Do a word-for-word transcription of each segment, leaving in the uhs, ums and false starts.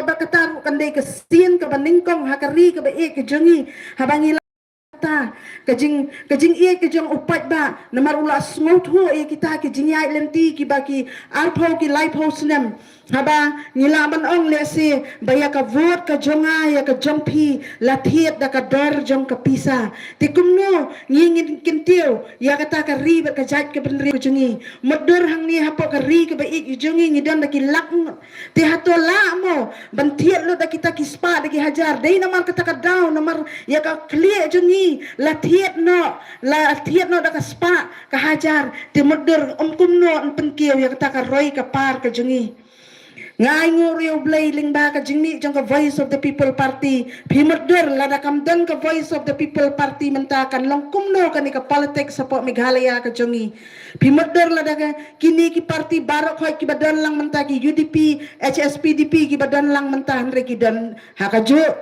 Ba kata ruh kan dei ka sien kaba nyngkong ha ka ri kaba ïeit ka jong ngi, haba ngi la ta ka jing, ka jingïeit ka jong u paidbah, namar u la sngewthuh ïa kita ki jingïaid lynti kiba ki arphew ki laiphew snem. Haba ngi lah ban ong lehse ba ïa ka vote ka jong nga ïa ka jong phi la thied da ka dor jong ka pisa. Te kumno ngi ngin kyntiew ïa kata ka ri bad ka jaid ka bynriew ka jong ngi? Mutdur hangne hapoh ka ri kaba ïeit ka jong ngi ngi don da ki lak ngut. Te hato lah mo ban thied lut da kita ki spah da ki hajar? Dei namar kata ka daw, namar ïa ka khlieh jong ngi la thied noh, la thied noh da ka spah ka hajar. Te mutdur, ym kumno yn pynkiew ïa kata ka roi ka par ka jong ngi. Nga ainguh ruh ïa U Blei lyngba ka jingmih jong ka Voice of the People Party. Phi mutdur, lada kam don ka Voice of the People Party mynta, kan long kumno kane ka politics hapoh Meghalaya ka jong ngi? Phi mutdur, lada ka, kine ki party baroh khoit kiba don lang mynta, ki U D P, H S P D P kiba don lang mynta, hynrei ki don ha kajuh,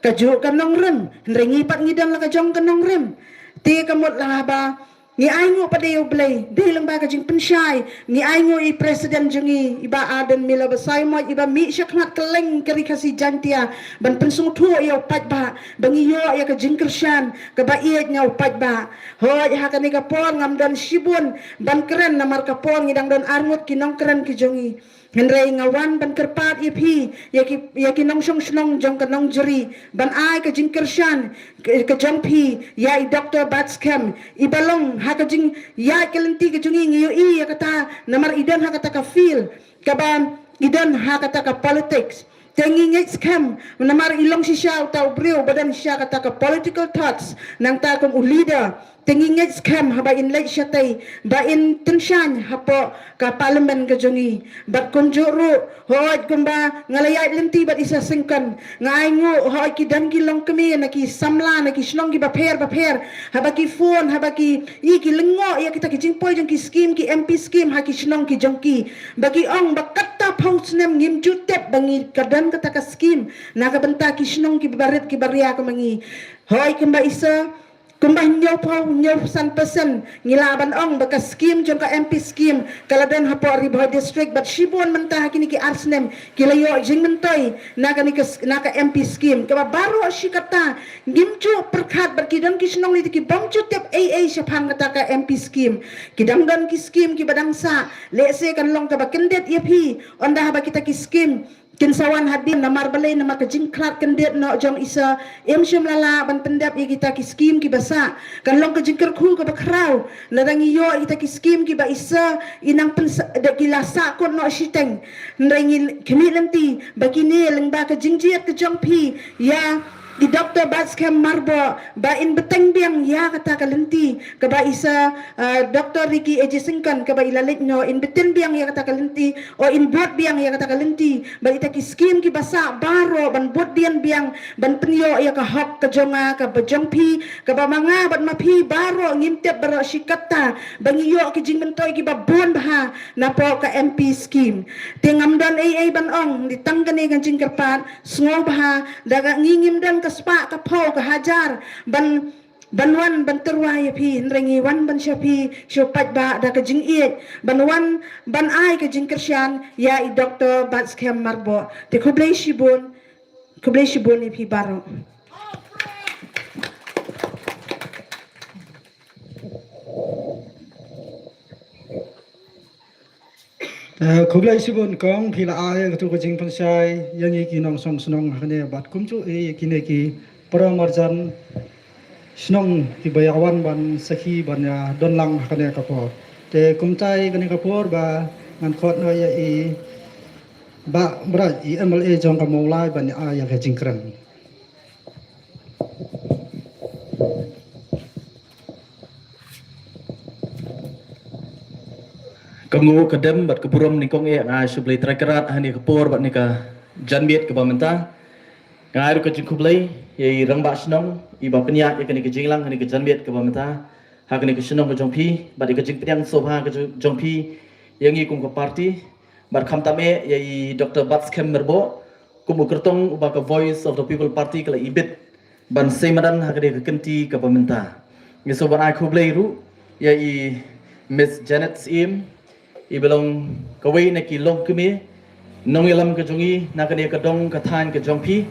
kajuh ka nongrim, hynrei ngi pat ngi don la ka jong ka nongrim. Te ka mut la haba ngi ainguh pat ïa U Blei, dei lyngba ka jingpynshai, ngi ainguh ïa i President jong ngi, i Bah Ardent Miller Basaiawmoit, iba mih shakhmat kylleng ka Ri Khasi Jaiñtia ban pynsngewthuh ïa u paidbah ba ngi ïoh ïa ka jingkyrshan kaba ïeit na u paidbah. Hooid, ha kane ka por ngam don shibun ban kren namar ka por ngi dang don arngut ki nongkren ki jong ngi. Hynrei nga wan ban kyrpad ïa phi, ïa ki, ïa ki nongshong shnong jong ka Nongjri, ban ai ka jingkyrshan ka, ka jong phi ïa i Doktor Batskhem, iba long ha ka jingïaid ka lynti ka jong ngi, ngi ïohi ïa kata namar i don ha kata ka field, kaba i don ha kata ka politics. Te ngi ngeit skhem namar i long shisha uta u briew ba don shisha kata ka political thoughts, nangta kum u leader. Te ngi ngeit skhem haba in leit shatei ba in tyngshaiñ hapoh ka parliament ka jong ngi. Bad kumjuh ruh, hooid, kumba nga la ïaid lynti bad i Sir Syngkon, nga ainguh hooid ki don ki longkmie na ki samla na ki shnong kiba pher ba pher, haba ki phone, haba ki, i, ki lyngngoh ïa kita ki jingpoi jong ki scheme, ki M P scheme ha ki shnong ki jong ki. Ba ki ong ba katto phew snem ngim ju tip ba ngi ka don kata ka scheme na ka bynta ki shnong kiba rit kiba ria kum ma ngi. Hooid, kumba i Sir, kumba hynñiewphew, hynñiewphew san percent ngi lah ban ong ba ka scheme jong ka M P scheme ka la don hapoh Ri Bhoi District, bad shibun mynta ha kine ki ar snem ki la ïoh jingmyntoi na kane ka s-, na ka M P scheme. Kaba baroh shi katta ngim ju pyrkhat, bad ki don ki shnong lei te ki bym ju tip ei ei shaphang kata ka M P scheme. Ki dang don ki scheme kiba dang sah, lehse kan long kaba kyndit ïa phi ynda haba kita ki scheme kin sa wan hadien, namar balei? Namar ka jingkhlad kyndit noh jong i Sir, im shym la lah ban pyndep ïa kita ki scheme kiba sah. Kan long ka jingkyrkhu kaba khraw lada ngi ïoh ïa kita ki scheme kiba i Sir i nang pynsa-, da ki la sah kut noh shiteng. Hynrei ngi khmih lynti ba kine lyngba ka jingjied ka jong phi ïa i Doktor Batskhem Myrboh, ba in bteng biang ïa kata ka lynti kaba i Sir, eh, Doktor Ricky A J Syngkon kaba i la leit noh, in bteng biang ïa kata ka lynti, o in bud biang ïa kata ka lynti, bad ita ki scheme kiba sah baroh ban bud dien biang, ban pynïoh ïa ka hok ka jong nga, kaba jong phi, kaba ma nga bad ma phi baroh ngim tip baroh shi katta ba ngi ïoh ki jingmyntoi kiba bun bha napoh ka M P scheme. Te ngam don ei ei ban ong, dei tang kane ka jingkyrpad sngewbha, da ka ngi ngim don ka spah ka phew ka hajar ban, ban wan ban tyrwa ïa phi, hynrei ngi wan ban sha phi sha u paidbah da ka jingïeit, ban wan ban ai ka jingkyrshan ïa i Doktor Batskhem Myrboh. Te khublei shibun, khublei shibun ïa phi baroh. Eh, khublei shibun kong, phi la ai katu ka jingpynshai ïa ngi ki nongshong shnong ha kane, bad kumjuh ïa kine ki para marjan shnong kiba ïa wan ban sakhi ban ïa don lang ha kane ka por. Te kumta ïa kane ka por ba ngan khot noh ïa i Bah Bright, i M L A jong ka Mawlai, ban ïa ai ïa ka jingkren. Ka nguh ka dem bad ka burom nyngkong eh nga ai sha U Blei Trai Kynrad ha kane ka por bad kane ka janmiet kaba mynta. Nga ai ruh ka jingkhublei ïa i rangbah shnong iba pynïaid ïa kane ka jingïalang ha kane ka janmiet kaba mynta ha kane ka shnong ka jong phi, bad ïa ka jingpdiang sngewbha ka jong, jong phi ïa ngi kum ka party. Bad khamtam eh ïa i Doktor Batskhem Myrboh kum u kyrtong uba ka Voice of the People Party ka la ibit ban sei madan ha kane ka kynti kaba mynta. Ngi sngewbha ban ai khublei ruh ïa i Miss Janet Syiem, iba long kawei na ki longkmie nongïalam ka jong i na kane ka dong ka thaiñ ka jong phi,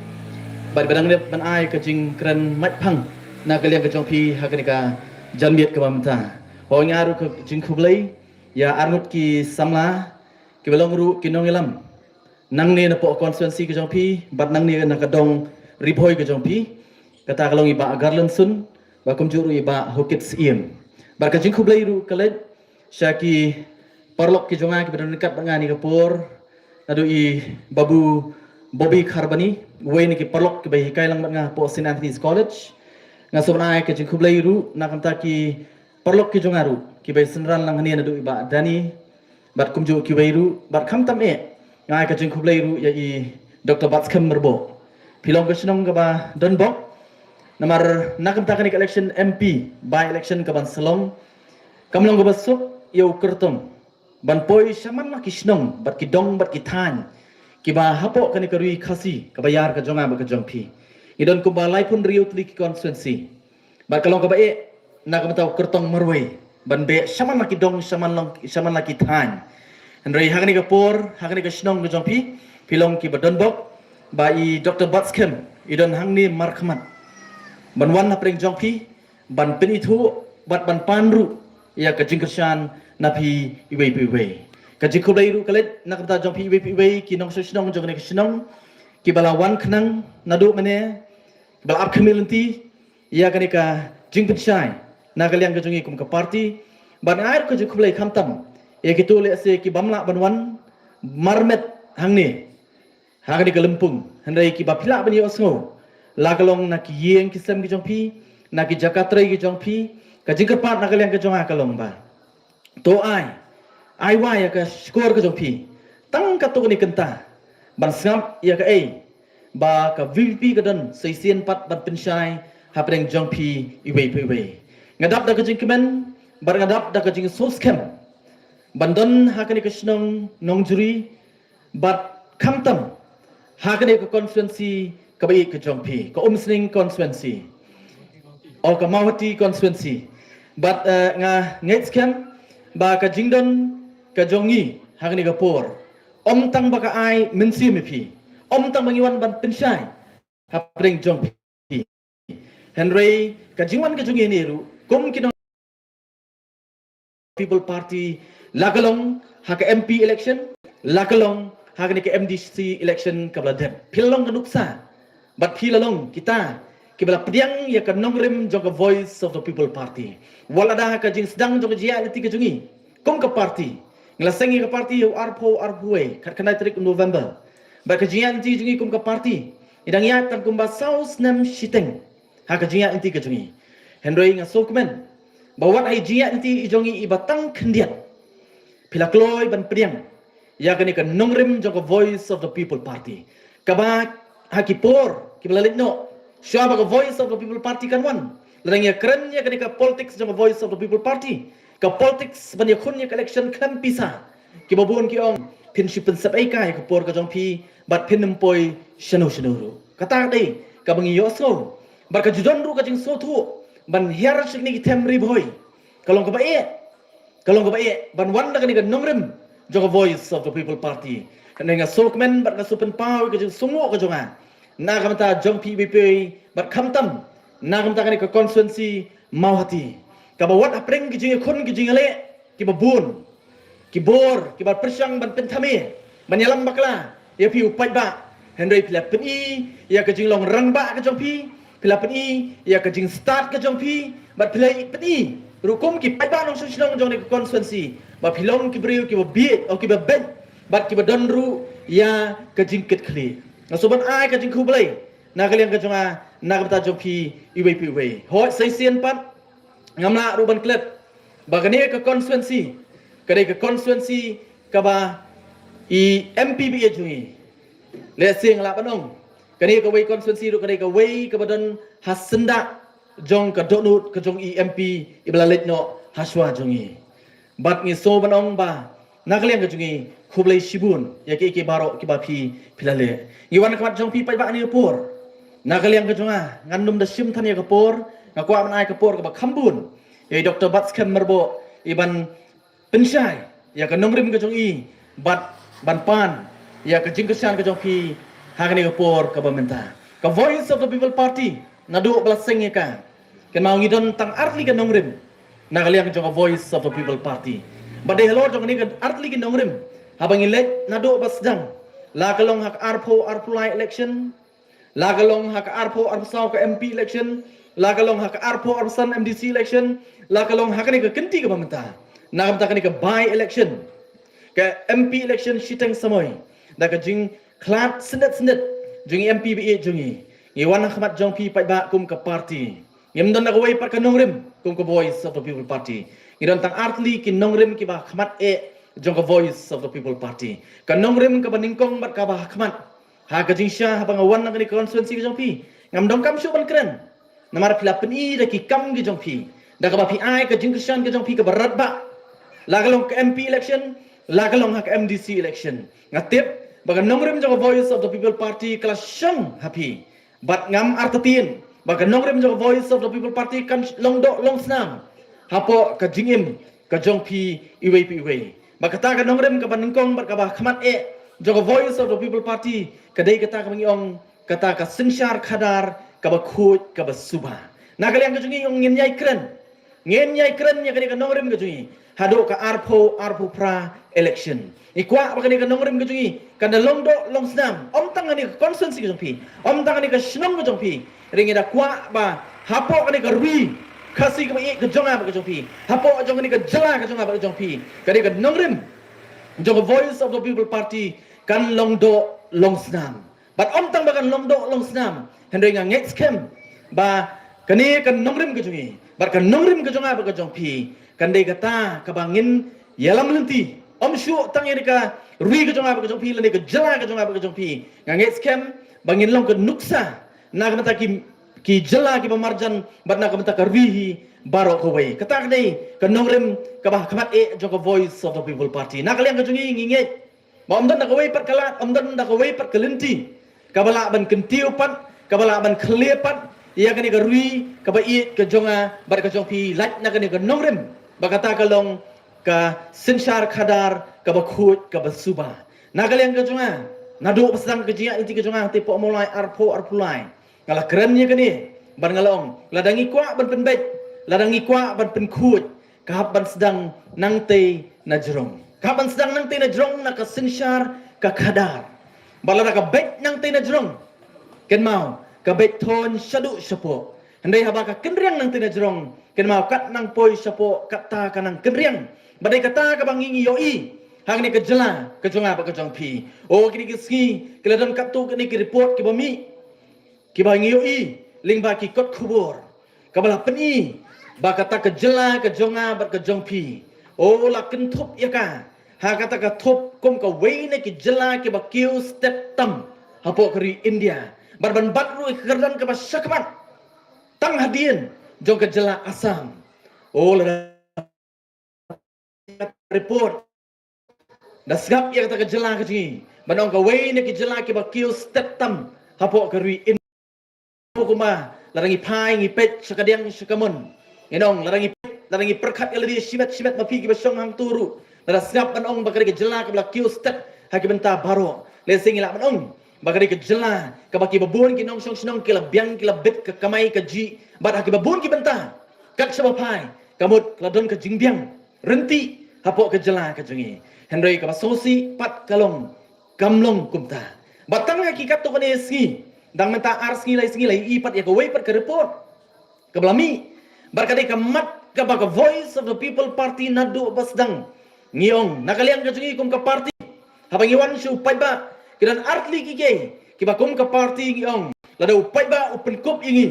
bad ba dang dep ban ai ka jingkren maitphang na ka liang ka jong phi ha kane ka janmiet kaba mynta. Hooid, nga ai ruh ka jingkhublei ïa arngut ki samla kiba long ruh ki nongïalam nangne napoh constituency ka jong phi bad nangne na ka dong Ri Bhoi ka jong phi, kata ka long i Bah Garland Sun bad kumjuh ruh i Bah Hokit Syiem. Bad ka jingkhublei ruh ka leit sha ki paralok ki jong nga kiba don ryngkat bad nga ha kane ka por, naduh i Babu Bobby Kharbani, uwei na ki paralok kiba hikai lang bad nga hapoh St Anthony's College. Nga sngewbha ban ai ka jingkhublei ruh na ka bynta ki paralok ki jong nga ruh kiba synran lang hangne, naduh i Bah Danny bad kumjuh kiwei ruh, bad khamtam eh nga ai ka jingkhublei ruh ïa i Doctor Batskhem Myrboh. Phi long ka shnong kaba donbok, namar na ka bynta kane ka election M P by election kaban sa long, kam long kaba suk ïa u kyrtong ban poi shaman la ki shnong bad ki dong bad ki thaiñ kiba hapoh kane ka ri Khasi kaba ïar ka jong nga bad ka jong phi. Ngi don kumba laiphew hynriew tylli ki constituency, bad ka long kaba eh na ka bynta u kyrtong marwei ban beh shaman la ki dong, shaman long, shaman la ki thaiñ. Hynrei ha kane ka por, ha kane ka shnong ka jong phi, phi long kiba donbok, ba i Doctor Batskhem i don hangne markhmat ban wan hapdeng jong phi, ban pynithuh bad ban pan ruh ïa ka jingkyrshan na phi iwei pa iwei. Ka jingkhublei ruh ka leit na ka bynta jong phi iwei pa iwei ki nongshong shnong jong kane ka shnong kiba la wan khnang naduh mynne, kiba la ap khmih lynti ïa kane ka jingpynshai na ka liang ka jong ngi kum ka party. Bad nga ai ruh ka jingkhublei khamtam ïa kito lehse ki bym lah ban wan marmet hangne ha kane ka lympung, hynrei kiba phi lah ban ïohsngew, la ka long na ki ïing ki sem ki jong phi, na ki jaka trei ki jong phi, ka jingkyrpad na ka liang ka jong nga ka long ba to ai, ai wai ïa ka shkor ka jong phi tang katto katne kynta ban sngap ïa kaei ba ka V P P ka don sa shisien pat ban pynshai hapdeng jong phi iwei pa iwei. Nga dap da ka jingkmen bad nga dap da ka jingsngewskhem ban don ha kane ka shnong Nongjri, bad khamtam ha kane ka constituency kaba ïeit ka jong phi, ka Umsning constituency, o ka Mawhati constituency. Bad eh, nga ngeit skhem ba ka jingdon ka jong ngi ha kane ka por ym tang ba ka ai mynsiem ïa phi, ym tang ba ngi wan ban pynshai hapdeng jong phi, hynrei ka jingwan ka jong ngi ne ruh kum ki nong People Party, la ka long ha ka M P election, la ka long ha kane ka M D C election kaba la dep. Phi la long ka nuksa bad phi la long kita kiba la pdiang ïa ka nongrim jong ka Voice of the People Party. Wat la da ha ka jingsdang jong ka jingïaid lynti ka jong ngi kum ka party, ngi la seng ïa ka party ha u arphew arphew wei, khatkhyndai tarik November. Bad ka jingïaid lynti jong ngi kum ka party, ngi dang ïaid tang kumba saw snem shiteng ha ka jingïaid lynti ka jong ngi. Hynrei nga sngewkmen ba wat ha i jingïaid lynti i jong ngi iba tang khyndiat, phi la kloi ban pdiang ïa kane ka nongrim jong ka Voice of the People Party, kaba ha ki por kiba la leit noh, shuwa ba ka Voice of the People Party kan wan, la dang ïakren ïa kane ka politics jong ka Voice of the People Party, ka politics ban ïakhun ïa ka election khlem pisa. Kiba bun ki ong, phin shu pynsep ei ka ïa ka por ka jong phi bad phin ym poi shano shano ruh. Kata ka dei kaba ngi ïohsngew. Bad ka ju don ruh ka jingsngewthuh ban hiar sha kine ki them Ri Bhoi, ka long kaba eh, ka long kaba eh ban wan da kane ka nongrim jong ka Voice of the People Party. Kane nga sngewkmen bad nga sngewpynpaw ïa ka jingsngewnguh ka jong nga na ka bynta jong phi iwei pa iwei bad khamtam na ka bynta kane ka constituency Mawhati, kaba wat hapdeng ki jingïakhun ki jingïaleh kiba bun, ki bor kiba pyrshang ban pynthame, ban ïalam bakla ïa phi u paidbah, hynrei phi la pyni ïa ka jinglong rangbah ka jong phi, phi la pyni ïa ka jingstad ka jong phi, bad phi la pyni ruh kum ki paidbah nongshong shnong jong kane ka constituency ba phi long ki briew kiba bieit, o kiba beit, bad kiba don ruh ïa ka jingkitkhlieh. Nga sngewbha ban ai ka jingkhublei na ka liang ka jong nga na ka bynta jong phi iwei pa iwei. Hooid, sa shisien pat ngam lah ruh ban klet ba kane ka constituency ka dei ka constituency kaba i M P ba ïeit jong ngi. Lehse nga lah ban ong kane kawei constituency ruh ka dei kawei kaba don ha syndah jong ka dohnud ka jong i M P iba la leit noh ha shuwa jong ngi. Bad ngi sngewbha ban ong ba na ka liang ka jong ngi, khublei shibun ïa kiei kiei baroh kiba phi, phi la leh. Ngi wan ha khmat jong phi paidbah ha kane ka por. Na ka liang ka jong nga, ngan ym da shim than ïa ka por, nga kwah ban ai ka por kaba kham bun ïa i Doctor Batskhem Myrboh, i ban pynshai ïa ka nongrim ka jong i bad ban pan ïa ka jingkyrshan ka jong phi ha kane ka por kaba mynta. Ka Voice of the People Party naduh ba la seng ïa ka, kynmaw ngi don tang artylli ki nongrim na ka liang jong ka Voice of the People Party. Bad dei halor jong kane ka artylli ki nongrim, haba ngi leit naduh ba sdang, la ka long ha ka arphew arphew lai election, la ka long ha ka arphew arphew saw ka M P election, la ka long ha ka arphew arphew san M D C election, la ka long ha kane ka kynti kaba mynta, na ka bynta kane ka by election, ka M P election shiteng samoi, da ka jingkhlad syndet syndet jong ngi M P ba ïeit jong ngi, ngi wan ha khmat jong phi paidbah kum ka party. Ngim don da kawei pat ka nongrim kum ka Voice of the People Party. Ngi don tang artylli ki nongrim kiba ha khmat eh jong ka Voice of the People Party. Ka nongrim kaba nyngkong bad kaba ha khmat, ha ka jingshisha haba nga wan na kane ka constituency ka jong phi, ngam donkam shuh ban kren. Namar phi la pyni da ki kam ki jong phi, da kaba phi ai ka jingkyrshan ka jong phi kaba radbah, la ka long ka M P election, la ka long ha ka M D C election. Nga tip ba ka nongrim jong ka Voice of the People Party ka la shong ha phi. Bad ngam artatien ba ka nongrim jong ka Voice of the People Party kan long doh long snam hapoh ka jingim ka jong phi iwei pa iwei. Ba kata ka nongrim kaba nyngkong bad kaba ha khmat eh jong ka Voice of the People Party ka dei kata kaba ngi ong kata ka synshar khadar kaba khuid kaba suba. Na ka liang ka jong ngi ong ngin ïai kren, ngin ïai kren ïa kane ka nongrim ka jong ngi haduh ka arphew arphew phra election. Ngi kwah ba kane ka nongrim ka jong ngi kan da long doh long snam, ym tang kane ka constituency ka jong phi, ym tang kane ka shnong ka jong phi. Hynrei ngi da kwah ba hapoh kane ka ri Khasi kaba ïeit ka jong nga bad ka jong phi, hapoh jong kane ka jylla ka jong nga bad ka jong phi, kane ka nongrim jong ka Voice of the People Party kan long doh long snam. Bad ym tang ba kan long doh long snam, hynrei nga ngeit skhem ba kane ka nongrim ka jong ngi bad ka nongrim ka jong nga bad ka jong phi kan dei kata kaba ngin ïalam lynti, ym shuh tang ïa ka ri ka jong nga bad ka jong phi lane ka jylla ka jong nga bad ka jong phi. Nga ngeit skhem ba ngin long ka nuksa na ka bynta ki, ki jylla kiba marjan bad na ka bynta ka ri hi baroh kawei. Kata ka dei ka nongrim kaba ha khmat eh jong ka Voice of the People Party. Na ka liang ka jong ngi ngi ngeit ba ym don da kawei pat ka lad, ym don da kawei pat ka lynti kaba lah ban kyntiew pat, kaba lah ban khlieh pat ïa kane ka ri kaba ïeit ka jong nga bad ka jong phi, lait na kane ka nongrim ba kata ka long ka synshar khadar kaba khuid kaba suba. Na ka liang ka jong nga, naduh ba sdang ka jingïaid lynti ka jong nga, te poh Mawlai arphew arphew lai, nga la kren ïa kane bad nga la ong, lada ngi kwah ban pynbeit, lada ngi kwah ban pynkhuid, ka hap ban sdang nangtei na jrong. Ka hap ban sdang nangtei na jrong na ka synshar ka khadar. Bad lada ka beit nangtei na jrong, kynmaw ka beit thoiñ shaduh shapoh. Hynrei haba ka kynriang nangtei na jrong, kynmaw kat nang poi shapoh katta ka nang kynriang. Bad dei kata kaba ngi ngi ïohi ha kane ka jylla ka jong nga bad ka jong phi. O kine ki sngi ki la don katto katne ki report kiba mih, kiba ngi ïohi lyngba ki kot khubor, kaba la pyni ba kata ka jylla ka jong nga bad ka jong phi, o la kynthup ïa ka ha kata ka thup kum kawei na ki jylla kiba kiew stet tam hapoh ka ri India. Bad ban bat ruh ïa ka kyrdan kaba shakhmat tang hadien jong ka jylla Assam. O la report da sngap ïa kata ka jylla ka jong ngi ban ong kawei na ki jylla kiba kiew stet tam hapoh ka ri India. Kumba lada ngi phai ngi peit sha kadiang sha kamon, ngi ong lada ngi peit, lada ngi pyrkhat ïa lade shimet shimet ma phi kiba shong hangto ruh, lada sngap ban ong ba ka dei ka jylla kaba la kiew stet ha ki bynta baroh, lehse ngi lah ban ong ba ka dei ka jylla kaba kiba bun ki nongshong shnong ki la biang ki la bit ka kamai kajih. Bad ha kiba bun ki bynta kat shaba phai ka mut ka la don ka jingbiang ryntih hapoh ka jylla ka jong ngi. Hynrei kaba sngewsih pat ka long kam long kumta. Bad tang ha ki katto katne sngi, dang mynta ar sngi lai sngi la ïohi pat ïa kawei pat ka report kaba la mih. Bad ka dei ka mat kaba ka Voice of the People Party naduh ba sdang ngi ong na ka liang ka jong ngi kum ka party, haba ngi wan sha u paidbah ki don artylli kiei kiei kiba kum ka party ngi ong lada u paidbah u pynkup ïa ngi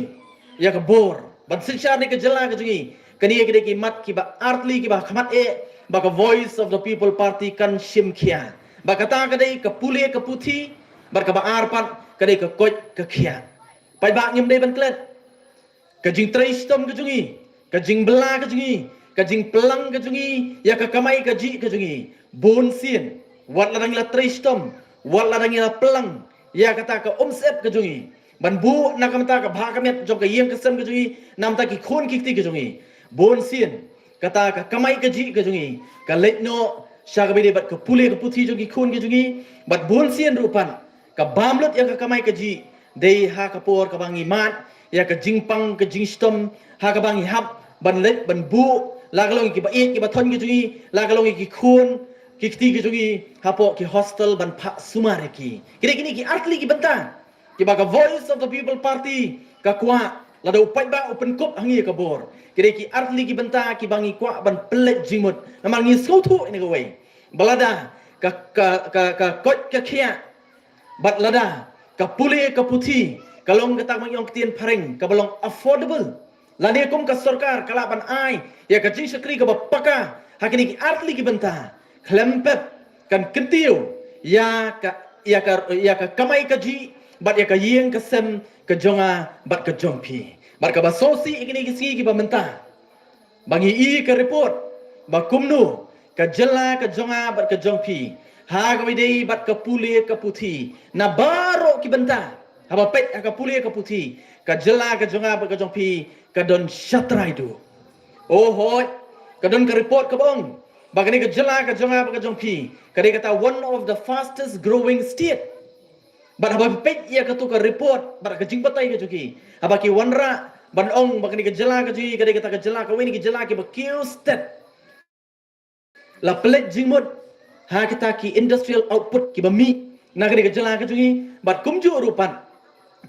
ïa ka bor ban synshar ïa ka jylla ka jong ngi, kane ka dei ki mat kiba artylli kiba ha khmat eh ba ka Voice of the People Party kan shim khia. Ba kata ka dei ka pule ka puthi, bad kaba ar pat ka dei ka koit ka khiah. Paidbah, ngim dei ban klet. Ka jingtrei shitom ka jong ngi, ka jingbylla ka jong ngi, ka jingplang ka jong ngi ïa ka kamai kajih ka jong ngi, bun sien wat lada ngi la trei shitom, wat lada ngi la plang ïa kata ka umsyep ka jong ngi ban buh na ka bynta ka bha ka miat jong ka ïing ka sem ka jong ngi, na ka bynta ki khun ki kti ka jong ngi, bun sien kata ka kamai kajih ka jong ngi ka leit noh sha kaba ïadei bad ka pule ka puthi jong ki khun ki jong ngi, bad bun sien ruh pat ka bam lut ïa ka kamai kajih dei ha ka por kaba ngi mad ïa ka jingpang ka jingshitom, ha kaba ngi hap ban leit ban buh la ka long ïa kiba ïeit kiba thoh ki jong ngi, la ka long ïa ki khun ki kti ki jong ngi hapoh ki hostel ban phah sumar ïa ki. Ki dei kine ki artylli ki bynta kiba ka Voice of the People Party ka kwah lada u paidbah u pynkup ha ngi ïa ka bor. Ki dei ki artylli ki bynta kiba ngi kwah ban pynleit jingmut namar ngi sngewthuh ïa kane kawei ba lada ka, ka, ka, ka koit ka khiah bad lada ka pule ka puthi ka long kata kaba ngi ong ktien phareng kaba long affordable, lane kum ka sorkar ka lah ban ai ïa ka jingshakri kaba paka ha kine ki artylli ki bynta, khlem pep kan kyntiew ïa ka, ïa ka, ïa ka kamai kajih bad ïa ka ïing ka sem ka jong nga bad ka jong phi. Bad kaba sngewsih ïa kine ki sngi kiba mynta ba ngi i ka report ba kumno ka jylla ka jong nga bad ka jong phi ha kaba ïadei bad ka pule ka puthi na baroh ki bynta, haba peit ha ka pule ka puthi ka jylla ka jong nga bad ka jong phi ka don shatrai duh. O hooid, ka don ka report kaba ong ba kane ka jylla ka jong nga bad ka jong phi ka dei kata one of the fastest growing state. Bad haba phi peit ïa kato ka report bad ka jingbatai ka jong ki, haba ki wanrah ban ong ba kane ka jylla ka jong ngi ka dei kata ka jylla, kawei na ki jylla kiba kiew stet, la pynleit jingmut ha kita ki industrial output kiba mih na kane ka jylla ka jong ngi, bad kumjuh ruh pat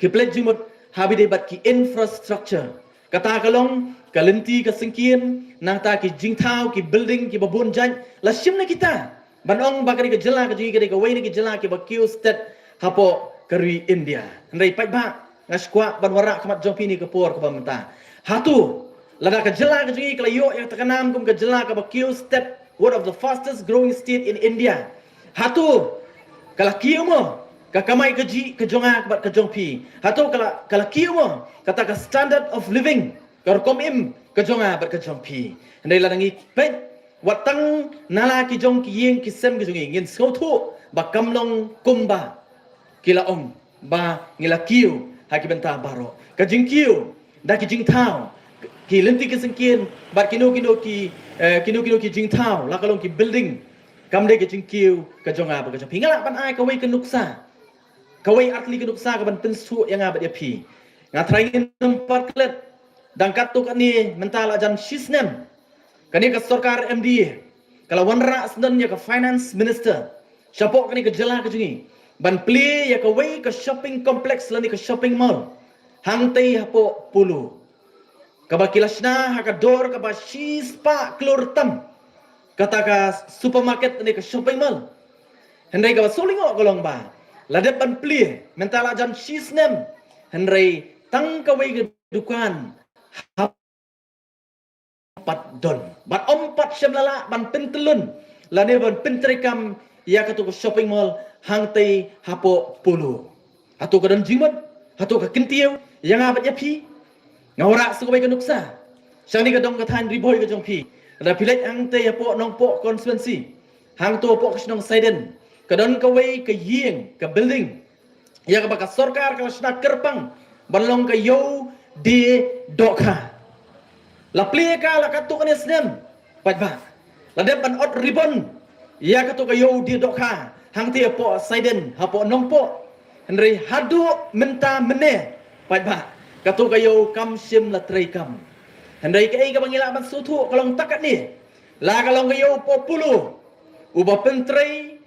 ki pynleit jingmut haba ïadei bad ki infrastructure. Kata ka long ka lynti ka syngkien, nangta ki jingthaw, ki building kiba bun jait, la shim na kita ban ong ba kane ka jylla ka jong ngi ka dei kawei na ki jylla kiba kiew stet hapoh ka ri India. Hynrei paidbah, nga sngewkwah ban wanrah khmat jong phi ha kane ka por kaba mynta. Hato lada ka jylla ka jong ngi ka la ïoh ïa kata ka nam kum ka jylla kaba kiew stet, one of the fastest growing state in India, hato ka la kiew mo ka kamai kajih ka jong nga bad ka jong phi? Hato ka la, ka la kiew mo kata ka standard of living, ka rukom im ka jong nga bad ka jong phi? Hynrei lada ngi peit wat tang na la ki jong ki ïing ki sem ki jong ngi, ngin sngewthuh ba kam long kumba ki la ong ba ngi la kiew ha ki bynta baroh. Ka jingkiew da ki jingthaw, ki lynti ki syngkien bad kino kino ki, eh, kino kino ki jingthaw, la ka long ki building, kam dei ka jingkiew ka jong nga bad ka jong phi. Nga lah ban ai kawei ka nuksa, kawei artylli ka nuksa kaban pynsngewthuh ïa nga bad ïa phi. Nga tharai ngin ym pat klet, dang katto katne mynta la jan shi snem kane ka sorkar M D A ka la wanrah syndon ïa ka finance minister shapoh kane ka jylla ka jong ngi ban plie ïa kawei ka shopping complex lane ka shopping mall hangtei hapoh Polo, kaba ki la shna ha ka dor kaba shispah klur tam, kata ka supermarket lane ka shopping mall. Hynrei kaba sngewlyngngoh ka long ba la dep ban plie mynta la jan shi snem, hynrei tang kawei ka dukan ha pat don. Bad ym pat shym la lah ban pyntyllun lane ban pyntreikam ïa kato ka shopping mall hangtei hapoh Polo. Hato ka don jingmut? Hato ka kyntiew ïa nga bad ïa phi? Nga wanrah sa kawei ka nuksa. Shane ka dong ka thaiñ Ri Bhoi ka jong phi, lada phi leit hangtei hapoh Nongpoh constituency, hangto hapoh ka shnong Saiden, ka don kawei ka ïing, ka building, ïa kaba ka sorkar ka la shna kyrpang ban long ka Ïew Die Dohkha. La plie ka la katto katne snem, paidbah, la dep ban ot ribbon ïa kato ka Ïew Die Dohkha hangtei hapoh Saiden, hapoh Nongpoh. Hynrei haduh mynta mynne, paidbah, kato ka ïew kam shym la treikam. Hynrei kaei kaba ngi lah ban sngewthuh ka long tang katne, la ka long ka ïew hapoh Polo, uba pyntrei,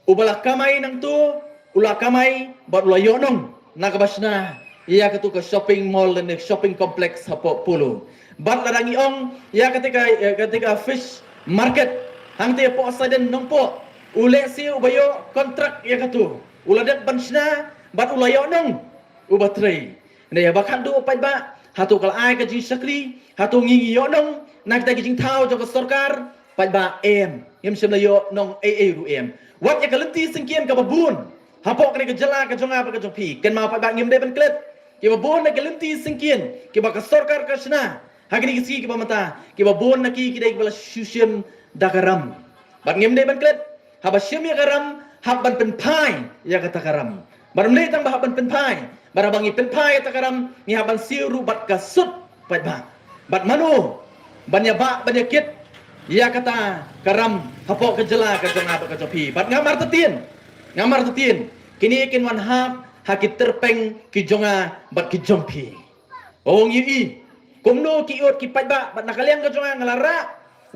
uba la kamai nangto u la kamai bad u la ïoh nong na kaba shna ïa kato ka shopping mall lane shopping complex hapoh Polo. Bad lada ngi ong ïa kata ka, ïa kata ka fish market hangtei hapoh Saiden Nongpoh, u lehse uba ïoh kontrak ïa kato u la dep ban shna bad u la ïoh nong uba trei. Hynrei haba khatduh, paidbah, hato ka la ai ka jingshakri? Hato ngi ngi ïoh nong na kita ki jingthaw jong ka sorkar? Paidbah, em, ngim shym la ïoh nong ei ei ruh, em. Wat ïa ka lynti syngkien kaba bun hapoh kane ka jylla ka jong nga bad ka jong phi, kynmaw paidbah, ngim dei ban klet. Kiba bun na ki lynti syngkien kiba ka sorkar ka shna ha kine ki sngi kiba mynta, kiba bun na ki ki dei kiba la shu shim da ka ram. Bad ngim dei ban klet, haba shim ïa ka ram, hap ban pynphai ïa kata ka ram. Bad ym dei tang ba hap ban pynphai, bad haba ngi pynphai ïa kata ka ram, ngi hap ban siew ruh bad ka sut, paidbah. Bad mano ban ïa bah ban ïa kit ïa kata ka ram hapoh ka jylla ka jong nga bad ka jong phi. Bad nga martatien, nga martatien, kine kin wan hap ha ki tyrpeng ki jong nga bad ki jong phi. Ong ïa i, kumno ki ud ki paidbah, bad na ka liang ka jong nga nga la rah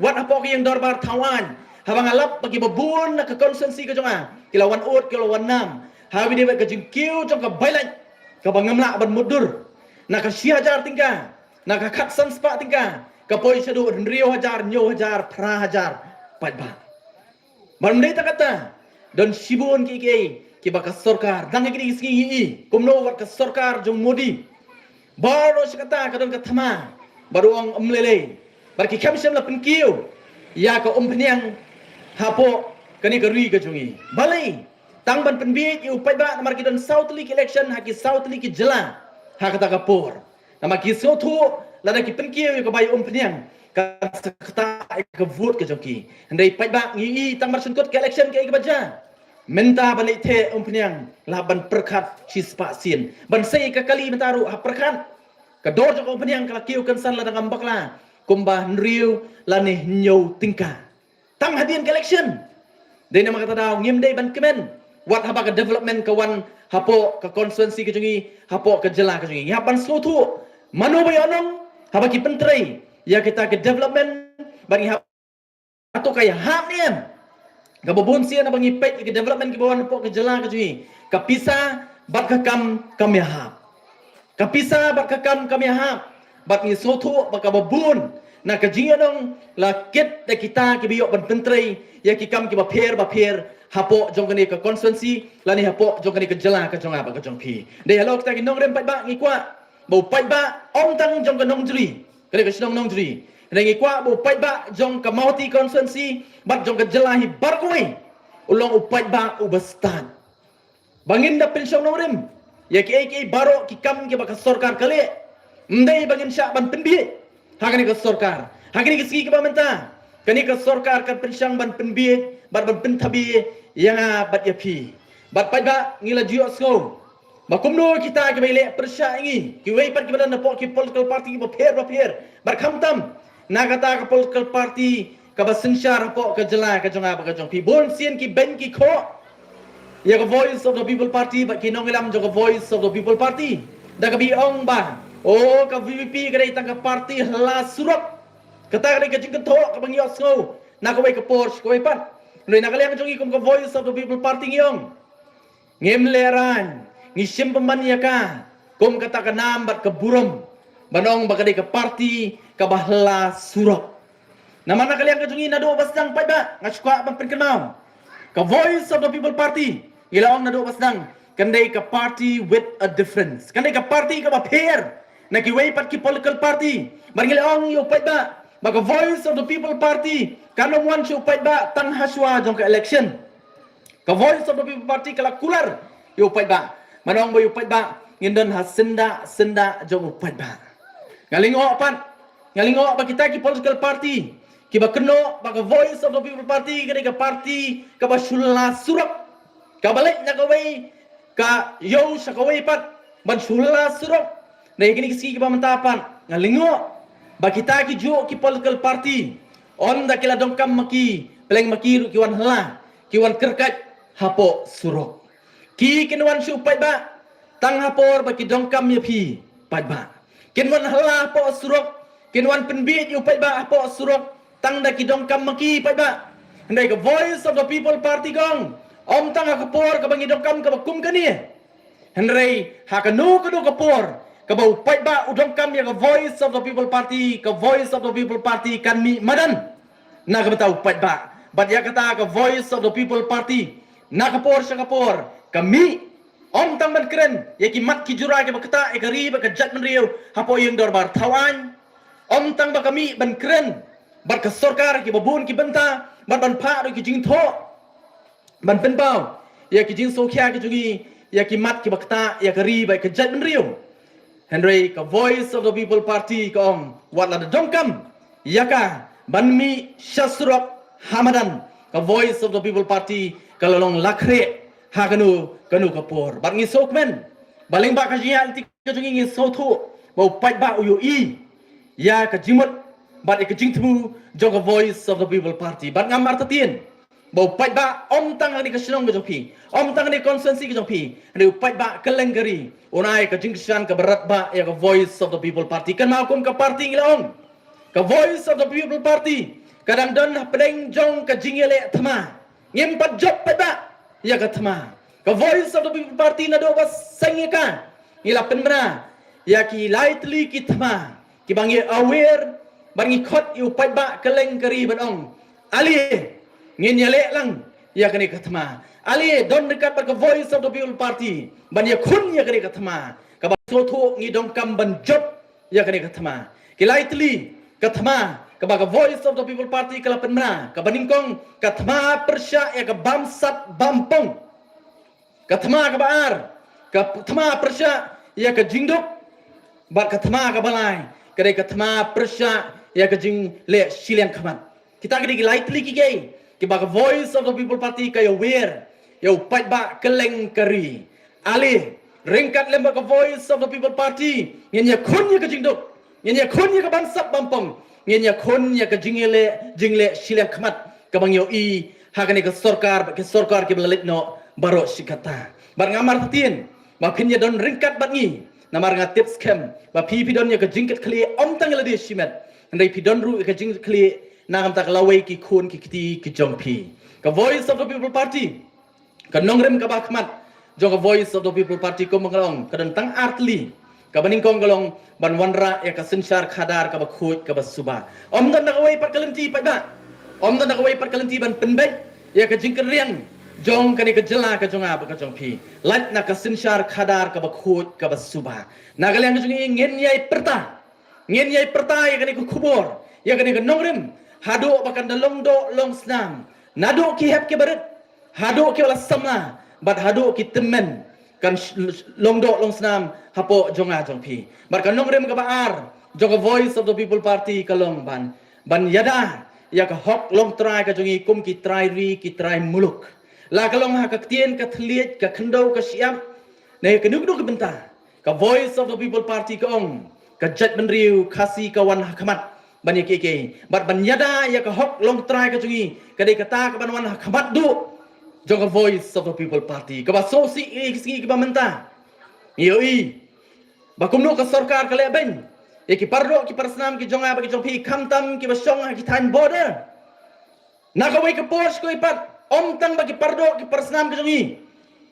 wat hapoh ka ïing dorbar thaw aiñ, haba nga lap ba ki babun na ka constituency ka jong nga ki la wan ud, ki la wan nam ha kane ka jingkiew jong ka bailait kaba ngam lah ban mutdur. Na ka shi hajar tyngka, na ka khatsan spah tyngka, ka poi shaduh hynriew hajar, hynñiew hajar, phra hajar paidbah. Bad ym dei tang kata, don shibun kiei kiei kiba ka sorkar, dang ha kine ki sngi ngi i kumno wat ka sorkar jong Modi baroh shi katta ka don ka thma, bad u ong ym lei lei, bad ki khlem shym la pynkiew ïa ka umphniang hapoh kane ka ri ka jong ngi. Balei? Tang ban pynbieit ïa u paidbah, namar ki don saw tylli ki election ha ki saw tylli ki jylla ha kata ka por. Namar ki sngewthuh lada ki pynkiew ïa ka bai umphniang, kan sa ktah ïa ka vote ka jong ki. Hynrei paidbah, ngi i tang mar shen kut ka election kaei kaba jia. Mynta ban leit theh umphniang la ban pyrkhat shispah sien. Ban sei ka kali mynta ruh ha pyrkhat. Ka dor jong ka umphniang ka la kiew kynsan lada ngam bakla kumba hynriew lane hynñiew tyngka. Tang hadien ka election. Dei namar kata daw ngim dei ban kmen wat haba ka development ka wan hapoh ka constituency ka jong ngi, hapoh ka jylla ka jong ngi. Ngi hap ban sngewthuh mano ba ïohnong haba ki pyntrei ïa kita ki development, bad ngi hap, hato ka ïahap ne em? Kaba bun sien haba ngi peit ïa ki development kiba wan hapoh ka jylla ka jong ngi, ka pisa bad ka kam kam ïahap. Ka pisa bad ka kam kam ïahap. Bad ngi sngewthuh ba kaba bun na ka jingïohnong la kit da kita kiba ïoh ban pyntrei ïa ki kam kiba pher ba pher hapoh jong kane ka constituency lane hapoh jong kane ka jylla ka jong nga bad ka jong phi. Dei halor kita ki nongrim paidbah ngi kwah ba u paidbah ym tang jong ka Nongjri, kane ka shnong Nongjri, hynrei ngi kwah ba u paidbah jong ka Mawhati constituency bad jong ka jylla hi baroh kawei u long u paidbah uba stad. Ba ngin da pynshong nongrim ïa kiei kiei baroh ki kam kiba ka sorkar ka leh. Ym dei ba ngin shah ban pynbieit ha kane ka sorkar. Ha kane ka sngi kaba mynta, kane ka sorkar kan pynshong ban pynbieit bad ban pynthabe ïa nga bad ïa phi. Bad paidbah, ngi la ju ïohsngew ba kumno kita kiba ïaleh pyrshah ïa ngi, kiwei pat kiba don hapoh ki political party kiba pher ba pher, bad khamtam na kata ka political party kaba synshar hapoh ka jylla ka jong nga bad ka jong phi. Bun sien ki beiñ ki khoh ïa ka Voice of the People Party bad ki nongïalam jong ka Voice of the People Party da kaba ong ba, oh, ka V P P ka dei tang ka party hla surok. Kata ka dei ka jingkynthoh kaba ngi ïohsngew na kawei ka por sha kawei pat. Hynrei na ka liang jong ngi kum ka Voice of the People Party ngi ong, ngim lehraiñ, ngi shim pynban ïa ka kum kata ka nam bad ka burom ban ong ba ka dei ka party kaba hla surok. Namar na ka liang ka jong ngi naduh ba sdang paidbah, nga shu kwah ban pynkynmaw, ka Voice of the People Party, ngi la ong naduh ba sdang, kan dei ka party with a difference, kan dei ka party kaba pher na kiwei pat ki political party. Bad ngi la ong ïa u paidbah ba ka Voice of the People Party kan ym wan sha u paidbah tang hashwa jong ka election. Ka Voice of the People Party ka la kular ïa u paidbah, ban ong ba ïa u paidbah ngin don ha syndah syndah jong u paidbah. Nga lyngngoh pat, nga lyngngoh ba kita ki political party kiba kynnoh ba ka Voice of the People Party ka dei ka party kaba shu hla surok, kaba leit na kawei ka ïew sha kawei pat ban shu hla surok. Na kine ki sngi kiba mynta pat nga lyngngoh ba kita kijuh ki political party, ynda ki la donkam ma ki, pleng ma ki ruh ki wan hla, ki wan kyrkhat hapoh surok. Ki kin wan sha u paidbah tang ha por ba ki donkam ïa phi paidbah. Kin wan hla hapoh surok, kin wan pynbieit ïa u paidbah hapoh surok tang da ki donkam ma ki paidbah. Hynrei ka Voice of the People Party ka ong, ym tang ha ka por kaba ngi donkam kaba kum kane, hynrei ha kano kano ka por kaba u paidbah u donkam ïa ka Voice of the People Party, ka Voice of the People Party kan mih madan na ka bynta u paidbah. Bad ïa kata ka Voice of the People Party na ka por sha ka por ka mih, ym tang ban kren ïa ki mat ki jura kiba ktah ïa ka ri bad ka jaitbynriew hapoh ïing dorbar thaw aiñ, ym tang ba ka mih ban kren bad ka sorkar kiba bun ki bynta bad ban phah ruh ki jingthoh ban pynpaw ïa ki jingsngewkhia ki jong ngi ïa ki mat kiba ktah ïa ka ri bad ka jaitbynriew. Hynrei ka Voice of the People Party ka ong, wat la da donkam ïa ka ban mih sha surok ha madan, ka Voice of the People Party ka la long la khreh ha kano kano ka por. Bad ngi sngewkmen ba lyngba ka jingïaid lynti ka jong ngi, ngi sngewthuh ba u paidbah u ïohi ïa ka jingmut bad ïa ka jingthmu jong ka Voice of the People Party. Bad ngam artatien ba u paidbah ym tang ha kane ka shnong ka jong phi, ym tang ha kane ka constituency ka jong phi, hynrei u paidbah kylleng ka ri un ai ka jingkyrshan kaba radbah ïa ka Voice of the People Party. Kynmaw, kum ka party ngi la ong, ka Voice of the People Party ka dang don hapdeng jong ka jingïaleh thma. Ngim pat jop pat ba ïa ka thma. Ka Voice of the People Party naduh ba seng ïa ka, ngi la pynbna ïa ki lai tylli ki thma kiba ngi aware bad ngi khot ïa u paidbah kylleng ka ri ban ong, ale, ngin ïaleh lang ïa kane ka thma. Ale, don ryngkat bad ka Voice of the People Party ban ïakhun ïa kane ka thma kaba sngewthuh ngi donkam ban jop ïa kane ka thma. Ki lai tylli ka thma kaba ka Voice of the People Party ka la pynbna, kaba nyngkong ka thma pyrshah ïa ka bamsap bampong. Ka thma kaba ar ka thma pyrshah ïa ka jingduk. Bad ka thma kaba lai ka dei ka thma pyrshah ïa ka jingleh shiliang khmat. Kita ki dei ki lai tylli ki kiei kiba ka Voice of the People Party ka ïawer ïa u paidbah kylleng ka ri. Ale, ryngkat lem bad ka Voice of the People Party ngin ïakhun ïa ka jingduk, ngin ïakhun ïa ka bamsap bampong, ngin ïakhun ïa ka jingleh, jingleh shiliang khmat kaba ngi ïohi ha kane ka sorkar bad ki sorkar kiba la leit noh baroh shi katta. Bad ngam artatien ba phin ïadon ryngkat bad ngi, namar nga tip skhem ba phi, phi don ïa ka jingkitkhlieh ym tang ïa lade shimet, hynrei phi don ruh ïa ka jingkitkhlieh na ka bynta ka lawei ki khun ki kti ki jong phi. Ka Voice of the People Party, ka nongrim kaba khmat jong ka Voice of the People Party, kum ba nga la ong, ka don tang ar tylli. Kaba nyngkong ka long ban wanrah ïa ka synshar khadar kaba khuid kaba suba. Ym don da kawei pat ka lynti pat ba, ym don da kawei pat ka lynti ban pynbeit ïa ka jingkyrriang jong kane ka jylla ka jong nga bad ka jong phi, lait na ka synshar khadar kaba khuid kaba suba. Na ka liang ka jong ngi, ngin ïai pyrta, ngin ïai pyrta ïa kane ka khubor, ïa kane ka nongrim haduh ba kan da long doh long snam, naduh ki hep ki barit haduh kiba la samla bad haduh ki tymmen kan sh-, sh-, long doh long snam hapoh jong nga jong phi. Bad ka nongrim kaba ar jong ka Voice of the People Party ka long ban, ban ïada ïa ka hok longtrai ka jong ngi kum ki trai ri ki trai muluk. La ka long ha ka ktien ka thylliej, ka khyndew ka shyiap, ne kano kano ka bynta, ka Voice of the People Party ka ong, ka jaitbynriew Khasi ka wan ha khmat ban ïa kiei kiei bad ban ïada ïa ka hok longtrai ka jong ngi, ka dei kata kaban wan ha khmat duh jong ka Voice of the People Party. Kaba sngewsih ïa ki sngi kiba mynta, ngi ïohi ba kumno ka sorkar ka leh beiñ ïa ki pardoh ki parsnam ki jong nga bad ki jong phi, khamtam kiba shong ha ki thaiñ border. Na kawei ka por sha kawei pat, ym tang ba ki pardoh ki parsnam ki jong ngi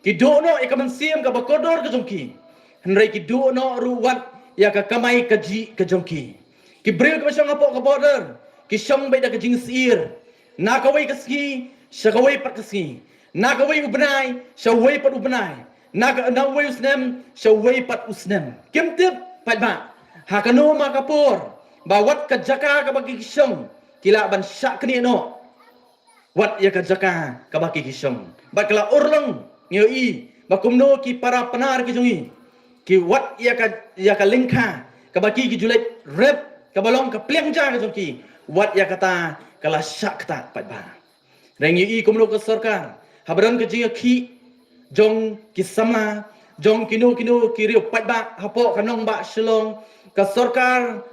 ki duh noh ïa ka mynsiem kaba kordor ka jong ki, hynrei ki duh noh ruh wat ïa ka kamai kajih ka jong ki. Ki briew kiba shong hapoh ka border ki shong beit da ka jingsyier, na kawei ka sngi sha kawei pat ka sngi, na kawei u bnai sha uwei pat u bnai, na ka, na uwei u snem sha uwei pat u snem. Kim tip pat ba ha kano ma ka por ba wat ka jaka kaba ki shong ki lah ban shah knieh noh wat ïa ka jaka kaba ki ki shong. Bad ka la urlong, ngi ïohi ba kumno ki para Pnar ki jong ngi, ki wat ïa ka, ïa ka lyngkha kaba ki ki ju leit rep, kaba long ka pliang ja ka jong ki, wat ïa kata ka la shah ktah pat ba. Hynrei ngi ïohi kumno ka sorkar, haba don ka jingïakhih jong ki samla, jong kino kino ki riew paidbah hapoh ka nongbah Shillong, ka sorkar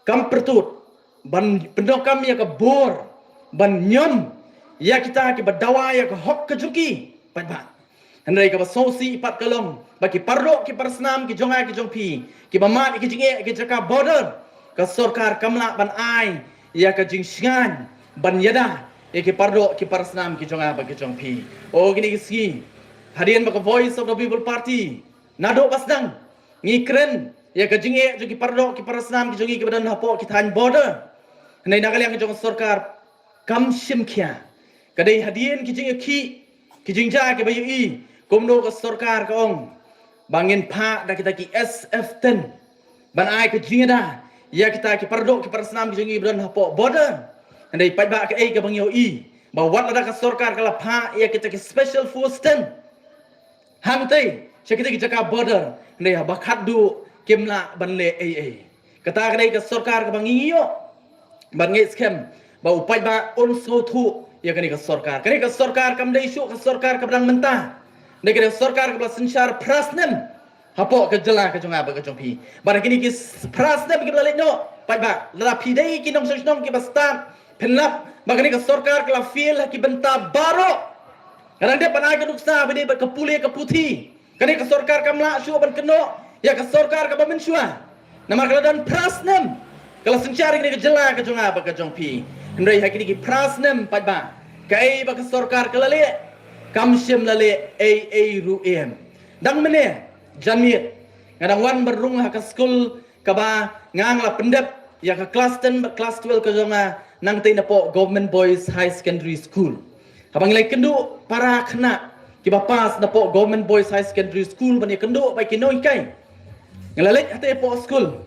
kam pyrthut ban pyndonkam ïa ka bor ban ñiom ïa kita kiba dawa ïa ka hok ka jong ki pat ba. Hynrei kaba sngewsih pat ka long ba ki pardoh ki parsnam ki jong nga ki jong phi kiba mad ïa ki jingeh ïa ki jaka border, ka sorkar kam lah ban ai ïa ka jingshngaiñ ban ïada ïa ki pardoh ki parsnam ki jong nga bad ki jong phi. O kine ki sngi, hadien ba ka Voice of the People Party naduh ba sdang ngi kren ïa ka jingeh jong ki pardoh ki parsnam ki jong ngi kiba don hapoh ki thaiñ border, hynrei na ka liang jong ka sorkar kam shim khia. Ka dei hadien ki jingïakhih, ki jingjia kiba ïohi kumno ka sorkar ka ong ba ngin phah da kita ki S F ten ban ai ka jingïada ïa kita ki pardoh ki parsnam ki jong ngi ba don hapoh border. Hynrei pat ba kaei kaba ngi ïohi, ba wat lada ka sorkar ka la phah ïa kita ki special force ten hangtei sha kita ki jaka border, hynrei haba khatduh kim lah ban leh ei ei. Kata ka dei ka sorkar kaba ngi ïoh ban ngeit skhem ba u paidbah un sngewthuh ïa kane ka sorkar. Kane ka sorkar kam dei shuh ka sorkar kaba dang mynta. Dei kane ka sorkar kaba la synshar phra snem hapoh ka jylla ka jong nga bad ka jong phi. Bad kine ki phra snem kiba la leit noh, Paidbah, lada phi dei ki nongshong shnong kiba stad, phin lap ba kane ka sorkar ka la fail ha ki bynta baroh. Nga dang dep ban ai ka nuksa ba dei bad ka pule ka puthi. Kane ka sorkar kam lah shuh ban kynnoh ïa ka sorkar kaba mynshuwa. Namar ka la don phra snem ka la synshar ïa kane ka jylla ka jong nga bad ka jong phi. Hynrei ha kine ki phra snem, paidbah, kaei ba ka sorkar ka la leh, kam shym la leh ei ei ruh em. Dang mynne janmiet nga dang wan ban rung ha ka skul kaba nga la pyndep ïa ka klas ten bad klas twelve ka jong nga nangtei napoh Government Boys High Secondary School. Haba ngi la ïakynduh para khynnah kiba pass napoh Government Boys High Secondary School ban ïakynduh bad ki nonghikai, nga la leit hatei hapoh skul.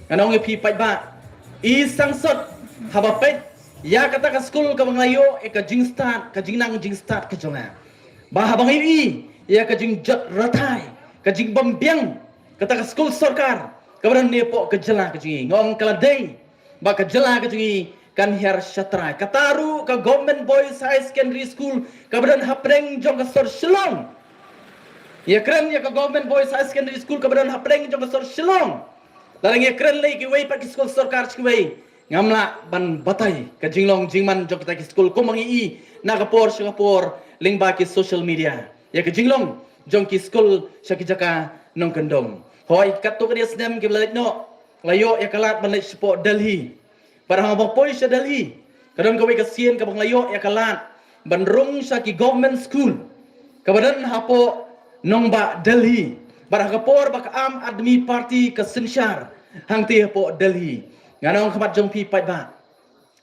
Ngan ong ïa phi, paidbah, i sangsot, haba peit ïa kata ka skul kaba nga la ïoh ïa ka jingstad, ka jingnang jingstad ka jong nga, ba haba nga ïohi ïa ka jingjot rathai, ka jingbym biang kata ka skul sorkar kaba don hapoh ka jylla ka jong ngi, nga ong ka la dei ba ka jylla ka jong ngi kan hiar shatrai. Kata ruh ka Government Boys High Secondary School kaba don hapdeng jong ka sor Shillong. Ïakren ïa ka Government Boys High Secondary School kaba don hapdeng jong ka sor Shillong. Lada ngi ïakren lei kiwei pat ki skul sorkar sha kiwei, ngam lah ban batai ka jinglong jingman jong kita ki skul kumba ngi i na ka por sha ka por lyngba ki social media ïa ka jinglong jong ki skul sha ki jaka nongkyndong. Hooid, katto katne snem kiba la leit noh, la ïoh ïa ka lad ban leit shapoh Delhi. Bad haba nga poi sha Delhi, ka don kawei ka sien kaba nga la ïoh ïa ka lad ban rung sha ki government school kaba don hapoh nongbah Delhi. Bad ha ka por ba ka Aam Aadmi Party ka synshar hangtei hapoh Delhi, ngan ong khmat jong phi, paidbah,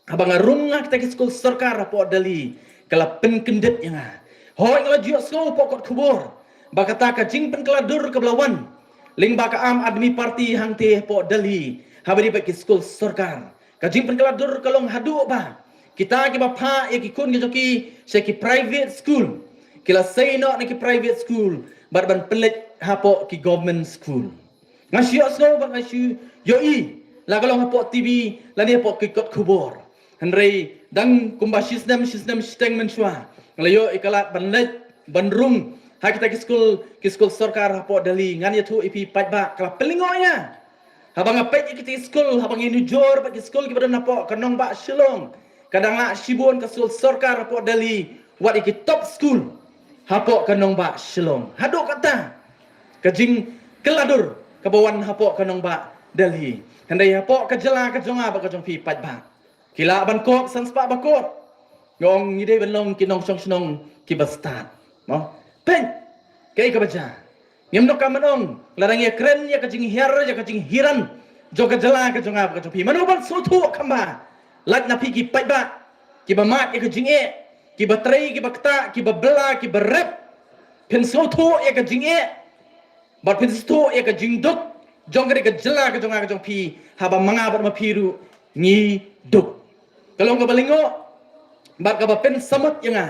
haba nga rung ha kita ki skul sorkar hapoh Delhi, ka la pynkyndit ïa nga. Hooid, nga la ju ïohsngew hapoh kot khubor ba kata ka jingpynkylla dur kaba la wan lyngba ka Aam Aadmi Party hangtei hapoh Delhi haba ïadei bad ki skul sorkar, ka jingpynkylla dur ka long haduh ba kita kiba phah ïa ki khun ki jong ki sha ki private school, ki la sei noh na ki private school bad ban pynleit hapoh ki government school. Nga shu ïohsngew bad nga shu ïohi, la ka long hapoh T V lane hapoh ki kot khubor. Hynrei dang kumba shi snem, shi snem shiteng mynshuwa, nga la ïoh ïa ka lad ban leit ban rung ha kita ki skul, ki skul sorkar hapoh Delhi. Ngan ïathuh ïa phi, paidbah, ka la pynlyngngoh ïa nga. Haba nga peit ïa kita ki skul, haba nga ïanujor bad ki skul kiba don hapoh ka nongbah Shillong, ka dang lah shibun ka skul sorkar hapoh Delhi wat ïa ki top school hapoh ka nongbah Shillong. Haduh katta ka jingkylla dur kaba wan hapoh ka nongbah Delhi. Hynrei hapoh ka jylla ka jong nga bad ka jong phi, paidbah, ki lah ban kop san spah bakut. Nga ong ngi dei ban long ki nongshong shnong kiba stad. Mo? Peit kaei kaba jia. Ngim donkam ban ong, lada ngi ïakren ïa ka jinghiar, ïa ka jinghiran jong ka jylla ka jong nga bad ka jong phi, mano ban sngewthuh? Kham bha lait na phi ki paidbah kiba mad ïa ka jingeh, kiba trei, kiba ktah, kiba bylla, kiba rep. Phin sngewthuh ïa ka jingeh bad phin sngewthuh ïa ka jingduk jong kane ka jylla ka jong nga ka jong phi haba ma nga bad ma phi ruh ngi duk. Ka long kaba lyngngoh bad kaba pynsamot ïa nga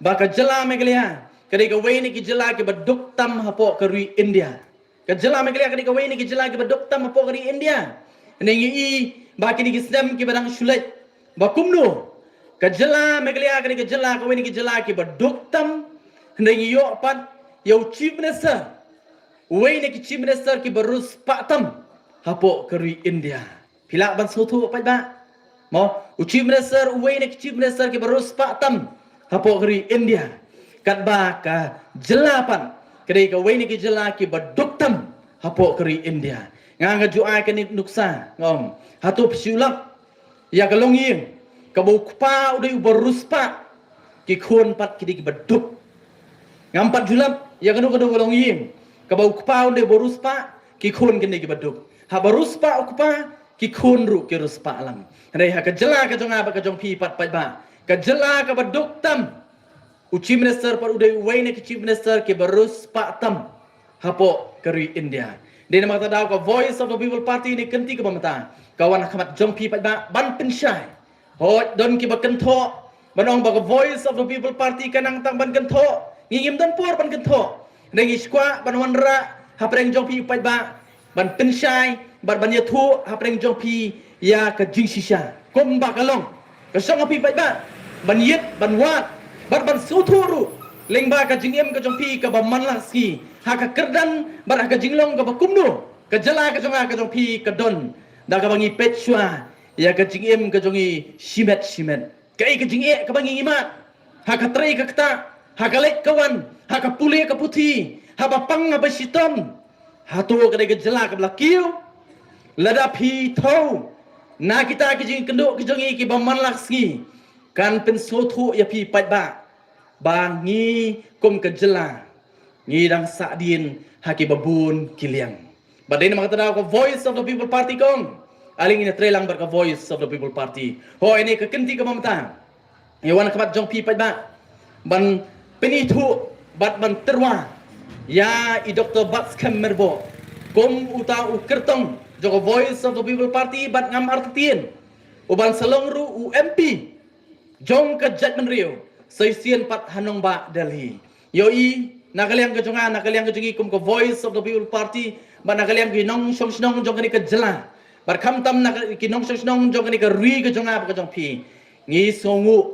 ba ka jylla Meghalaya ka dei kawei na ki jylla kiba duk tam hapoh ka ri India. Ka jylla Meghalaya ka dei kawei na ki jylla kiba duk tam hapoh ka ri India. Hynrei ngi i ba kine ki snem kiba dang shu leit ba kumno ka jylla Meghalaya ka dei ka jylla, kawei na ki jylla kiba duk tam. Hynrei ngi ïoh pat ïa u Chief Minister, uwei na ki Chief Minister kiba riewspah tam hapoh ka ri India. Phi lah ban sngewthuh, paidbah? Mo, u Chief Minister, uwei na ki Chief Minister kiba riewspah tam hapoh ka ri India. Katba ka jylla pat ka dei kawei na ki jylla kiba duk tam hapoh ka ri India. Nga, nga ju ai kane ka nuksa, nga ong, hato phi shu lap ïa ka longïing kaba u kpa u dei uba riewspah, ki khun pat ki dei kiba duk? Ngam pat ju lap ïa kano kano ka longïing kaba u kpa u dei uba riewspah, ki khun ki dei kiba duk. Haba riewspah u kpa, ki khun ruh ki riewspah lang. Hynrei ha ka jylla ka jong nga bad ka jong phi pat, paidbah, ka jylla kaba duk tam, u Chief Minister pat u dei uwei na ki Chief Minister kiba riewspah tam hapoh ka ri India. Dei namar kata daw ka Voice of the People Party ne kynti kaba mynta ka wan ha khmat jong phi, paidbah, ban pynshai. Hooid, don kiba kynthoh ban ong ba ka Voice of the People Party ka nang tang ban kynthoh. Ngi ngim don por ban kynthoh. Hynrei ngi sngewkwah ban wanrah hapdeng jong phi, paidbah, ban pynshai bad ban ïathuh hapdeng jong phi ïa ka jingshisha kumba ka long. Ka shong ha phi, paidbah, ban ïit ban wad bad ban sngewthuh ruh lyngba ka jingim ka jong phi kaba man la sngi, ha ka kyrdan bad ha ka jinglong kaba kumno ka jylla ka jong nga ka jong phi ka don Da kaba ngi peit shuwa ïa ka jingim ka jong ngi shimet shimet. Kaei ka jingeh kaba ngi ïohi ha ka trei ka ktah, ha ka leit ka wan, ha ka pule ka puthi, haba pang haba shitom. Hato ka dei ka jylla kaba la kiew? Lada phi thew na kita ki jingkynduh ki jong ngi kiba man la ka sngi, kan pynsngewthuh ïa phi paidbah ba ngi kum ka jylla ngi dang sahdien ha kiba bun ki liang. Bad dei namar kata ka Voice of the People Party kong, ale ngin ïa trei lang bad ka Voice of the People Party. Hooid, ïa kane ka kynti kaba mynta ngi wan ha khmat jong phi paidbah ban pynithuh bad ban tyrwa ïa i Doktor Batskhem Myrboh kum uta u kyrtong jong ka Voice of the People Party, bad ngam artatien u ban sa long ruh u M P jong ka jaitbynriew, sa shisien pat ha nongbah Delhi. Ïohi, na ka liang ka jong nga, na ka liang ka jong ngi kum ka Voice of the People Party, bad na ka liang ki nongshong shnong jong kane ka jylla, bad khamtam na ka, ki nongshong shnong jong kane ka ri ka jong nga bad ka jong phi, ngi sngewnguh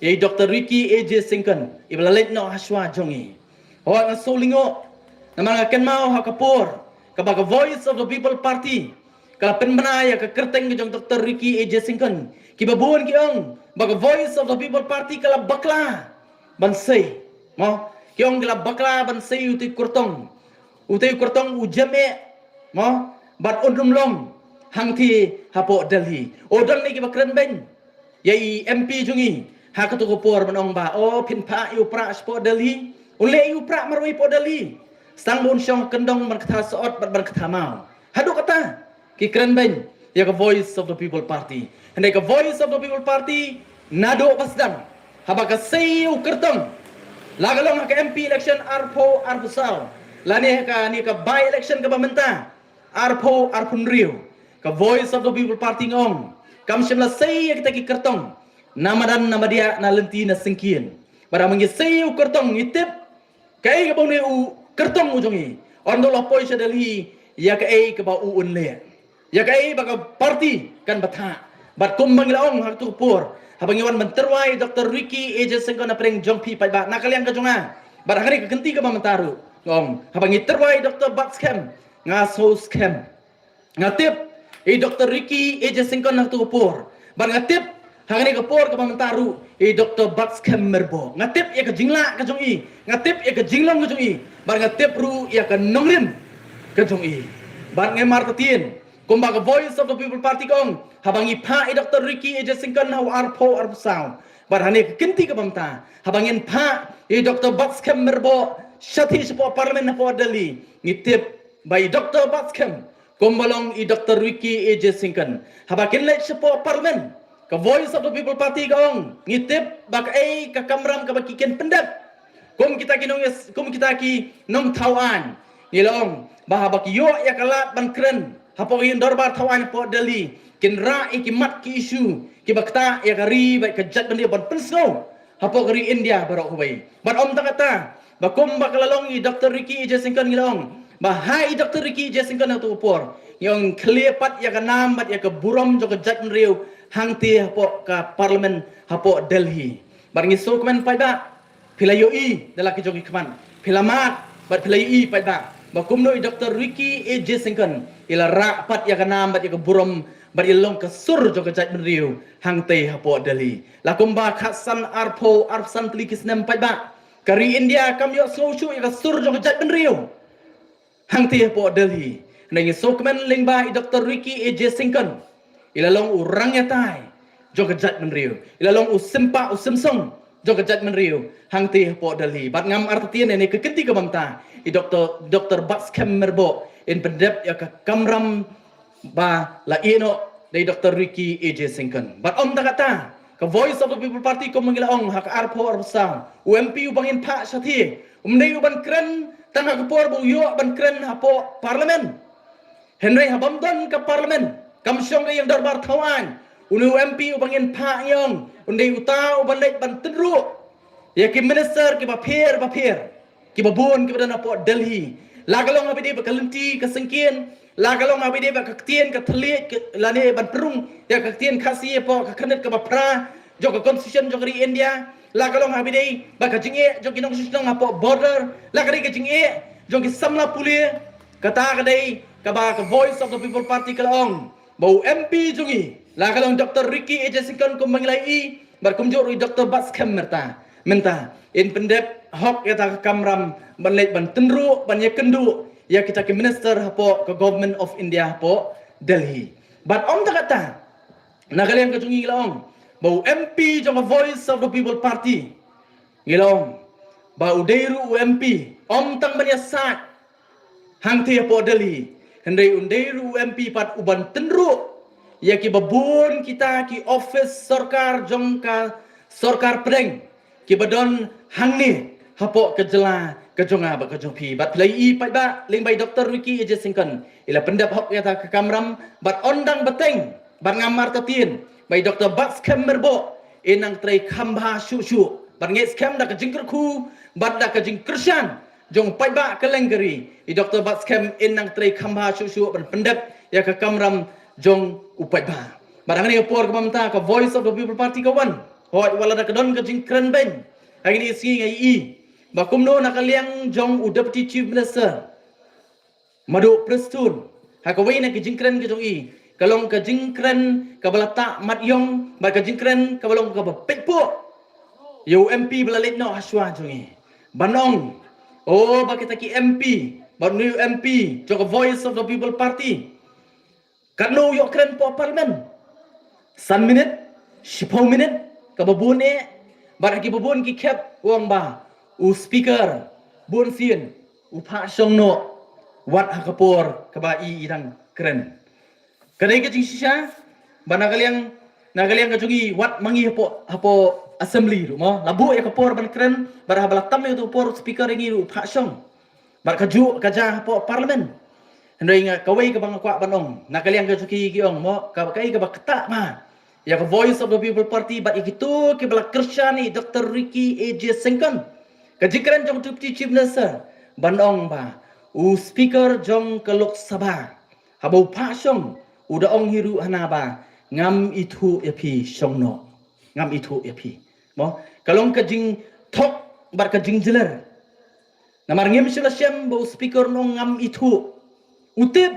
ïa i Doktor Ricky A J Syngkon iba la leit noh hashwa jong ngi. Hooid, nga sngewnguh namar nga kynmaw ha ka por kaba ka Voice of the People Party ka la pynbna ïa ka kyrteng ka jong Doktor Ricky A J Syngkon, kiba bun ki ong ba ka Voice of the People Party ka la bakla ban sei, mo, ki ong ka la bakla ban sei uta u kyrtong, uta u kyrtong u jem eh, mo, bad un ym long hangtei hapoh Delhi. O, don ne kiba kren beiñ ïa i M P jong ngi ha kato ka por ban ong ba, o, phin phah ïa u Prah shapoh Delhi? Un leh ïa u Prah marwei hapoh Delhi, sa tang ba un shong kyndong ban ktha sot bad ban ktha maw. Haduh katta ki kren beiñ ïa ka Voice of the People Party. Hynrei ka Voice of the People Party naduh ba sdang, haba ka sei ïa u kyrtong, la ka long ha ka M P election arphew arphew saw, lane ha kane ka by election kaba mynta arphew arphew hynriew, ka Voice of the People Party nga ong kam shym la sei ïa kita ki kyrtong na madan na madiah, na lynti na syngkien. Bad haba ngi sei ïa u kyrtong ngi tip kaei kaba une u kyrtong u jong ngi, un da la poi sha Delhi ïa kaei kaba u un leh, ïa kaei ba ka party kan bthah. Bad kumba ngi la ong ha kato ka por, haba ngi wan ban tyrwa ïa i Doktor Ricky A J Syngkon napdeng jong phi paidbah, na ka liang ka jong nga, bad ha kane ka kynti kaba mynta ruh nga ong, haba ngi tyrwa ïa i Doktor Batskhem, nga sngew skhem. Nga tip i Doktor Ricky A J Syngkon ha kato ka por, bad nga tip ha kane ka por kaba mynta ruh i Doktor Batskhem Myrboh. Nga tip ïa ka jinglah ka jong i, nga tip ïa ka jinglong ka jong i, bad nga tip ruh ïa ka nongrim ka jong i. Bad ngam artatien, kumba ka Voice of the People Party ka ong, haba ngi phah ïa i Doktor Ricky A J Syngkon ha u arphew arphew saw, bad ha kane ka kynti kaba mynta, haba ngin phah ïa i Doktor Batskhem Myrboh shathie shapoh Parliament hapoh Delhi, ngi tip ba i Doktor Batskhem, kumba long i Doktor Ricky A J Syngkon, haba kin leit shapoh Parliament, ka Voice of the People Party ka ong, ngi tip ba kaei ka kamram kaba ki kin pyndep. Kum kita ki nong, kum kita ki nongthaw aiñ, ngi la ong ba haba ki ïoh ïa ka lad ban kren hapoh ka ïing dorbar thaw aiñ hapoh Delhi, kin rah ïa ki mat ki issue kiba ktah ïa ka ri bad ka jaitbynriew ban pynsngew hapoh ka ri India baroh kawei. Bad ym tang katta, ba kumba ka la long i Doktor Ricky A J Syngkon, ngi la ong ba ha i Doktor Ricky A J Syngkon ha kato ka por, ngi ong khlieh pat ïa ka nam bad ïa ka burom jong ka jaitbynriew hangtei hapoh ka Parliament hapoh Delhi. Bad ngi sngewkmen paidbah, phi la ïohi da la ki jong ki khmat, phi la mad bad phi la ïohi paidbah ba kumno i Doktor Ricky A J Syngkon i la rah pat ïa ka nam bad ïa ka burom bad i la long ka sur jong ka jaitbynriew hangtei hapoh Delhi. La kumba khatsan, arphew, arphew san tylli ki snem paidbah, ka ri India kam ïohsngew shuh ïa ka sur jong ka jaitbynriew hangtei hapoh Delhi. Hynrei ngi sngewkmen lyngba i Doktor Ricky A J Syngkon, i la long u rangïatai jong ka jaitbynriew, i la long u sympa u symsong jong ka jaitbynriew hangtei hapoh Delhi. Bad ngam artatien, ha kane ka kynti kaba mynta i Doktor, Doktor Batskhem Myrboh in pyndep ïa ka kamram ba la ïehnoh da i Doktor Ricky A J Syngkon. Bad ym tang katta, ka Voice of the People Party, kumba ngi la ong, ha ka arphew arphew saw, u M P uba ngin phah shathie um dei u ban kren tang ha ka por ba u ïoh ban kren hapoh Parliament. Hynrei ha bym don ka Parliament, kam shong ka ïing dorbar thaw aiñ, une u M P uba ngin phah, ngi ong, un dei uta uba leit ban tynruh ïa ki minister kiba pher ba pher, kiba bun kiba don hapoh Delhi. La ka long haba ïadei bad ka lynti ka syngkien, la ka long haba ïadei bad ka ktien ka thylliej, ka, lane ban pynrung ïa ka ktien Khasi hapoh ka khyrnit kaba phra jong ka Constitution jong ka ri India, la ka long haba ïadei bad ka jingeh jong ki nongshong shnong hapoh border, la ka dei ka jingeh jong ki samla pule. Kata ka dei kaba ka Voice of the People Party ka la ong, ba u M P jong i, la ka long Doctor Ricky A J Syngkon kum ba ngi la ïohi, bad kumjuh ruh i Doctor Batskhem mynta. Mynta, in pyndep hok ïa kata ka kamram ban leit ban tynruh, ban ïakynduh ïa kita ki minister hapoh ka Government of India hapoh Delhi. Bad ym tang kata, na ka liang ka jong i la ong ba u M P jong ka Voice of the People Party, ngi la ong ba u dei ruh u M P, ym tang ban ïasaid hangtei hapoh Delhi, hynrei un dei ruh u M P pat u ban tynruh ïa ki babun kita ki office sorkar jong ka sorkar pdeng, ki ba don hangne hapoh ka jylla ka jong nga bad ka jong phi. Bad phi la ïohi paidbah, lyngba i Doctor Ricky A J Syngkon, i la pyndep hok ïa kata ka kamram, bad ym dang bteng bad ngam artatien ba i Doctor Batskhem Myrboh in nang trei kham bha shuh shuh, bad ngeit skhem da ka jingkyrkhu bad da ka jingkyrshan jong paidbah kylleng ka ri, i Doctor Batskhem in nang trei kham bha shuh shuh ban pyndep ïa ka kamram jong u paidbah. Bad hangne ha por kaba mynta ka Voice of the People Party ka wan, hooid, wat la da ka don ka jingkren beiñ, hangne sngi nga ïohi ba kumno na ka liang jong u Deputy Chief Minister Madu Prestone, ha kawei na ki jingkren ka jong i, ka long ka jingkren kaba la tah mat ïong, bad ka jingkren kaba long kaba pyrkhat ïa u M P ba la leit noh ha shuwa jong i, ban ong, o, ba kita ki M P, bad une u M P jong ka Voice of the People Party, katno u ïoh kren hapoh Parliament? San minit, shiphew minit, kaba bun eh? Bad ha ki babun ki khep u ong ba u Speaker bunsien u phah shong noh wat ha ka por kaba i i dang kren. Ka dei ka jingshisha ba na ka liang, na ka liang ka jong i, wat ma ngi hapoh, hapoh Assembly ruh mo, la buh ïa ka por ban kren, bad haba la tam ïa ka por u Speaker ïa ngi ruh u phah shong. Bad kajuh ka jia hapoh Parliament. Hynrei nga, kawei kaba nga kwah ban ong, na ka liang ka jong ki ki ong mo, ka, kaei kaba ktah ma ïa ka Voice of the People Party bad ïa kito kiba la kyrshan ïa i Doctor Ricky A J Syngkon, ka jingkren jong u Deputy Chief Minister ban ong ba u Speaker jong ka Lok Sabha, haba u phah shong, u da ong hi ruh hana ba ngam ithuh ïa phi, shong noh. Ngam ithuh ïa phi. Mo, ka long ka jingthok bad ka jingjler. Namar ngim shym la shem ba u Speaker un ong ngam ithuh. U tip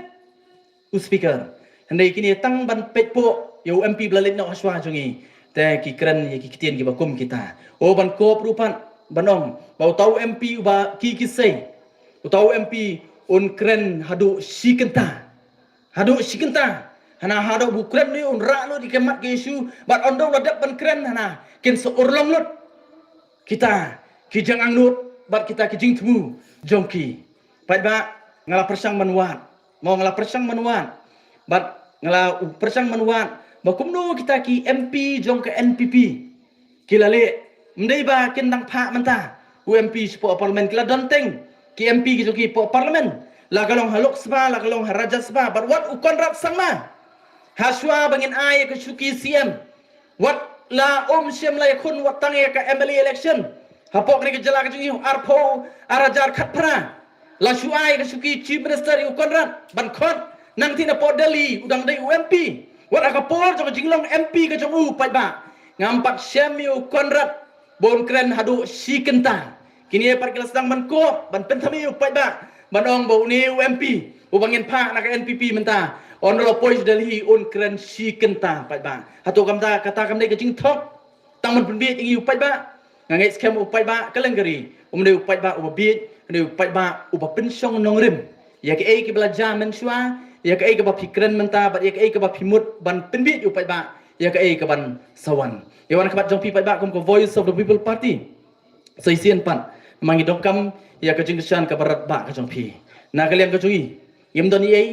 u Speaker. Hynrei kine tang ban peit poh ïa u M P ba la leit noh ha shuwa jong i, te ki kren ïa ki ktien kiba kum kita. O, ban kup ruh pat ban ong ba uta u M P uba ki ki sei, uta u M P un kren haduh shi kynta. Haduh shi kynta. Hana haduh ba u kren ne un rah lut ïa ka mat ka issue, bad ynda u la dep ban kren hana kin sa urlong lut kita ki jingangnud bad kita ki jingthmu jong ki. Paidbah, nga la pyrshang ban wad. Mo, nga la pyrshang ban wad. Bad nga la pyrshang ban wad ba kumno kita ki M P jong ka N P P ki la leh. Ym dei ba kin dang phah mynta u M P shapoh Parliament, ki la don teng ki M P ki jong ki hapoh Parliament, la ka long ha Lok Sabha, la ka long ha Rajya Sabha. Bad wat u Conrad Sangma, ha shuwa ba ngin ai ïa ka shuki C M, wat la um shym la ïakhun wat tang ïa ka M L A election hapoh kane ka jylla ka jong ngi, arphew, ar hajar khatphra. La shu ai ka shuki Chief Minister ïa u Conrad ban khot, nangta napoh Delhi u dang dei u M P. Wat ha ka por jong ka jinglong M P ka jong u, paidbah, ngam pat shem ïa u Conrad ba un kren haduh shi kynta. Kine pat ki la sdang ban kup, ban pynthame ïa u paidbah, ban ong ba une u M P uba ngin phah na ka N P P mynta, ynda la poi sha Delhi un kren shi kynta, paidbah. Hato kam da kata kam dei ka jingthok? Tang ban pynbieit ïa ngi u paidbah. Nga ngeit skhem u paidbah kylleng ka ri um dei u paidbah uba bieit, um dei u paidbah uba pynshong nongrim ïa kaei kaba la jia mynshuwa, ïa kaei kaba phi kren mynta bad ïa kaei kaba phi mut ban pynbieit ïa u paidbah ïa kaei kaban sa wan. Ïa wan ka mat jong phi paidbah kum ka Voice of the People Party, sa shisien pat, namar ngi donkam ïa ka jingkyrshan kaba radbah ka jong phi. Na ka liang ka jong ngi, ngim don ei ei,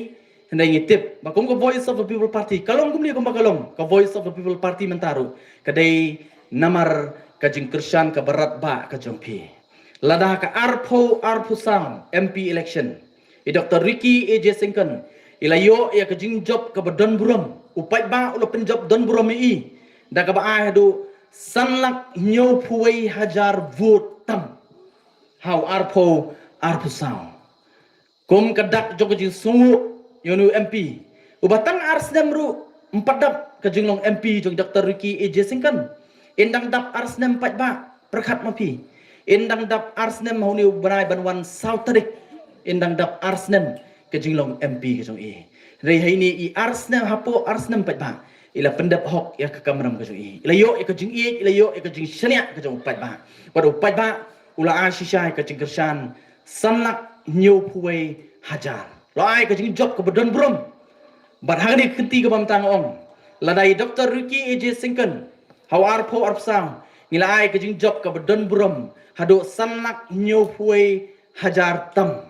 hynrei ngi tip ba kum ka Voice of the People Party, ka long kumne kumba ka long ka Voice of the People Party mynta ruh, ka dei namar ka jingkyrshan kaba radbah ka jong phi. Lada ka arphew arphew saw M P election, i Doctor Ricky A J Syngkon i la ïoh ïa ka jingjop kaba don burom, u paidbah u la pynjop don burom ïa i da kaba ai haduh san lak hynñiewphew wei hajar vote tam ha u arphew arphew saw. Kum ka dak jong ka jingsngewnguh ïa une u M P uba tang ar snem ruh ym pat dap ka jinglong M P jong Doctor Ricky A J Syngkon. In dang dap ar snem paidbah, pyrkhat ma phi. In dang dap ar snem ha une u bnai ban wan saw tarik. In dang dap ar snem ka jinglong M P ka jong i. Hynrei ha ine i ar snem, hapoh ar snem paidbah, i la pyndep hok ïa ka kamram ka jong i. I la ïoh ïa ka jingïeit, i la ïoh ïa ka jingshaniah ka jong u paidbah. Bad u paidbah u la ai shisha ïa ka jingkyrshan san lak hynñiewphew wei hajar. La ai ka jingjop kaba don burom. Bad ha kane ka kynti kaba mynta nga ong, lada i Doctor Ricky A J Syngkon ha u arphew arphew saw, ngi la ai ka jingjop kaba don burom haduh san lak hynñiewphew wei hajar tam.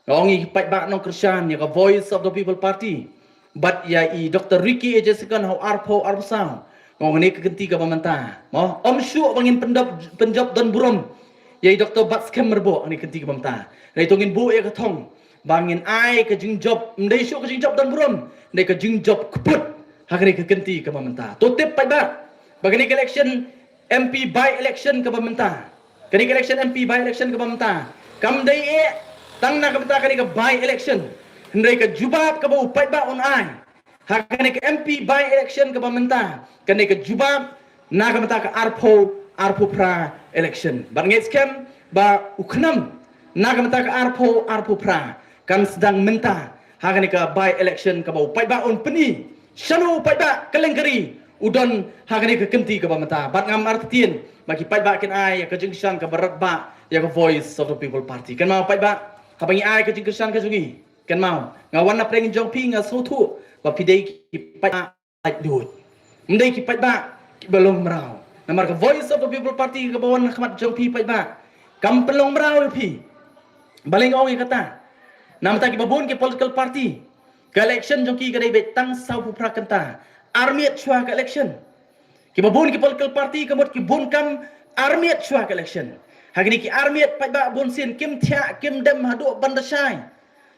Nga ong ïa ki paidbah nongkyrshan ïa ka Voice of the People Party bad ïa i Doctor Ricky A J Syngkon ha u arphew arphew saw. Nga ong ha kane ka kynti kaba mynta, mo, ym shuh ba ngin pyndep, pynjop don burom ïa i Doctor Batskhem Rymbui ha kane ka kynti kaba mynta. Hynrei to ngin buh ïa ka thong ba ngin ai ka jingjop, ym dei shuh ka jingjop don burom, hynrei ka jingjop kput ha kane ka kynti kaba mynta. To tip paidbah ba kane ka election M P by election kaba mynta, kane ka election M P by election kaba mynta, kam dei eh tang na ka bynta kane ka by election, hynrei ka jubab kaba u paidbah un ai ha kane ka M P by election kaba mynta, kane ka jubab na ka bynta ka arphew arphew phra election. Bad nga ngeit skhem ba u khnam na ka bynta ka arphew arphew phra kan sdang mynta ha kane ka by election kaba u paidbah un pyni shano u paidbah kylleng ka ri u don ha kane ka kynti kaba mynta. Bad ngam artatien ba ki paidbah kin ai ïa ka jingkyrshan kaba radbah ïa ka Voice of the People Party. Kynmaw paidbah, haba ngi ai ka jingkyrshan ka jong ngi, kynmaw, nga wan na pdeng jong phi, nga sngewthuh ba phi dei ki paidbah laitluid. Ym dei ki paidbah kiba long mraw. Namar ka Voice of the People Party kaba wan na khmat jong phi paidbah kam pynlong mraw ïa phi. Balei nga ong ïa kata? Namar kiba bun ki political party, ka election jong ki ka dei beit tang sawphew phra kynta ar miet shuwa ka election. Kiba bun ki political party ka mut ki bun kam ar miet shuwa ka election. Ha kine ki ar miet paidbah bun sien kim thiah kim dem haduh ban da shai.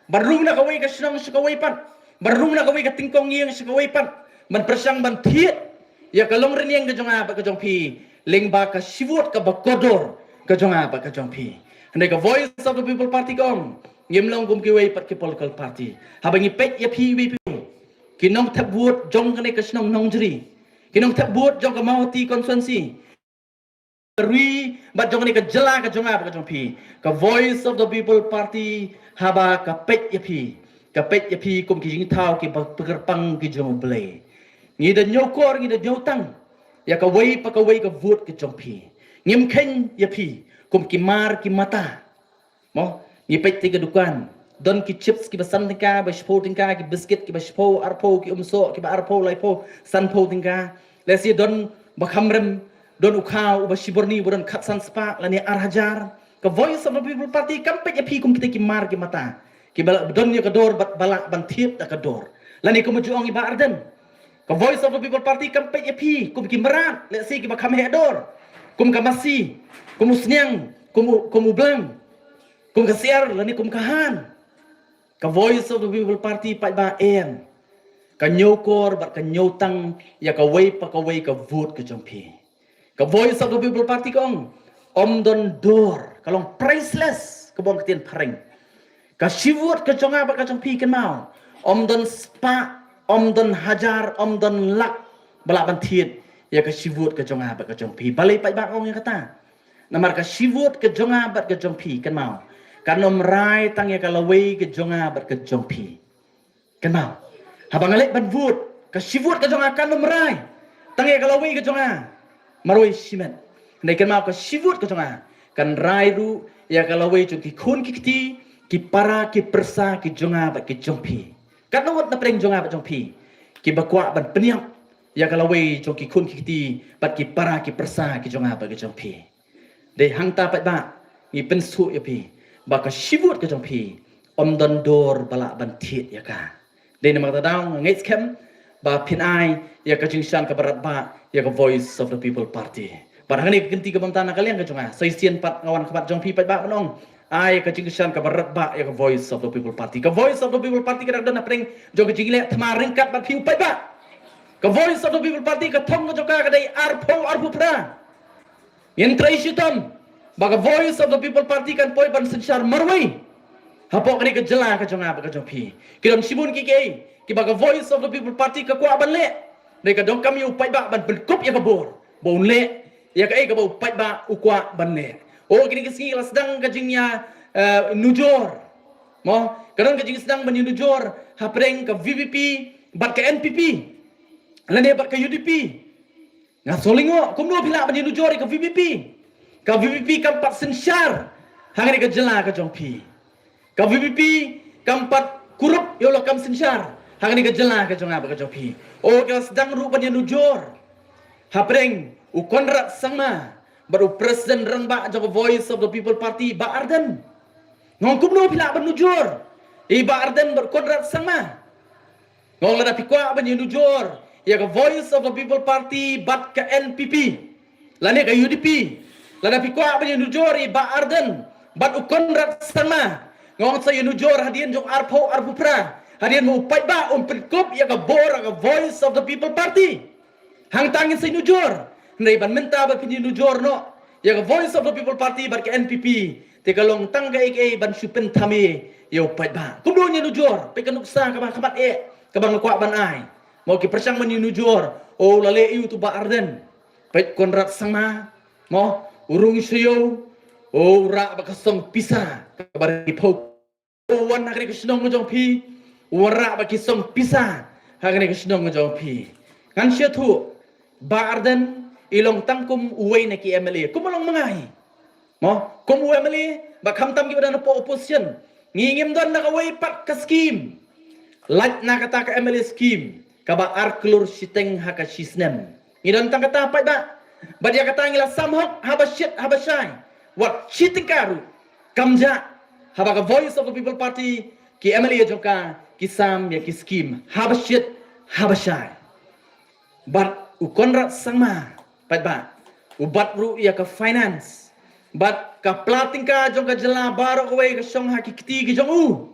Ban rung na kawei ka shnong sha kawei pat, ban rung na kawei ka tyngkong ïing sha kawei pat, ban pyrshang ban thied ïa ka long rynïeng ka jong nga bad ka jong phi lyngba ka shi vote kaba kordor ka jong nga bad ka jong phi. Hynrei ka Voice of the People Party ka ong, ngim long kum kiwei pat ki political party. Haba ngi peit ïa phi iwei pa iwei, ki nongthep vote jong kane ka shnong Nongjri, ki nongthep vote jong ka Mawhati constituency, ka ri bad jong kane ka jylla ka jong nga bad ka jong phi, ka Voice of the People Party haba ka peit ïa phi, ka peit ïa phi kum ki jingthaw kiba kyrpang ki jong U Blei. Ngi da ñiewkor, ngi da ñiewtang ïa kawei pa kawei ka vote ka jong phi. Ngim kheiñ ïa phi kum ki mar ki mata. Mo, ngi peit te ka dukan, don ki chips kiba san tyngka, ba shiphew tyngka, ki biscuit kiba shiphew, arphew, ki umsoh kiba arphew, laiphew, sanphew tyngka. Lehse don ba kham rem, don u khaw uba shi byrni uba don khatsan spah lane ar hajar. Ka Voice of the People Party kam peit ïa phi kum kita ki mar ki mata kiba don ïa ka dor bad ba lah ban thied da ka dor. Lane kum u ju ong i Bah Ardent, ka Voice of the People Party kam peit ïa phi kum ki mrad, lehse kiba kham heh dor, kum ka masi, kum u sniang, kum u, kum u blang, kum ka siar lane kum ka han. Ka Voice of the People Party paidbah em, ka ñiewkor bad ka ñiewtang ïa kawei pa kawei ka vote ka jong phi. Ka Voice of the People Party ka ong, ym don dor, ka long priceless, kaba ong ka ktien phareng. Ka shi vote ka jong nga bad ka jong phi, kynmaw, ym don spah, ym don hajar, ym don lak ba lah ban thied ïa ka shi vote ka jong nga bad ka jong phi. Balei paidbah ong ïa kata? Namar ka shi vote ka jong nga bad ka jong phi, kynmaw, kan ym rai tang ïa ka lawei ka jong nga bad ka jong phi. Kynmaw, haba nga leit ban vote, ka shi vote ka jong nga kan ym rai tang ïa ka lawei ka jong nga marwei shimet. Hynrei kynmaw, ka shi vote ka jong nga kan rai ruh ïa ka lawei jong ki khun ki kti, ki para ki pyrsa ki jong nga bad ki jong phi. Katno ngut na pdeng jong nga bad jong phi kiba kwah ban pynïap ïa ka lawei jong ki khun ki kti bad ki para ki pyrsa ki jong nga bad ki jong phi. Dei hangta paidbah, ngi pynsngewthuh ïa phi ba ka shi vote ka jong phi ym don dor ba lah ban thied ïa ka. Dei namar kata daw nga ngeit skhem ba phin ai ïa ka jingkyrshan kaba radbah ïa ka Voice of the People Party. Bad hangne ka kynti kaba mynta na ka liang ka jong nga, sa shisien pat nga wan khmat jong phi paidbah ban ong, ai ka jingkyrshan kaba radbah ïa ka Voice of the People Party. Ka Voice of the People Party ka dang don na pdeng jong ka jingleh thma ryngkat bad phi u paidbah. Ka Voice of the People Party ka thong ka jong ka ka dei arphew arphew phra. Ngin trei shitom ba ka Voice of the People Party kan poi ban synshar marwei hapoh kane ka jylla ka jong nga bad ka jong phi. Ki don shibun kiei kiei kiba ka Voice of the People Party ka kwah ban leh. Dei ka donkam ïa u paidbah ban pynkup ïa ka bor ba un leh ïa kaei kaba u paidbah u kwah ban leh. Oh, kine ki sngi la sdang ka jingïa, eh, nujor. Mo, ka don ka jingsdang ban ïanujor hapdeng ka V P P bad ka N P P lane bad ka U D P. Nga sngew lyngngoh, kumno phi lah ban ïanujor ïa ka V P P? Ka V P P kam pat synshar hangne ka jylla ka jong phi. Ka V P P kam pat kurup ïa u la kam synshar hangne ka jylla ka jong nga bad ka jong phi. O, ka sdang ruh ban ïanujor hapdeng u Conrad Sangma bad u president rangbah jong ka Voice of the People Party, Bah Ardent. Nga ong kumno phi lah ban nujor ïa Bah Ardent bad Conrad Sangma? Nga ong lada phi kwah ban ïanujor ïa ka Voice of the People Party bad ka N P P lane ka U D P, lada phi kwah ban ïanujor ïa Bah Ardent bad u Conrad Sangma, nga ong sa ïanujor hadien jong arphew arphew phra, hadien ba u paidbah um pynkup ïa ka bor ka Voice of the People Party. Hangta ngin sa ïanujor. Hynrei ban mynta ba phin ïanujor noh ïa ka Voice of the People Party bad ka N P P, te ka long tang kaei kaei ban shu pynthame ïa u paidbah. Kumno ngin ïanujor? Peit ka nuksa kaba khmat eh kaba nga kwah ban ai. Mo, ki pyrshang ban ïanujor, o, la leh ïa u tu Bah Ardent. Peit Conrad Sangma, mo, u rung sha ïew, o, u rah bad ka song pisa kaba ri phew. U wan ha kane ka shnong ka jong phi, u wan rah bad ki song pisa ha kane ka shnong ka jong phi. Ngan sngewthuh, Bah Ardent i long tang kum uwei na ki M L A, kum u long ma nga hi. Mo, kum u M L A, ba khamtam kiba don hapoh opposition, ngi ngim don na kawei pat ka scheme. Lait na kata ka M L A scheme kaba ar klur shiteng ha ka shi snem. Ngi don tang kata paidbah. Bad ïa kata ngi la sam hok haba shit haba shai. Wat shi tyngka ruh kam jah haba ka Voice of the People Party, ki M L A jong ka, ki sam ïa ki scheme haba shit haba shai. Bad u Conrad Sangma, paidbah, u bat ruh ïa ka finance. Bad ka pla tyngka jong ka jylla baroh kawei ka shong ha ki kti ki jong u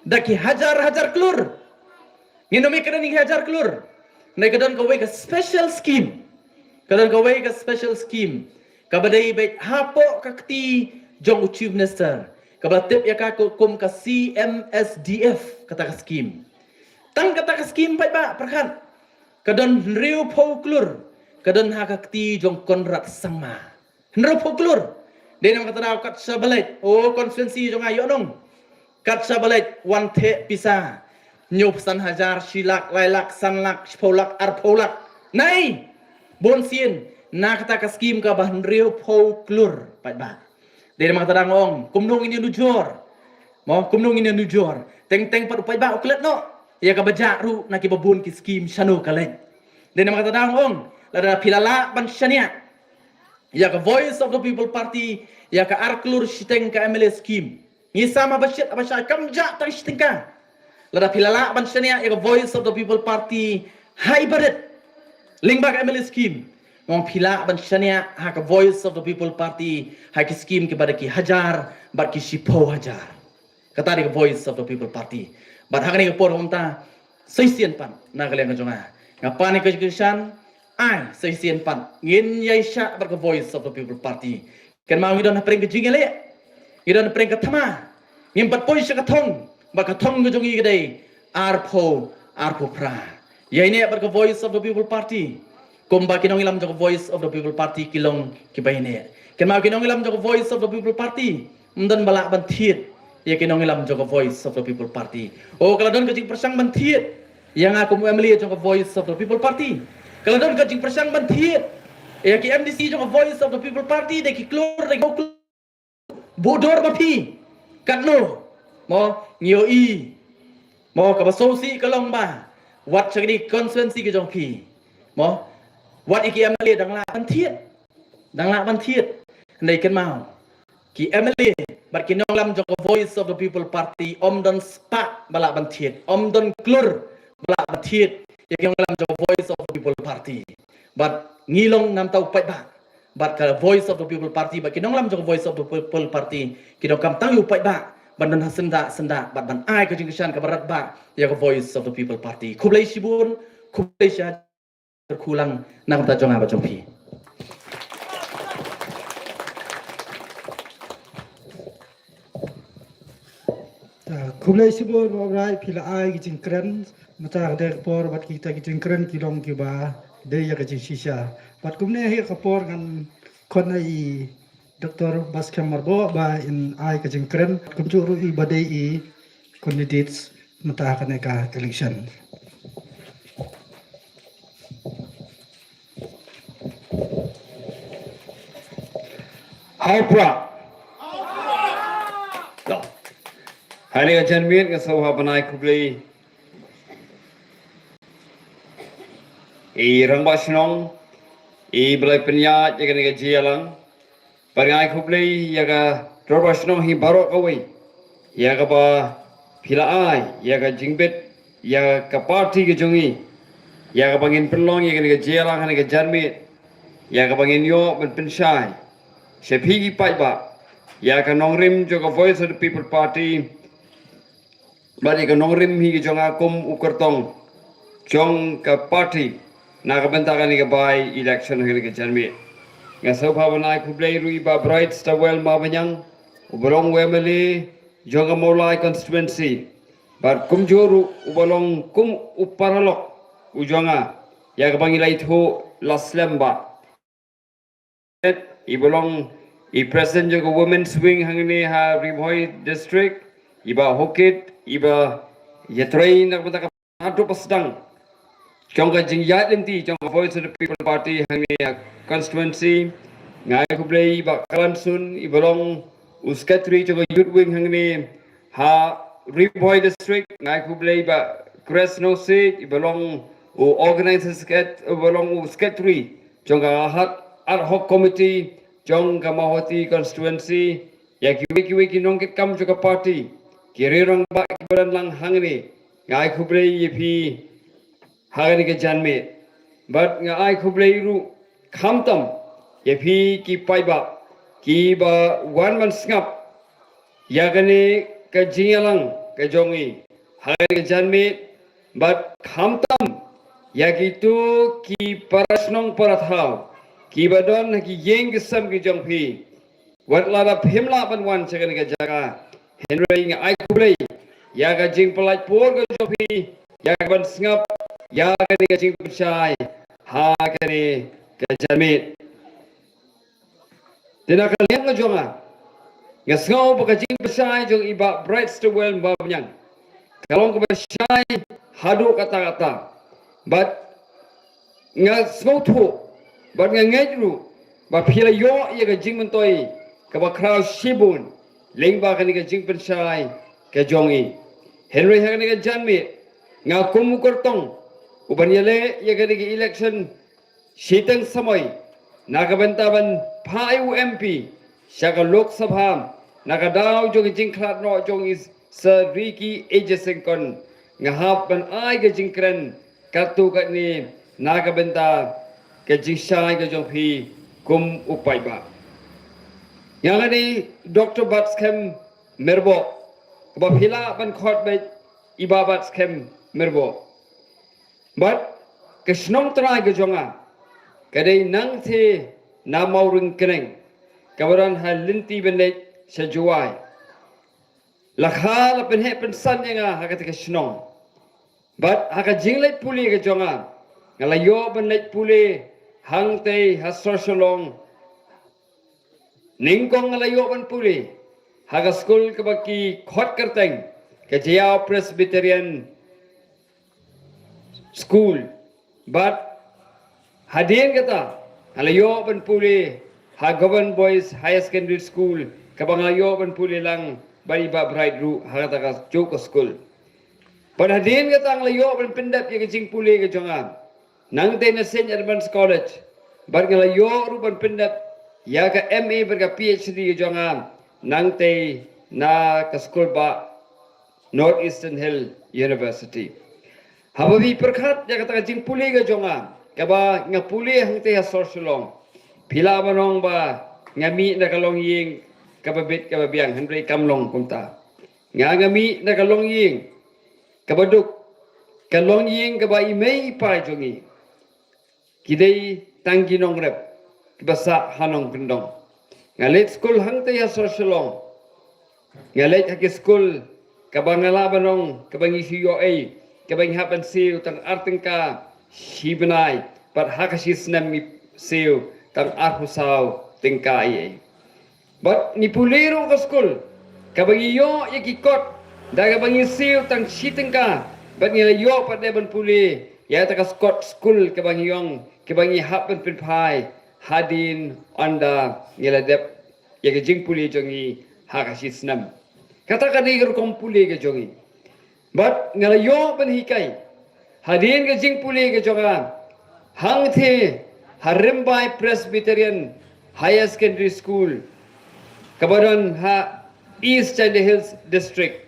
da ki hajar hajar klur. Ngin ym ïa ka don ki hajar klur. Hynrei ka don kawei ka special scheme. Ka don kawei ka special scheme kaba dei beit hapoh ka kti jong u Chief Minister, kaba la tip ïa ka kum ka C M S D F, kata ka scheme. Tang kata ka scheme paidbah, pyrkhat, ka don hynriewphew klur ka don ha ka kti jong Conrad Sangma. Hynriewphew klur. Dei namar kata daw kat sha ba leit, o, constituency jong nga ïoh nong, kat sha ba leit wan theh pisa hynñiewphew san hajar, shi lak, lai lak, san lak, shiphew lak, arphew lak. Nai, bun sien na kata ka scheme kaba hynriewphew klur, paidbah. Dei namar kata dang ong kumno ngin ïanujor. Mo, kumno ngin ïanujor? Teng teng pat u paidbah u klet noh ïa kaba jah ruh na kiba bun ki scheme, shano ka leit. Dei namar kata dang ong, lada phi la lah ban shaniah ïa ka Voice of the People Party, ïa ka ar klur shiteng ka M L A scheme, ngi sam haba shit haba shai, kam jah tang shi tyngka. Lada phi la lah ban shaniah ïa ka Voice of the People Party ha i barit lyngba ka M L A scheme, nga ong phi lah ban shaniah ha ka Voice of the People Party ha ki scheme kiba da ki hajar bad ki shiphew hajar. Kata dei ka Voice of the People Party. Bad ha kane ka por, kumta, sa shisien pat na ka liang ka jong nga, nga pan ïa ka jingkyrshan, ai, sa shisien pat ngin ïaishah bad ka Voice of the People Party. Kynmaw, ngi don hapdeng ka jingïaleh, ngi don hapdeng ka thma. Ngim pat poi sha ka thong, bad ka thong ka jong ngi ka dei arphew arphew phra. Ïaineh bad ka Voice of the People Party kumba ki nongïalam jong ka Voice of the People Party ki long kiba ïaineh. Kynmaw, ki nongïalam jong ka Voice of the People Party ym don ba lah ban thied ïa ki nongïalam jong ka Voice of the People Party. O, ka la don ka jingpyrshang ban thied ïa nga kum u M L A jong ka Voice of the People Party. Ka la don ka jingpyrshang ban thied ïa ki M D C jong ka Voice of the People Party da ki klur, da ki klur. Buh dur ma phi. Katno? Mo, ngi ïohi. Mo, kaba sngewsih ka long ba wat sha kine ki constituency ki jong phi, mo, wat ïa ki M L A dang lah ban thied. Dang lah ban thied. Hynrei kynmaw, ki M L A bad ki nongïalam jong ka Voice of the People Party ym don spah ba lah ban thied, ym don klur ba lah ban thied ïa ki nongïalam jong ka Voice of the People Party. Bad ngi long namar u paidbah. Bad ka Voice of the People Party bad ki nongïalam jong ka Voice of the People Party ki donkam tang ïa u paidbah ban don ha syndah syndah bad ban ai ka jingkyrshan kaba radbah ïa ka Voice of the People Party. Khublei shibun, khublei shihajar, kyrkhu lang na ka bynta jong nga bad jong phi. Ta, khublei shibun, Bah Brai, phi la ai ki jingkren, mynta ka dei ka por bad kita ki jingkren ki long kiba dei ïa ka jingshisha. Bad kumne hi ka por ngan khot ïa i Doctor Baskhem Myrboh ba in ai ka jingkren. Kumjuh ruh i ba dei i candidates mynta ha kane ka election. Hau pra. Hynrei ka janmiet nga sngewbha ban ai khublei ïa i rangbah shnong, i ba la pynïaid ïa kane ka jingïalang. Bad nga ai khublei ïa ka dorbar shnong hi baroh kawei, ïa kaba phi la ai ïa ka jingbit ïa ka party ka jong i, ïa kaba ngin pynlong ïa kane ka jingïalang ha kane ka janmiet, ïa kaba ngin ïoh ban pynshai sha phi ki paidbah ïa ka nongrim jong ka Voice of the People Party. Bad ïa ka nongrim hi ka jong nga kum u kyrtong jong ka party na ka bynta kane ka by-election ha kane ka janmiet. Nga sngewbha ban ai khublei ruh ïa i Bah Brightstarwell Mawbaniang, uba long u M L A jong ka Mawlai constituency. Bad kumjuh ruh uba long kum u paralok u jong nga, ïa kaba ngi la ithuh la slem bha. I ba long i president jong ka Women's Wing hangne ha Ri Bhoi District, i Bah Haokip, i ba ïatrei na ka bynta ka haduh ba sdang jong ka jingïaid lynti jong ka Voice of the People Party hangne ha constituency. Nga ai khublei i Bah Kalansun, i ba long u secretary jong ka Youth Wing hangne ha Ri Bhoi District. Nga ai khublei i Bah Grace Nongsiej, i ba long u organizing secret-, i ba long u secretary jong ka ad hoc committee jong ka Mawhati constituency, ïa kiwei kiwei ki nongkitkam jong ka party, ki rangbah kiba don lang hangne. Nga ai khublei ïa phi ha kane ka janmiet. Bad nga ai khublei ruh khamtam ïa phi ki paidbah kiba wan ban sngap ïa kane ka jingïalang ka jong i ha kane ka janmiet. Bad khamtam ïa kito ki para shnong para thaw kiba don ha ki ïing ki sem ki jong phi. Wat lada phim lah ban wan sha kane ka jaka, hynrei nga ai khublei ïa ka jingpyllait por ka jong phi ïa ka ban sngap ïa kane ka jingpynshai ha kane ka janmiet. Te na ka liang ka jong nga, nga sngew ba ka jingpynshai jong i Bah Brightstarwell Mawbaniang ka long kaba shai haduh katta katta. Bad nga sngewthuh bad nga ngeit ruh ba phi la ïoh ïa ka jingmyntoi kaba khraw shibun lyngba kane ka jingpynshai ka jong i. Hynrei ha kane ka janmiet, nga kum u kyrtong uban ïaleh ïa kane ka election shiteng samoi na ka bynta ban phah ïa u M P sha ka Lok Sabha na ka daw jong ka jingkhlad noh jong i Sir Ricky A J Syngkon. Nga hap ban ai ka jingkren katto katne na ka bynta ka jingshai ka jong phi kum u paidbah. Nga nga dei Doctor Batskhem Myrboh, kaba phi lah ban khot beit i Bah Batskhem Myrboh. Bad ka shnong trai ka jong nga ka dei Nangthe na Mawryngkneng, kaba don ha lynti ban leit sha Jowai. La kha la pynheh pynsan ïa nga ha kata ka shnong. Bad ha ka jingleit pule ka jong nga, nga la ïoh ban leit pule hangtei ha Sor Shillong. Nyngkong nga la ïoh ban pule ha ka skul kaba ki khot kyrteng ka Jaïaw Presbyterian School. Bad hadien kata nga la ïoh ban pule ha Government Boys Higher Secondary School, kaba nga la ïoh ban pule lang bad i Bah Bright ruh ha kata ka juh ka skul. Bad hadien kata nga la ïoh ban pyndep ïa ka jingpule ka jong nga nangtei na Saint Edmund's College. Bad nga la ïoh ruh ban pyndep ïa ka M A bad ka P H D ka jong nga nangtei na ka skul bah North Eastern Hill University. Haba phi pyrkhat ïa kata ka jingpule ka jong nga, kaba nga pule hangtei ha Sor Shillong, phi lah ban ong ba nga mih na ka longïing kaba bit kaba biang, hynrei kam long kumta. Nga nga mih na ka longïing kaba duk, ka longïing kaba i mei i pa jong ngi ki dei tang ki nongrep kiba sah ha nongkyndong. Nga leit skul hangtei ha Sor Shillong. Nga leit ha ki skul kaba nga lah ban ong kaba ngi shu ïoh ei, kaba ngi hap ban siew tang ar tyngka shi bnai, bad ha ka shi snem ngi siew tang arphew saw tyngka ei ei. Bad ngi pule ruh ka skul kaba ngi ïoh ïa ki kot Da kaba ngi siew tang shi tyngka bad ngi la ïoh pat de ban pule ïa kata ka kot skul kaba ngi ong, kaba ngi hap ban pynphai hadien ynda ngi la dep ïa ka jingpule jong ngi ha ka shi snem. Kata ka dei ka rukom pule ka jong ngi. Bad nga la ïoh ban hikai hadien ka jingpule ka jong nga hangtei ha Rymbai Presbyterian Higher Secondary School kaba don ha East Jaintia Hills District.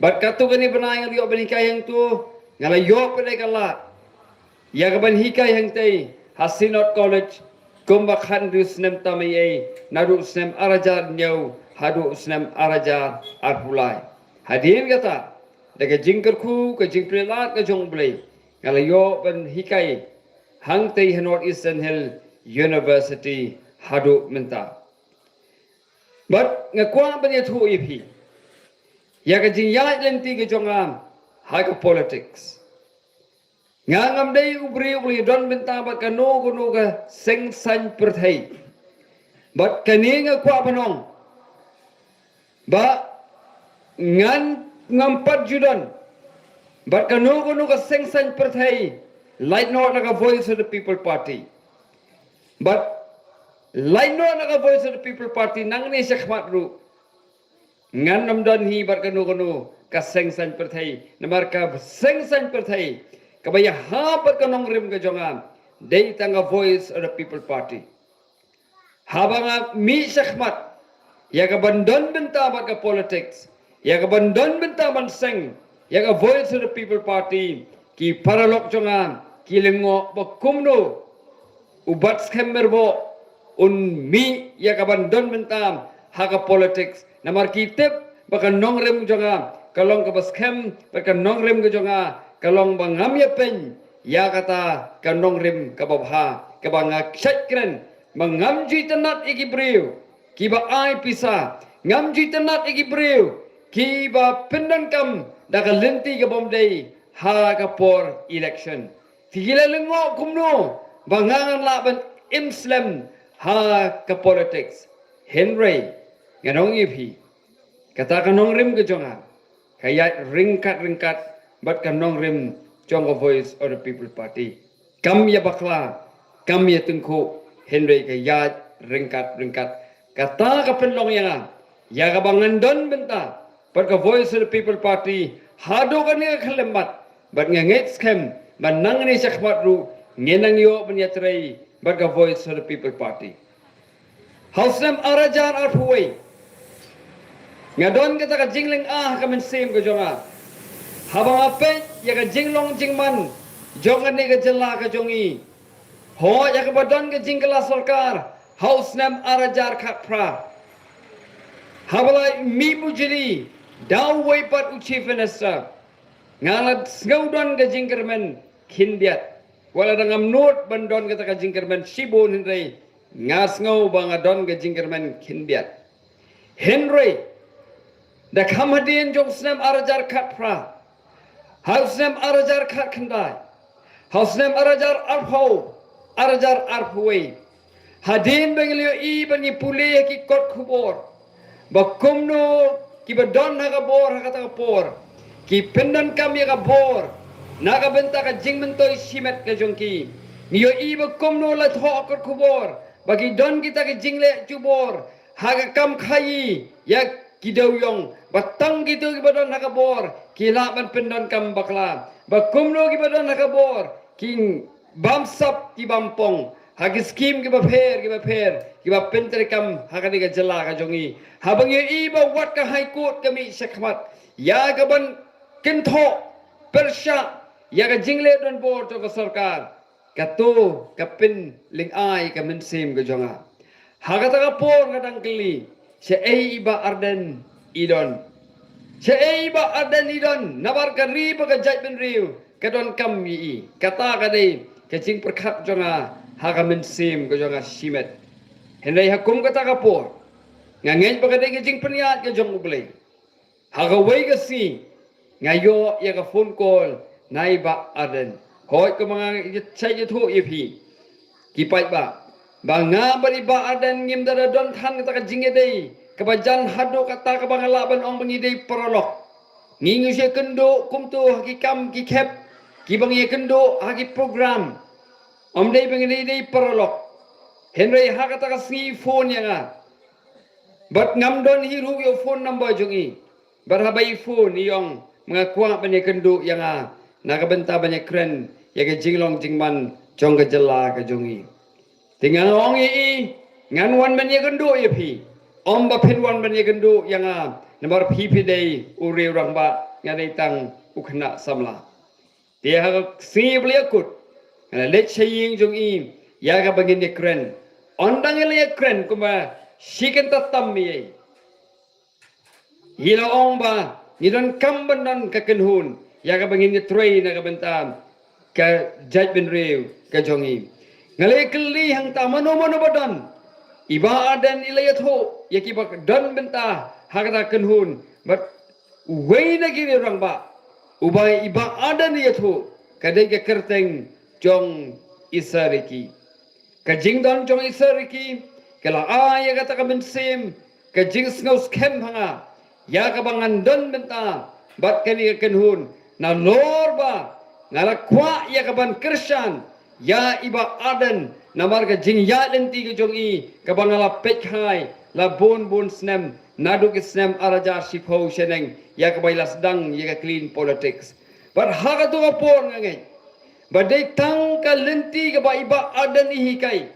Bad katto katne bnai nga la ïoh ban hikai hangto, nga la ïoh pat de ka lad ïa ka ban hikai hangtei ha Synod College kumba khathynriew snem tam eiei, naduh snem ar hajar hynñiew haduh snem ar hajar arphew lai. Hadien kata, da ka jingkyrkhu, ka jingpynlait ka jong U Blei, nga la ïoh ban hikai hangtei ha North Eastern Hill University haduh mynta. Bad nga kwah ban ïathuh ïa phi ïa ka jingïaid lynti ka jong nga ha ka politics. Nga ngam dei u briew uba la don bynta bad kano kano ka seng saiñ pyrthei. Bad kane nga kwah ban ong ba ngan ngam pat ju don bad kano kano ka seng saiñ pyrthei, lait noh na ka Voice of the People Party. Bad lait noh na ka Voice of the People Party nangne shakhmat ruh ngan ym don hi bad kano kano ka seng saiñ pyrthei, namar ka seng saiñ pyrthei kaba ïahap bad ka nongrim ka jong nga dei tang ka Voice of the People Party. Haba nga mih shakhmat ïa ka ban don bynta bad ka politics, ïa ka ban don bynta ban seng ïa ka Voice of the People Party, ki paralok jong nga ki lyngngoh ba kumno u Batskhem Myrboh un mih ïa ka ban don bynta ha ka politics, namar ki tip ba ka nongrim jong nga ka long kaba skhem, ba ka nongrim ka jong nga ka long ba ngam ïapeiñ ïa kata ka nongrim kaba bha, kaba nga shait kren ba ngam ju itynnad ïa ki briew kiba ai pisa, ngam ju itynnad ïa ki briew kiba pyndonkam da ka lynti ka bym dei ha ka por election. Phi ki la lyngngoh kumno ba nga ngan lah ban im slem ha ka politics. Hynrei ngan ong ïa phi, kata ka nongrim ka jong nga ka ïaid ryngkat ryngkat bad ka nongrim jong ka Voice of the People Party. Kam ïa bakla, kam ïa tyngkhuh, hynrei ka ïaid ryngkat ryngkat. Kata ka pynlong ïa nga ïa kaba ngan don bynta bad ka Voice of the People Party haduh kane ka khyllipmat, bad nga ngeit skhem ba nangne shakhmat ruh ngin nang ïoh ban ïatrei bad ka Voice of the People Party. Ha u snem ar hajar arphew wei nga don kata ka jinglynga ha ka mynsiem ka jong nga haba nga peit ïa ka jinglong jingman jong kane ka jylla ka jong ngi. Hooid, ïa kaba don ka jingkylla sorkar ha u snem ar hajar khatphra, haba la mih bujli da uwei pat u Chief Minister, nga la sngew don ka jingkyrmen khyndiat. Wat la dang ngam nud ban don kata ka jingkyrmen shibun, hynrei nga sngew ba nga don ka jingkyrmen khyndiat. Hynrei da kham hadien jong u snem ar hajar khatphra, ha u snem ar hajar khatkhyndai, ha u snem ar hajar arphew, ar hajar arphew wei, hadien ba ngi la ïohi ba ngi pule ïa ki kot khubor ba kumno kiba don ha ka bor ha kata ka por ki pyndonkam ïa ka bor na ka bynta ka jingmyntoi shimet ka jong ki. Ngi ïohi ba kumno la thoh kot khubor ba ki don kita ki jingleh jubor ha ka kam khaïi ïa ki dewïong, ba tang kito kiba don ha ka bor ki lah ban pyndonkam bakla, ba kumno kiba don ha ka bor ki bamsap ki bampong ha ki skim kiba pher kiba pher kiba pyntreikam ha kane ka jylla ka jong ngi. Haba ngi ïohi ba wat ka High Court ka mih shakhmat ïa ka ban kynthoh pyrshah ïa ka jingleh donbor jong ka sorkar, kato ka pynlynga ïa ka mynsiem ka jong nga. Ha kata ka por nga dang kylli, shaei i Bah Ardent i don? Shaei i Bah Ardent i don? Namar ka ri bad ka jaitbynriew ka donkam ïa i. Kata ka dei ka jingpyrkhat jong nga ha ka mynsiem ka jong nga shimet. Hynrei ha kum kata ka por nga ngeit ba ka dei ka jingpynïaid ka jong U Blei. Ha kawei ka sngi nga ïoh ïa ka phone call na i Bah Ardent. Hooid, kumba nga ïa, shait ïathuh ïa phi ki paidbah ba nga bad i Bah Ardent ngim da don than kata ka jingïadei kaba jan haduh katta kaba nga lah ban ong ba ngi dei paralok. Ngi ngi shu ïakynduh kumto ha ki kam ki khep, kiba ngi ïakynduh ha ki program. Ym dei ba ngi dei dei paralok. Hynrei ha kata ka sngi i phone ïa nga. Bad ngam don hi ruh ïa u phone number jong i. Bad haba i phone i ong, ma nga kwah ban ïakynduh ïa nga na ka bynta ban ïakren ïa ka jinglong jingman jong ka jylla ka jong i. Te nga ong ïa i, ngan wan ban ïakynduh ïa phi. Ym ba phin wan ban ïakynduh ïa nga, namar phi phi dei u riew rangbah, nga dei tang u khynnah samla. Te ha ka sngi ba la ïakut, nga la leit sha ïing jong i ïa kaba ngin ïakren. Ynda ngi la ïakren kumba shi kynta tam ïa i. Hi la ong ba ngi donkam ban don ka kynhun ïa kaba ngin ïatrei na ka bynta ka jaitbynriew ka jong i. Nga la ïakylli hangta mano mano ba don. I Bah Ardent i la ïathuh ïa kiba don bynta ha kata ka kynhun. Bad uwei na ki riew rangbah uba i Bah Ardent i ïathuh ka dei ka kyrteng jong i Sir Ricky. Ka jingdon jong i Sir Ricky ka la ai ïa kata ka mynsiem, ka jingsngewskhem ha nga ïa kaba ngan don bynta bad kane ka kynhun, nalor ba nga la kwah ïa kaban kyrshan ïa i Bah Ardent namar ka jingïaid lynti ka jong i kaba nga la peit hai la bun bun snem, naduh ki snem ar hajar shiphew shaneng ïa kaba i la sdang ïa ka clean politics. Bad ha kato ka por nga ngeit ba dei tang ka lynti kaba i Bah Ardent i hikai.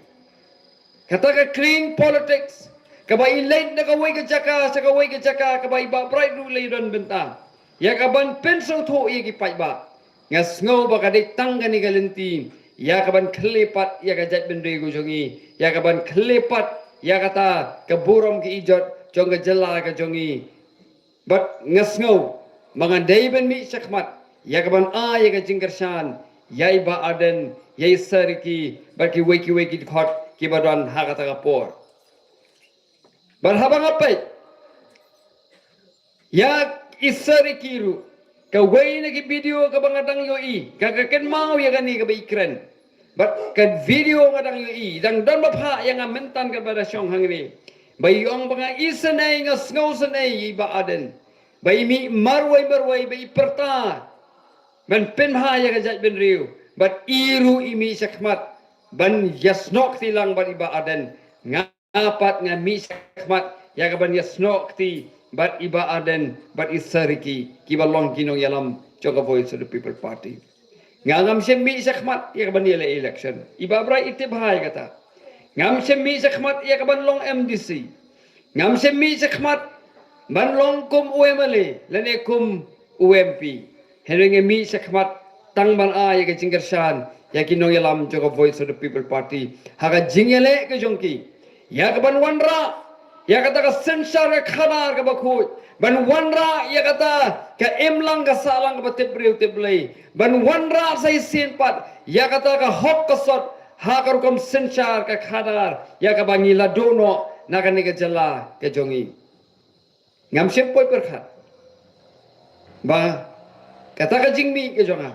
Kata ka clean politics, kaba i leit na kawei ka jaka sha kawei ka jaka, kaba i Bah Bright ruh i la don bynta ïa kaban pynsngewthuh ïa ki paidbah. Nga sngew ba ka dei tang kane ka lynti ïa kaban khyllippat ïa ka jaitbynriew ka jong i, ïa kaban khyllippat ïa kata ka burom ka ijot jong ka jylla ka jong i. Bad nga sngew ba ngan dei ban mih shakhmat ïa kaban ai ïa ka jingkyrshan ïa i Bah Ardent, ïa i Sir Ricky bad kiwei kiwei ki dkhot kiba don ha kata ka por. Bad haba nga peit ïa i Sir Ricky ruh, kawei na ki video kaba nga dang ïohi, ka ka kynmaw ïa kane kaba i kren. Bad ka video nga dang ïohi, dang don ba phah ïa nga mynta kaba da shong hangne. Ba i ong ba nga isynei, nga sngewsynei ïa i Bah Ardent. Ba i mih marwei marwei, ba i pyrta ban pynbha ïa ka jaitbynriew. Bad i ruh i mih shakhmat ban ïasnoh kti lang bad i Bah Ardent. Nga pat nga mih shakhmat ïa kaban ïasnoh kti bad i Bah Ardent bad i Sir Ricky, kiba long ki nongïalam jong ka Voice of the People Party. Nga ngam shym mih shakhmat ïa kaban ïaleh election. I Bah Bright i tip bha ïa kata. Ngam shym mih shakhmat ïa kaban long M D C. Ngam shym mih shakhmat ban long kum u M L A lane kum u M P. Hynrei nga mih shakhmat tang ban ai ïa ka jingkyrshan ïa ki nongïalam jong ka Voice of the People Party ha ka jingïaleh ka jong ki ïa kaban wanrah ïa kata ka synshar ka khadar kaba khuid, ban wanrah ïa kata ka imlang ka sahlang kaba tip briew tip Blei, ban wanrah sa shisien pat ïa kata ka hok ka sot ha ka rukom synshar ka khadar ïa kaba ngi la duh noh na kane ka jylla ka jong ngi. Ngam shym poi pyrkhat ba kata ka jingmih ka jong nga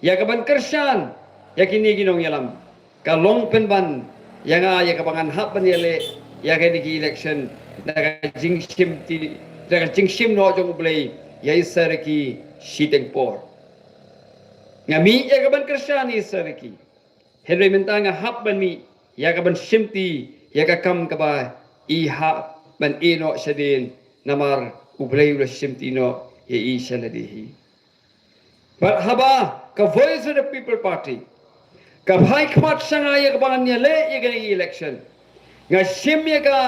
ïa kaban kyrshan ïa kine ki nongïalam ka long pynban ïa nga ïa kaba ngan hap ban ïaleh ïa kane ki election da ka jingshim ti, da ka jingshim noh jong U Blei ïa i Sir Ricky shiteng por. Nga mih ïa kaban kyrshan ïa i Sir Ricky. Hynrei mynta nga hap ban mih ïa kaban shim ti ïa ka kam kaba i hap ban ïeh noh shadien, namar U Blei u la shim ti noh ïa i sha lade hi. Bad haba ka Voice of the People Party ka phai khmat sha nga ïa kaba ngan ïaleh ïa kane ka election, nga shim ïa ka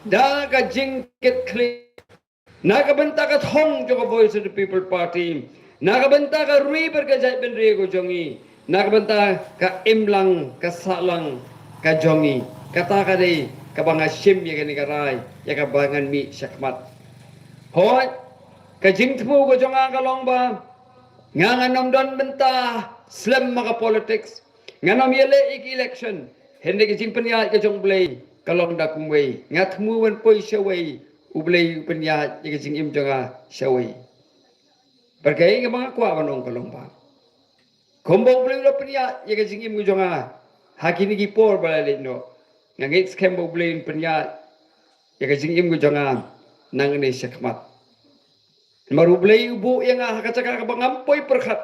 da ka jingkitkhlieh na ka bynta ka thong jong ka Voice of the People Party, na ka bynta ka ri bad ka jaitbynriew ka jong ngi, na ka bynta ka imlang ka sahlang ka jong ngi. Kata ka dei kaba nga shim ïa kane ka rai ïa kaba ngan mih shakhmat. Hooid, ka jingthmu ka jong nga ka long ba nga ngan ym don bynta slem ma ka politics, ngan ym ïaleh ïa ka election, hynrei ka jingpynïaid ka jong U Blei ka long da kumwei. Nga thmu ban poi shawei, U Blei u pynïaid ïa ka jingim jong nga shawei. Bad kaei kaba nga kwah ban ong ka long ba kumba U Blei u la pynïaid ïa ka jingim ka jong nga ha kine ki por ba la leit noh, nga ngeit skhem ba U Blei un pynïaid ïa ka jingim ka jong nga nangne shakhmat. Namar U Blei u buh ïa nga ha ka jaka kaba ngam poi pyrkhat.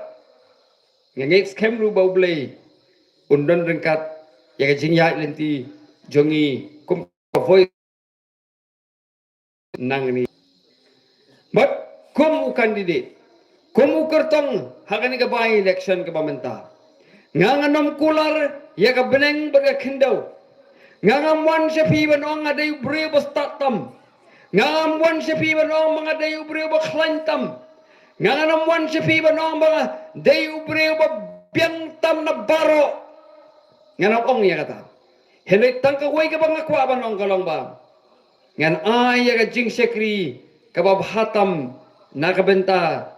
Nga ngeit skhem ruh ba U Blei un don ryngkat ïa ka jingïaid lynti jong ngi kum ka Voice nangne. Bad kum u candidate, kum u kyrtong ha kane ka by election kaba mynta, nga ngam kular ïa ka bneng bad ka khyndew. Nga ngam wan sha phi ban ong nga dei u briew ba stad tam. Nga ngam wan sha phi ban ong ba nga dei u briew ba khlaiñ tam. Nga ngam wan sha phi ban ong ba nga dei u briew ba biang tam na baroh. Nga ngam ong ïa kata. Hynrei tang kawei kaba nga kwah ban ong ka long ba ngan ai ïa ka jingshakri kaba bha tam na ka bynta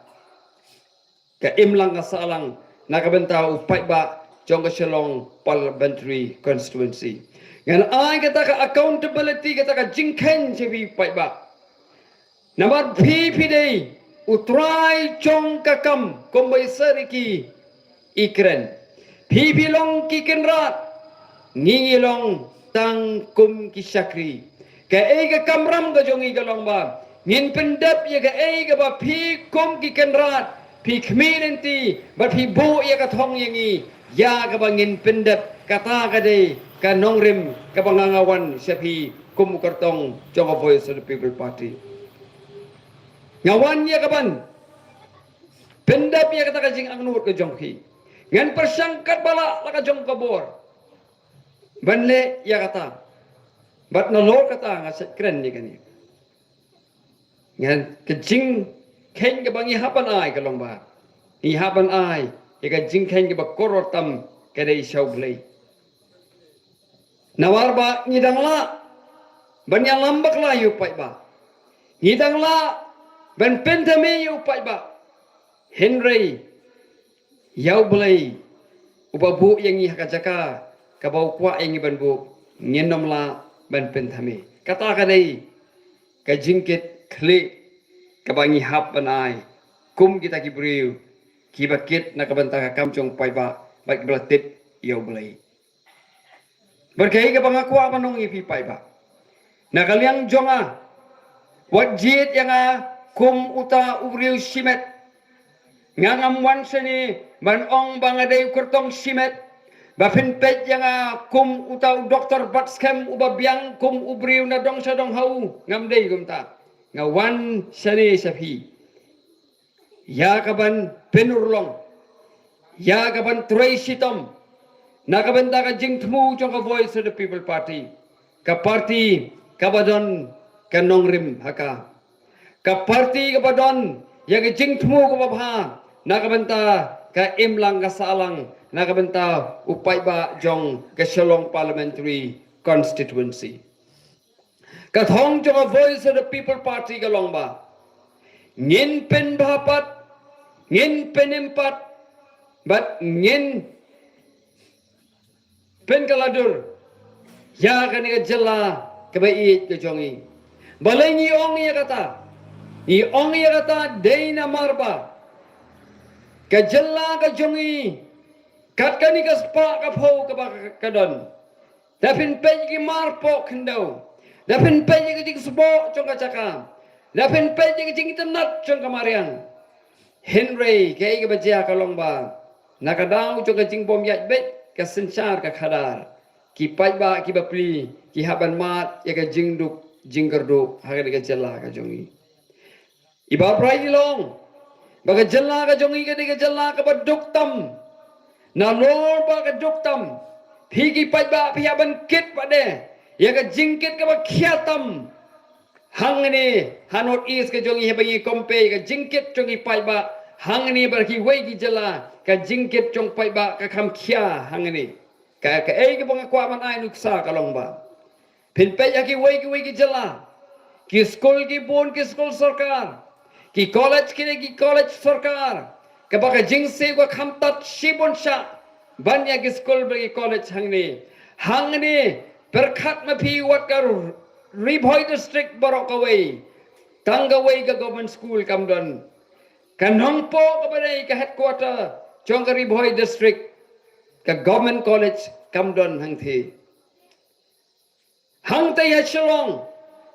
ka imlang ka sahlang na ka bynta u paidbah jong ka Shillong Parliamentary Constituency. Ngan ai kata ka accountability, kata ka jingkheiñ sha phi paidbah. Namar phi phi dei u trai jong ka kam kumba i Sir Ricky i kren. Phi phi long ki kynrad, ngi ngi long tang kum ki shakri. Kaei ka kamram ka jong ngi ka long ba ngin pyndep ïa kaei kaba phi kum ki kynrad phi khmih lynti bad phi buh ïa ka thong ïa ngi, ïa kaba ngin pyndep. Kata ka dei ka nongrim kaba nga nga wan sha phi kum u kyrtong jong ka Voice of the People Party. Nga wan ïa kaban pyndep ïa kata ka jingangnud ka jong phi. Ngan pyrshang katba lah la ka jong ka bor ban leh ïa kata. Bad nalor kata nga sa kren ïa kane. Ngan, ka jingkheiñ kaba ngi hap ban ai ka long ba ngi hap ban ai ïa ka jingkheiñ kaba koror tam ka dei sha U Blei. Namar ba ngi dang lah ban ïalam bakla ïa u paidbah. Ngi dang lah ban pynthame ïa u paidbah. Hynrei ïa U Blei uba buh ïa ngi ha ka jaka kaba u kwah ïa ngi ban buh, ngin ym lah ban pynthame. Kata ka dei ka jingkit khlieh kaba ngi hap ban ai kum kita ki briew kiba kit na ka bynta ka kam jong u paidbah bad kiba la tip ïa U Blei. Bad kaei kaba nga kwah ban ong ïa phi paidbah, na ka liang jong nga, wat jied ïa nga kum uta u briew shimet. Nga ngam wan shane ban ong ba nga dei u kyrtong shimet, ba phin peit ïa nga kum uta u doktor bat skhem uba biang kum u briew na dong sha dong ha u. Ngam dei kumta. Nga wan shane sha phi ïa kaban pynurlong, ïa kaban trei shitom na ka bynta ka jingthmu jong ka Voice of the People Party. Ka party kaba don ka nongrim ha ka, ka party kaba don ïa ka jingthmu kaba bha na ka bynta ka imlang ka sahlang, na ka bynta u paidbah jong ka Shillong Parliamentary Constituency. Ka thong jong ka Voice of the People Party ka long ba ngin pynbha pat, ngin pynim pat, bad ngin pynkylla dur ïa kane ka jylla kaba ïeit ka jong ngi. Balei ngi ong ïa kata? Ngi ong ïa kata dei namar ba ka jylla ka jong ngi, kat kane ka spah ka phew kaba ka don, da phin peit ki mar poh khyndew, da phin peit ki jingsboh jong ka jaka, da phin peit ki jingtynnat jong ka mariang. Hynrei kaei kaba jia ka long ba na ka daw jong ka jingbym ïaid beit ka synshar ka khadar, ki paidbah kiba pli ki hap ban mad ïa ka jingduk jingkyrduh ha kane ka jylla ka jong ngi. Iba prai ngi long ba ka jylla ka jong ngi ka dei ka jylla kaba duk tam. Nalor ba ka duk tam, phi ki paidbah phi hap ban kit pat de ïa ka jingkit kaba khia tam. Hangne ha North East ka jong ngi haba ngi compare ka jingkit jong ki paidbah hangne bad kiwei ki jylla, ka jingkit jong paidbah ka kham khia hangne. Ka, kaei kaba nga kwah ban ai nuksa ka long ba phin peit ha kiwei kiwei ki jylla, ki skul ki bun, ki skul sorkar, ki college ki dei ki college sorkar, kaba ka jingsiew ka kham tad shibun shah ban ïa ki skul bad ki college hangne. Hangne pyrkhat ma phi wat ka Ri Bhoi District baroh kawei, tang kawei ka government school kam don. Ka Nongpoh kaba dei ka headquarter jong ka Ri Bhoi District, ka government college kam don hangtei. Hangtei ha Shillong,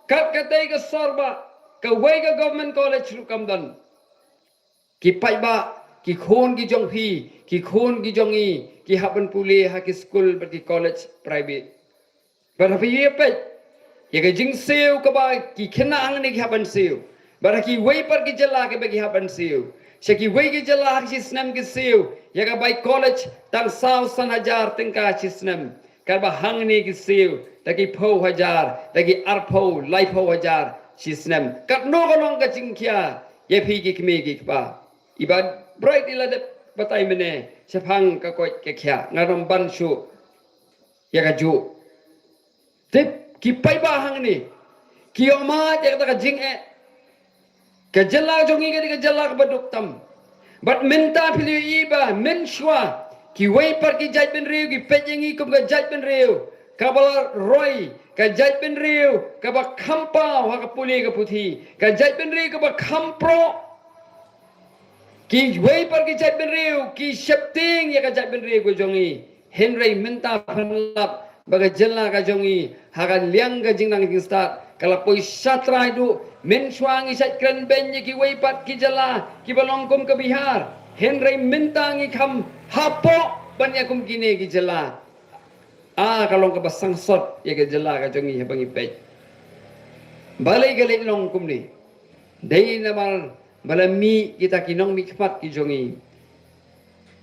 kat katei ka Sorbah, kawei ka government college ruh kam don. Ki paidbah, ki khun ki jong phi, ki khun ki jong ngi, ki hap ban pule ha ki skul bad ki college private. Bad ha phi ïa peit ïa ka jingsiew kaba ki khynnah hangne ki hap ban siew. Bad ha kiwei pat ki jylla kiba ki hap ban siew. Sha kiwei ki jylla ha ki snem ki siew ïa ka bai college tang saw san hajar tyngka shi snem. Katba hangne ki siew da ki phew hajar, da ki arphew, laiphew hajar shi snem. Katno ka long ka jingkhia ïa phi ki kmie ki kpa. I Bah Bright i la dep batai mynne shaphang ka koit ka khiah, nga nym ban shuh ïa kajuh. Te ki paidbah hangne ki ïohmad ïa kata ka jingeh. Ka jylla jong ngi ka dei ka jylla kaba duk tam. Bad mynta phi la ïohi ba mynshuwa kiwei pat ki jaitbynriew ki peit ïa ngi kum ka jaitbynriew kaba la roi, ka jaitbynriew kaba kham paw ha ka pule ka puthi, ka jaitbynriew kaba kham proh. Kiwei pat ki jaitbynriew ki sheptieng ïa ka jaitbynriew ka jong ngi. Hynrei mynta phin lap ba ka jylla ka jong ngi ha ka liang ka jingnang jingstad ka la poi shatrai duh. Mynshuwa ngi shait kren beiñ ïa kiwei pat ki jylla kiba long kum ka Bihar. Hynrei mynta ngi kham hapoh ban ïa kum kine ki jylla. Ah, ka long kaba sangsot ïa ka jylla ka jong ngi haba ngi peit. Balei ka leit long kumne? Dei namar ba la mih kita ki nongmihkhmat ki jong ngi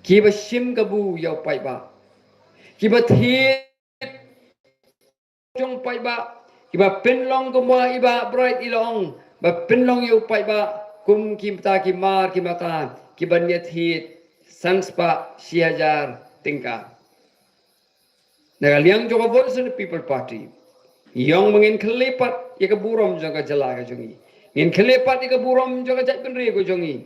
kiba shim kabu ïa u paidbah, kiba thied jong u paidbah, kiba pynlong kumba i Bah Bright i la ong, ba pynlong ïa u paidbah kum kita ki mar ki mata kiban ïathied san spah shi hajar tyngka. Na ka liang jong ka Voice of the People Party, ngi ong ba ngin khlei pat ïa ka burom jong ka jylla ka jong ngi, ngin khlei pat ïa ka burom jong ka jaitbynriew ka jong ngi,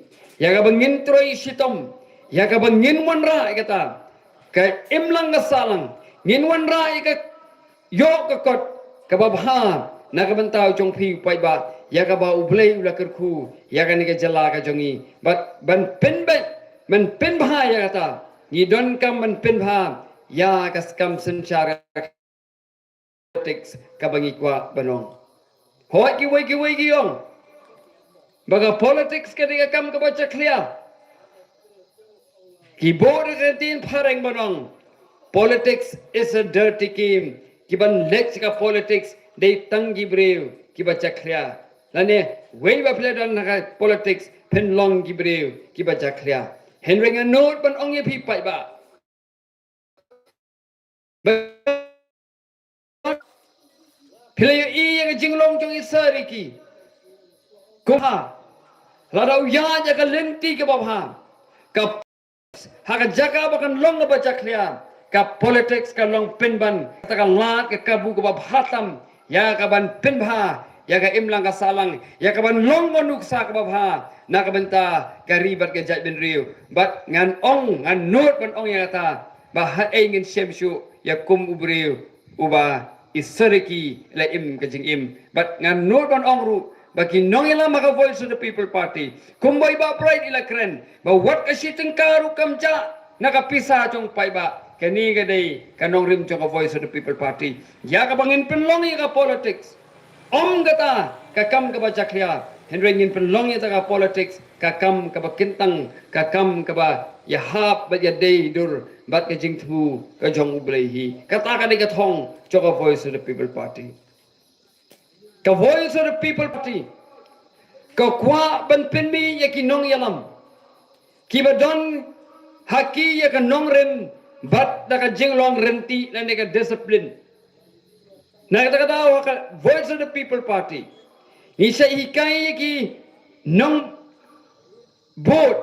ïa kaba ngin trei shitom, ïa kaba ngin wanrah ïa kata ka imlang ka sahlang, ngin wanrah ïa ka ïoh ka kot kaba bha na ka bynta jong phi u paidbah, ïa kaba U Blei u la kyrkhu ïa kane ka jylla ka jong ngi. Bad ban pynbeit, ban pynbha ïa kata, ngi donkam ban pynbha ïa ka skam synshar, ka politics kaba ngi kwah ban ong. Hooid, kiwei kiwei ki ong ba ka politics ka dei ka kam kaba jakhlia. Ki bun ki ktien phareng ban ong, politics is a dirty game. Kiban leit sha ka politics dei tang ki briew kiba jakhlia. Lane wei ba phi la don ha ka politics phin long ki briew kiba jakhlia. Hynrei nga nud ban ong ïa phi paidbah, phi la ïohi ïa ka jinglong jong i Sir Ricky. Kumba lada u ïaid ïa ka lynti kaba bha, ka ha ka jaka ba kan long kaba jakhlia, ka politics ka long pynban kata ka lad ka kabu kaba bha tam ïa kaban pynbha ïa ka imlang ka sahlang, ïa kaban long ka nuksa kaba bha na ka bynta ka ri bad ka jaitbynriew. Bad ngan ong, ngan nud ban ong ïa kata ba haei ngin shem shuh ïa kum u briew uba i Sir Ricky i la im ka jingim. Bad ngan nud ban ong ruh ba ki nongïalam ha ka Voice of the People Party, kumba i Bah Bright i la kren ba wat ka shi tyngka ruh kam jah na ka pisa jong paidbah. Kane ka dei ka nongrim jong ka Voice of the People Party. Ïa kaba ngin pynlong ïa ka politics, ym kata ka kam kaba jakhlia, hynrei ngin pynlong ïa kata ka politics ka kam kaba kyntang, ka kam kaba ïahap bad ïadei dur bad ka jingthmu ka jong U Blei hi. Kata ka dei ka thong jong ka Voice of the People Party. Ka Voice of the People Party ka kwah ban pynmih ïa ki nongïalam kiba don ha ki ïa ka nongrim bad da ka jinglong rynti lane ka discipline. Na kata ka daw ha ka Voice of the People Party ngi sa hikai ïa ki nong vote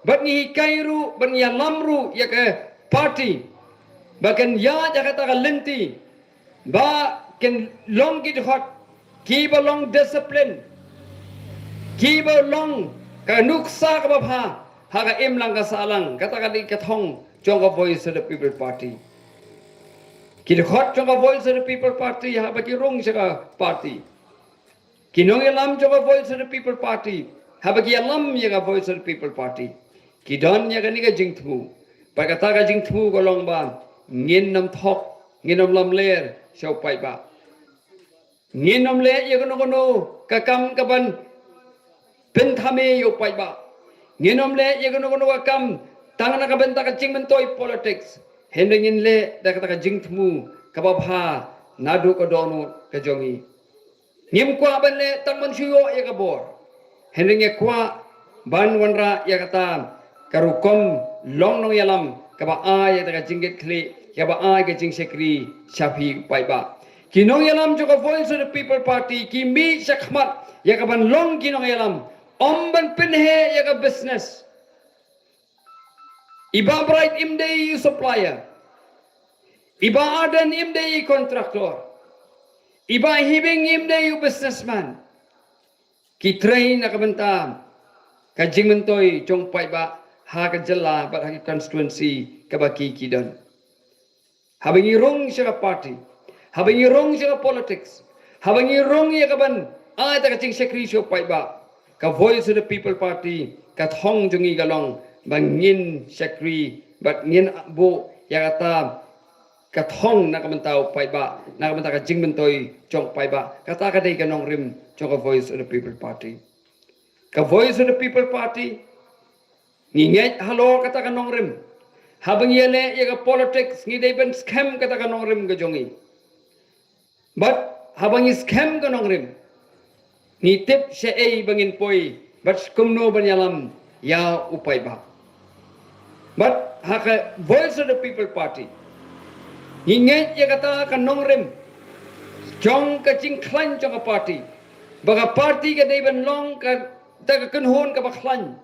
bad ngi hikai ruh bad ngi ïalam ruh ïa ka party ba kan ïaid ïa kata ka lynti ba kan long ki dkhot kiba long discipline, kiba long ka nuksa kaba bha ha ka imlang ka sahlang. Kata ka dei ka thong jong ka Voice of the People Party. Ki dkhot jong ka Voice of the People Party haba ki rung sha ka party, ki nongïalam jong ka Voice of the People Party haba ki ïalam ïa ka Voice of the People Party, ki don ïa kane ka jingthmu. Bad kata ka jingthmu ka long ba ngin nym thok, ngin nym lamler sha u paidbah. Ngin nym leh ïa kano kano ka kam kaban pynthame ïa u paidbah. Ngin ym leh ïa kano kano ka kam tang na ka bynta ka jingmyntoi politics. Hynrei ngin leh da kata ka jingthmu kaba bha naduh ka dohnud ka jong ngi. Ngim kwah ban leh tang ban shu ïoh ïa ka bor. Hynrei ngi kwah ban wanrah ïa kata ka rukom long nongïalam kaba ai ïa ka jingkitkhlieh, kaba ai ka jingshakri sha phi paidbah. Ki nongïalam jong ka Voice of the People Party ki mih shakhmat ïa ka ban long ki nongïalam, ym ban pynheh ïa ka business. I Bah Bright im dei i supplier. I Bah Ardent im dei i contractor. I Bah Hibing im dei i businessman. Ki trei na ka bynta ka jingmyntoi jong paidbah ha ka jylla bad ha ka constituency kaba ki ki don. Haba ngi rung sha ka party, haba ngi rung sha ka politics, haba ngi rung ïa ka ban ai ta ka jingshakri sha paidbah, ka Voice of the People Party ka thong jong ngi ka long ba ngin shakri bad ngin buh ïa kata ka thong na ka bynta u paidbah, na ka bynta ka jingmyntoi jong paidbah. Kata ka dei ka nongrim jong ka Voice of the People Party. Ka Voice of the People Party, ngi ngeit halor kata ka nongrim. Haba ngi ïaleh ïa ka politics ngi dei ban skhem kata ka nongrim ka jong ngi. Bad haba ngi skhem ka nongrim, ngi tip shaei ba ngin poi bad kumno ban ïalam ïa u paidbah. Bad ha ka Voice of the People Party ngi ngeit ïa kata ka nongrim jong ka jingkhlaiñ jong ka party, ba ka party ka dei ban long kata ka kynhun kaba khlaiñ,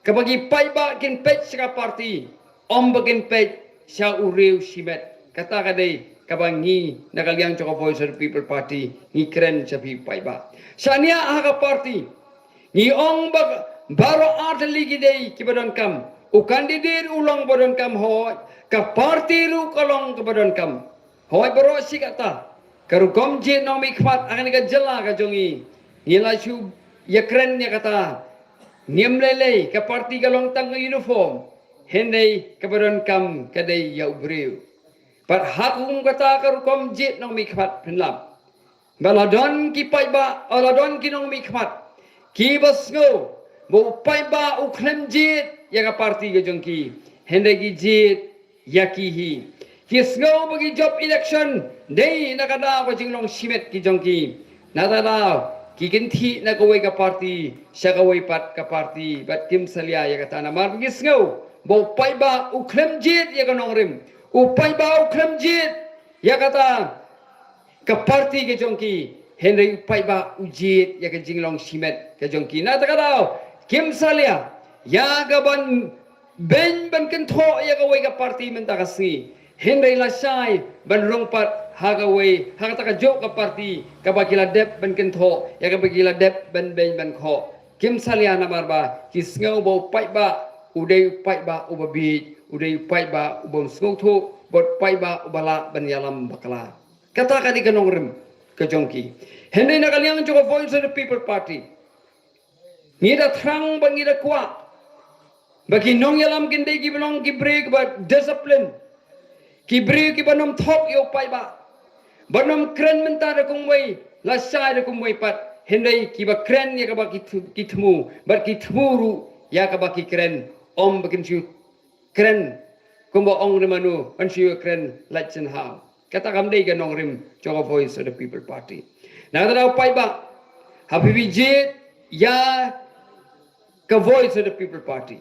kaba ki paidbah kin peit sha ka party, ym ba kin peit sha u riew shimet. Kata ka dei kaba ngi na ka liang jong ka Voice of the People Party ngi kren sha phi paidbah. Shaniah ha ka party ngi ong ba baroh artylli ki dei kiba donkam. U candidate u long ba donkam, hooid, ka party ruh ka long kaba donkam. Hooid, baroh shi katta, ka rukom jied nongmihkhmat ha kane ka jylla ka jong ngi, ngi la shu ïakren ïa kata. Ngim lei lei, ka party ka long tang ka uniform, hynrei kaba donkam ka dei ïa u briew. Bad ha kum kata ka rukom jied nongmihkhmat, phin lap ba la don ki paidbah, la don ki nongmihkhmat kiba sngew ba u paidbah u khlem jied ïa ka party ka jong ki, hynrei ki jied ïa ki hi. Ki sngew ba ki jop election dei na ka daw ka jinglong shimet ki jong ki. Na kata ka daw ki kynthih na kawei ka party sha kawei pat ka party, bad kim salia ïa kata namar ba ki sngew ba u paidbah u khlem jied ïa ka nongrim, u paidbah u khlem jied ïa kata ka party ka jong ki, hynrei u paidbah u jied ïa ka jinglong shimet ka jong ki. Na kata ka daw kim salia ïa ka ban beiñ ban kynthoh ïa kawei ka party mynta ka sngi, hynrei la shai ban rung pat ha kawei, ha kata kajuh ka party kaba ki la dep ban kynthoh ïa, kaba ki la dep ban beiñ ban khoh. Kim salia namar ba ki sngew ba u paidbah u dei u paidbah uba bieit, u dei u paidbah uba sngewthuh, bad u paidbah uba lah ban ïalam bakla. Kata ka dei ka nongrim ka jong ki. Hynrei na ka liang jong ka Voice of the People Party, ngi da thrang bad ngi da kwah ba ki nongïalam kin dei kiba long ki briew kiba discipline, ki briew kiba nym thok ïa u paidbah, ba nym kren mynta da kumwei, la shai da kumwei pat, hynrei kiba kren ïa kaba ki thu-, ki thmu, bad ki thmu ruh ïa kaba ki kren, ym ba kin shu kren kumba ong ri mano, ban shu ïa kren lait shen haw. Kata kam dei ka nongrim jong ka Voice of the People Party. Na kata ka daw paidbah, ha phi phi jied ïa ka Voice of the People Party,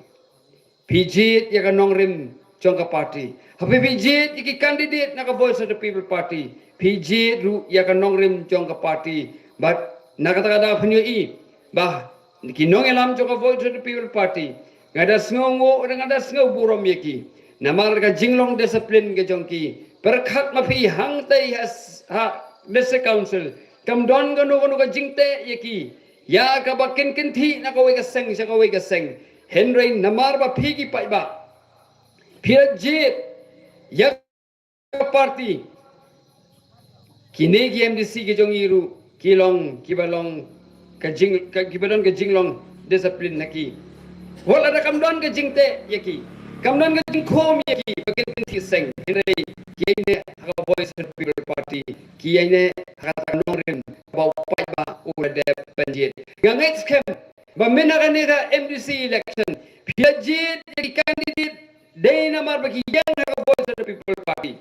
phi jied ïa ka nongrim jong ka party. Ha phi phi jied ïa ki candidate na ka Voice of the People Party, phi jied ruh ïa ka nongrim jong ka party. Bad na kata ka daw phin ïohi ba ki nongïalam jong ka Voice of the People Party, nga da sngewnguh, nga da sngew burom ïa ki namar ka jinglong discipline ka jong ki. Pyrkhat ma phi, hangtei ha s-, ha District Council kam don kano kano ka jingteh ïa ki, ïa kaba kin kynthih na kawei ka seng sha kawei ka seng, hynrei namar ba phi ki paidbah phi la jied ïa ka party. Kine ki M D C ki jong ngi ruh ki long kiba long ka jing, ka, kiba don ka jinglong discipline na ki. Wat lada kam don ka jingteh ïa ki, kam don ka jingkhum ïa ki ba kin kynthih seng, hynrei ki ïaineh ha ka Voice of the People Party, ki ïaineh ha ka nongrim ba u paidbah u la dep ban jied. Nga ngeit skhem ba mynta kane ka M D C election phi la jied ïa ki candidate dei namar ba ki ïeng ha ka Voice of the People Party.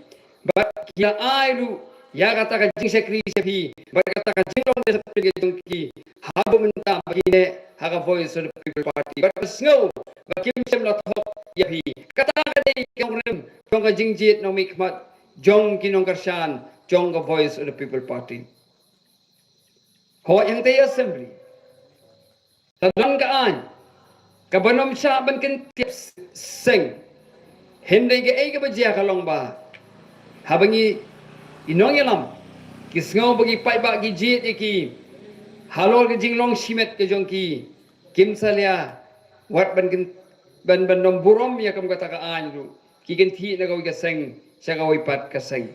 Bad ki la ai ruh ïa kata ka jingshakri sha phi bad kata ka jinglong da sha phi ka jong ki. Haduh mynta ba ki neh ha ka Voice of the People Party bad ka sngew ba kim shym la thok ïa phi. Kata ka dei ka nongrim jong ka jingjied nongmihkhmat jong ki nongkyrshan jong ka Voice of the People Party. Hooid, hangtei Assembly la don ka aiñ kaba nym shah ban kyntiew seng. Hynrei kaei kaba jia ka long ba haba ngi i nongïalam ki sngew ba ki paidbah ki jied ïa ki halor ka jinglong shimet ka jong ki, kim salia wat ban kyn- ban ban nym burom ïa kum kata ka aiñ ruh, ki kynthih na kawei ka seng sha kawei pat ka seng.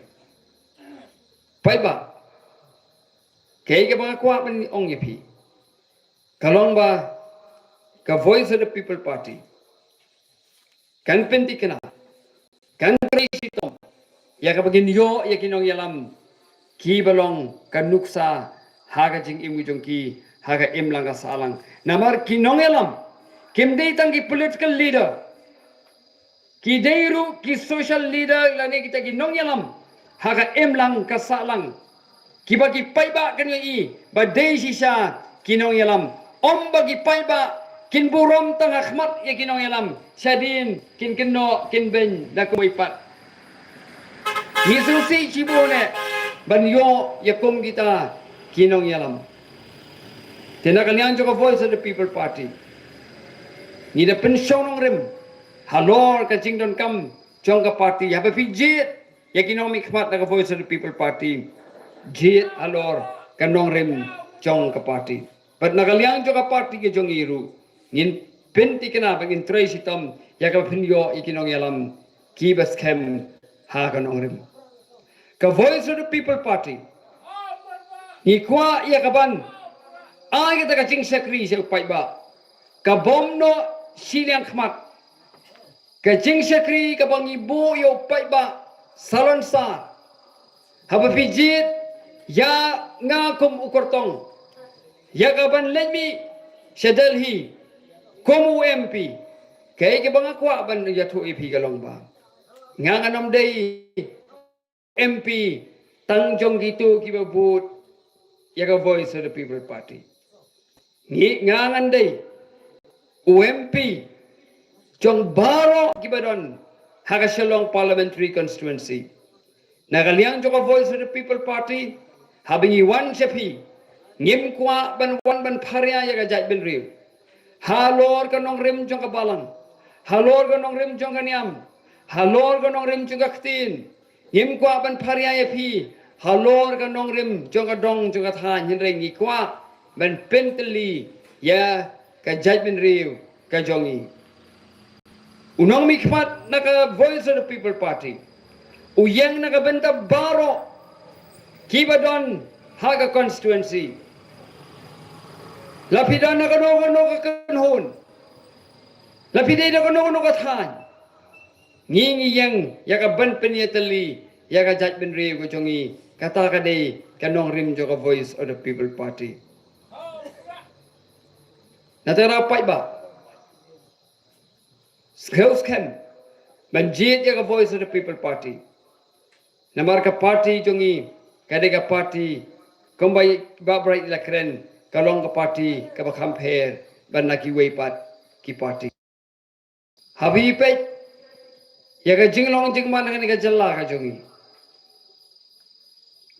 Paidbah, kaei kaba nga kwah ban ong ïa phi ka long ba ka Voice of the People Party kan pynthikna, kan trei shitom ïa kaba ngin ïoh ïa ki nongïalam kiba long ka nuksa ha ka jingim ka jong ki ha ka imlang ka sahlang. Namar ki nongïalam kim dei tang ki political leader, ki dei ruh ki social leader lane kita ki nongïalam ha ka imlang ka sahlang, kiba ki paidbah kin ïohi ba dei shisha ki nongïalam. Ym ba ki paidbah kin burom tang ha khmat ïa ki nongïalam, shadien kin kynnoh kin beiñ da kawei pat. Ngi sngewsih shibun eh ban ïoh ïa kum kita ki nongïalam. Te na ka liang jong ka Voice of the People Party ngi da pynshong nongrim halor ka jingdonkam jong ka party. Haba phi jied ïa ki nongmihkhmat na ka Voice of the People Party, jied halor ka nongrim jong ka party. Bad na ka liang jong ka party ka jong ngi ruh ngin pynthikna bad ngin trei shitom ïa kaba phin ïoh ïa ki nongïalam kiba skhem ha ka nongrim. Ka Voice of the People Party ngi kwah ïa kaban ai kata ka jingshakri sha u paidbah kabym noh shiliang khmat. Ka jingshakri kaba ngi buh ïa u paidbah salonsar. Haba phi jied ïa nga kum u kyrtong ïa kaban leit mih sha Delhi kum u M P, kaei kaba nga kwah ban ïathuh ïa phi ka long ba nga ngan ym dei M P tang jong kito kiba vote ïa ka Voice of the People Party. Ngi, nga ngan dei u M P jong baroh kiba don ha ka Shillong Parliamentary Constituency. Na ka liang jong ka Voice of the People Party, haba ngi wan sha phi, ngim kwah ban wan ban pharia ïa ka jaitbynriew halor ka nongrim jong ka balang, halor ka nongrim jong ka niam, halor ka nongrim jong ka ktien. Ngim kwah ban pharia ïa phi halor ka nongrim jong ka dong jong ka thaiñ, hynrei ngi kwah ban pyntylli ïa ka jaitbynriew ka jong ngi. U nongmihkhmat na ka Voice of the People Party u ïeng na ka bynta baroh kiba don ha ka constituency. La phi don na kano kano ka kynhun, la phi dei na kano kano ka thaiñ, ngi ngi ïeng ïa kaban pynïatylli ïa ka jaitbynriew ka jong ngi. Kata ka dei ka nongrim jong ka Voice of the People Party. Na te ra paidbah, skhem skhem ban jied ïa ka Voice of the People Party. Namar ka party jong ngi ka dei ka party kumba i Bah Bright i la kren, ka long ka party kaba kham pher ban na kiwei pat ki party. Haba i peit ïa ka jinglong jingman ha kane ka jylla ka jong ngi,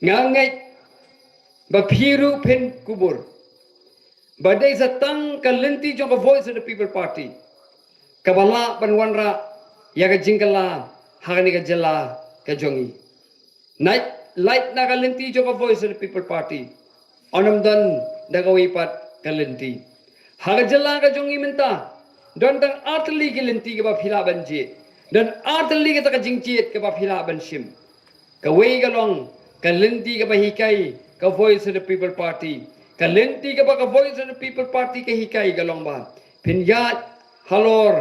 nga ngeit ba phi ruh phin kubur ba dei sa tang ka lynti jong ka Voice of the People Party kaba lah ban wanrah ïa ka jingkylla ha kane ka jylla ka jong ngi. Nait lait na ka lynti jong ka Voice of the People Party, yn ym don da kawei pat ka lynti. Ha ka jylla ka jong ngi mynta, don tang artylli ki lynti kaba phi lah ban jied, don artylli kata ka jingjied kaba phi lah ban shim. Kawei ka long ka lynti kaba hikai ka Voice of the People Party. Ka lynti kaba ka Voice of the People Party ka hikai ka long ba phin ïaid halor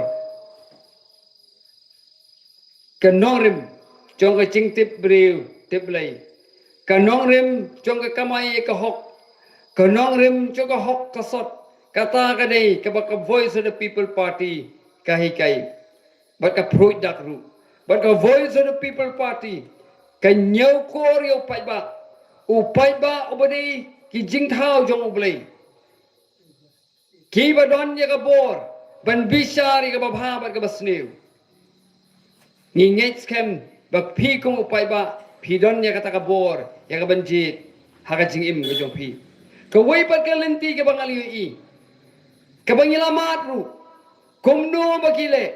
ka nongrim jong ka jingtip briew tip Blei, ka nongrim jong ka kamai ka hok, ka nongrim jong ka hok ka sot, Kata ka dei kaba ka Voice of the People Party ka hikai. Bad ka pruid dak ruh. Bad ka Voice of the People Party ka ñiewkor ïa u paidbah. U paidbah uba dei ki jingthaw jong U Blei. Kiba don ïa ka bor ban bishar ïa kaba bha bad kaba sniew. Ngi ngeit skhem ba phi kum u paidbah phi don ïa kata ka bor ïa kaban jied ha ka jingim ka jong phi. Kawei pat ka lynti kaba nga la ïohi, kaba ngi la mad ruh, kumno ba ki leh.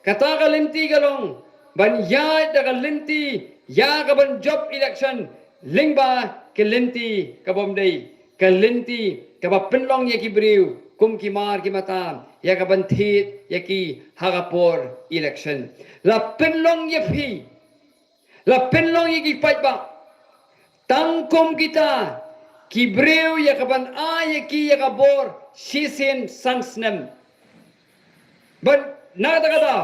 Kata ka lynti ka long ban ïaid da ka lynti ïa kaban jop election lyngba ka lynti kabym dei, ka lynti kaba pynlong ïa ki briew kum ki mar ki matam ïa kaban thied ïa ki ha ka por election. La pynlong ïa phi, la pynlong ïa ki paidbah tang kum kita ki briew ïa kaban ai ïa ki ïa ka bor shisien san snem. Bad na kata ka daw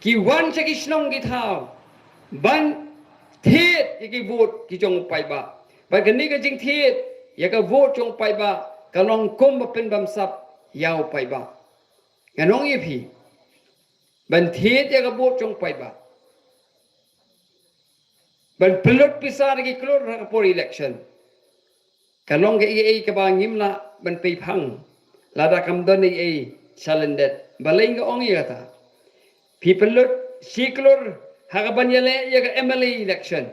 ki wan sha ki shnong ki thaw ban thied ïa ki vote ki jong u paidbah. Bad kane ka jingthied ïa ka vote jong u paidbah ka long kum ba pynbamsap ïa u paidbah. Ngan ong ïa phi, ban thied ïa ka vote jong u paidbah, ban pynlut pisa da ki klur ha ka por election, ka long kaei kaei kaba ngim lah ban pei phang lada kam don ei ei shalyndet. Balei nga ong ïa kata? Phi pynlut shi klur ha kaban ïaleh ïa ka M L A election.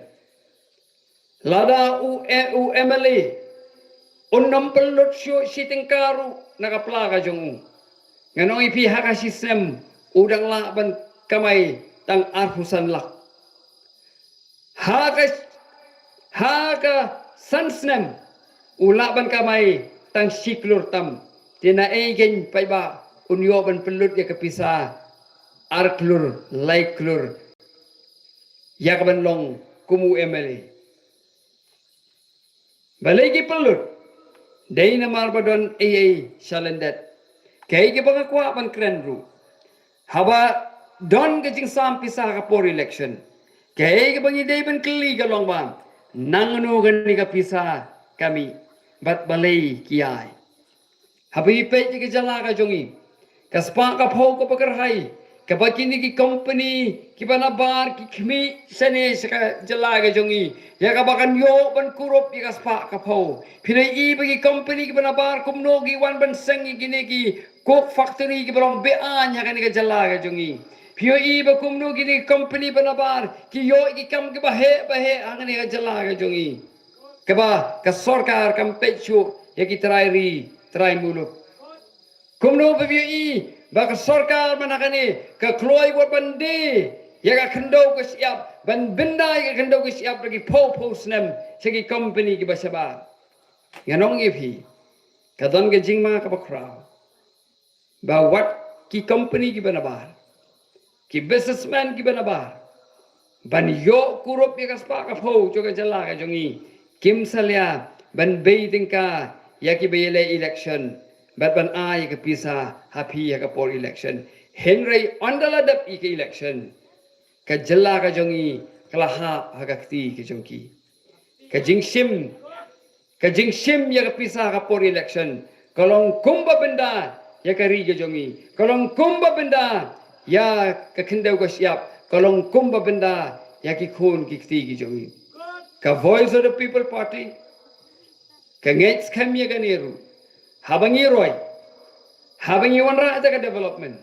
Lada u, e, u M L A un nym pynlut shuh shi tyngka ruh na ka pla ka jong u, ngan ong ïa phi, ha ka shi snem u dang lah ban kamai tang arphew san lak. Ha ka, ha ka san snem u lah ban kamai tang shi klur tam. Te naei kein paidbah un ïoh ban pynlut ïa ka pisa ar klur, lai klur ïa kaban long kum u M L A? Balei ki pynlut? Dei namar ba don ei ei shalyndet. Kaei kaba nga kwah ban kren ruh, haba don ka jingsam pisa ha ka por election, kaei kaba ngi dei ban kylli ka long ba nangno kane ka pisa ka mih bad balei ki ai. Haba ngi peit ïa ka jylla ka jong ngi, ka spah ka phew kaba kyrhai kaba kine ki company kiba nabar ki khmih shane sha ka jylla ka jong ngi, ïa kaba kan ïoh ban kurup ïa ka spah ka phew. Phi ïohi ba ki company kiba nabar kumno ki wan ban seng ïa kine ki coke factory kiba long be-aiñ ha kane ka jylla ka jong ngi. Phi ïohi ba kumno kine ki company ba nabar ki ïoh ïa ki kam kiba heh ba heh ha kane ka jylla ka jong ngi, kaba ka sorkar kam peit shuh ïa ki trai ri trai muluk. Kumno ba phi ïohi ba ka sorkar mynta kane ka kloi wat ban die ïa ka khyndew ka shyiap, ban bynda ïa ka khyndew ka shyiap da ki phew phew snem sha ki company kiba shabar? Ngan ong ïa phi, ka don ka jingma kaba khraw ba wat ki company kiba nabar, ki businessman kiba nabar ban ïoh kurup ïa ka spah ka phew jong ka jylla ka jong ngi, kim salia ban bei tyngka ïa kiba ïaleh election bad ban ai ïa ka pisa ha phi ha ka por election. Hynrei ynda la dep ïa ka election, ka jylla ka jong ngi ka la hap ha ka kti ka jong ki. Ka jingshim, ka jingshim ïa ka pisa ha ka por election ka long kumba bynda ïa ka ri ka jong ngi, ka long kumba bynda ïa ka khyndew ka shyiap, ka long kumba bynda ïa ki khun ki kti ki jong ngi. Ka Voice of the People Party ka ngeit skhem ïa kane ruh. Haba ngi roi, haba ngi wanrah ïa ka development,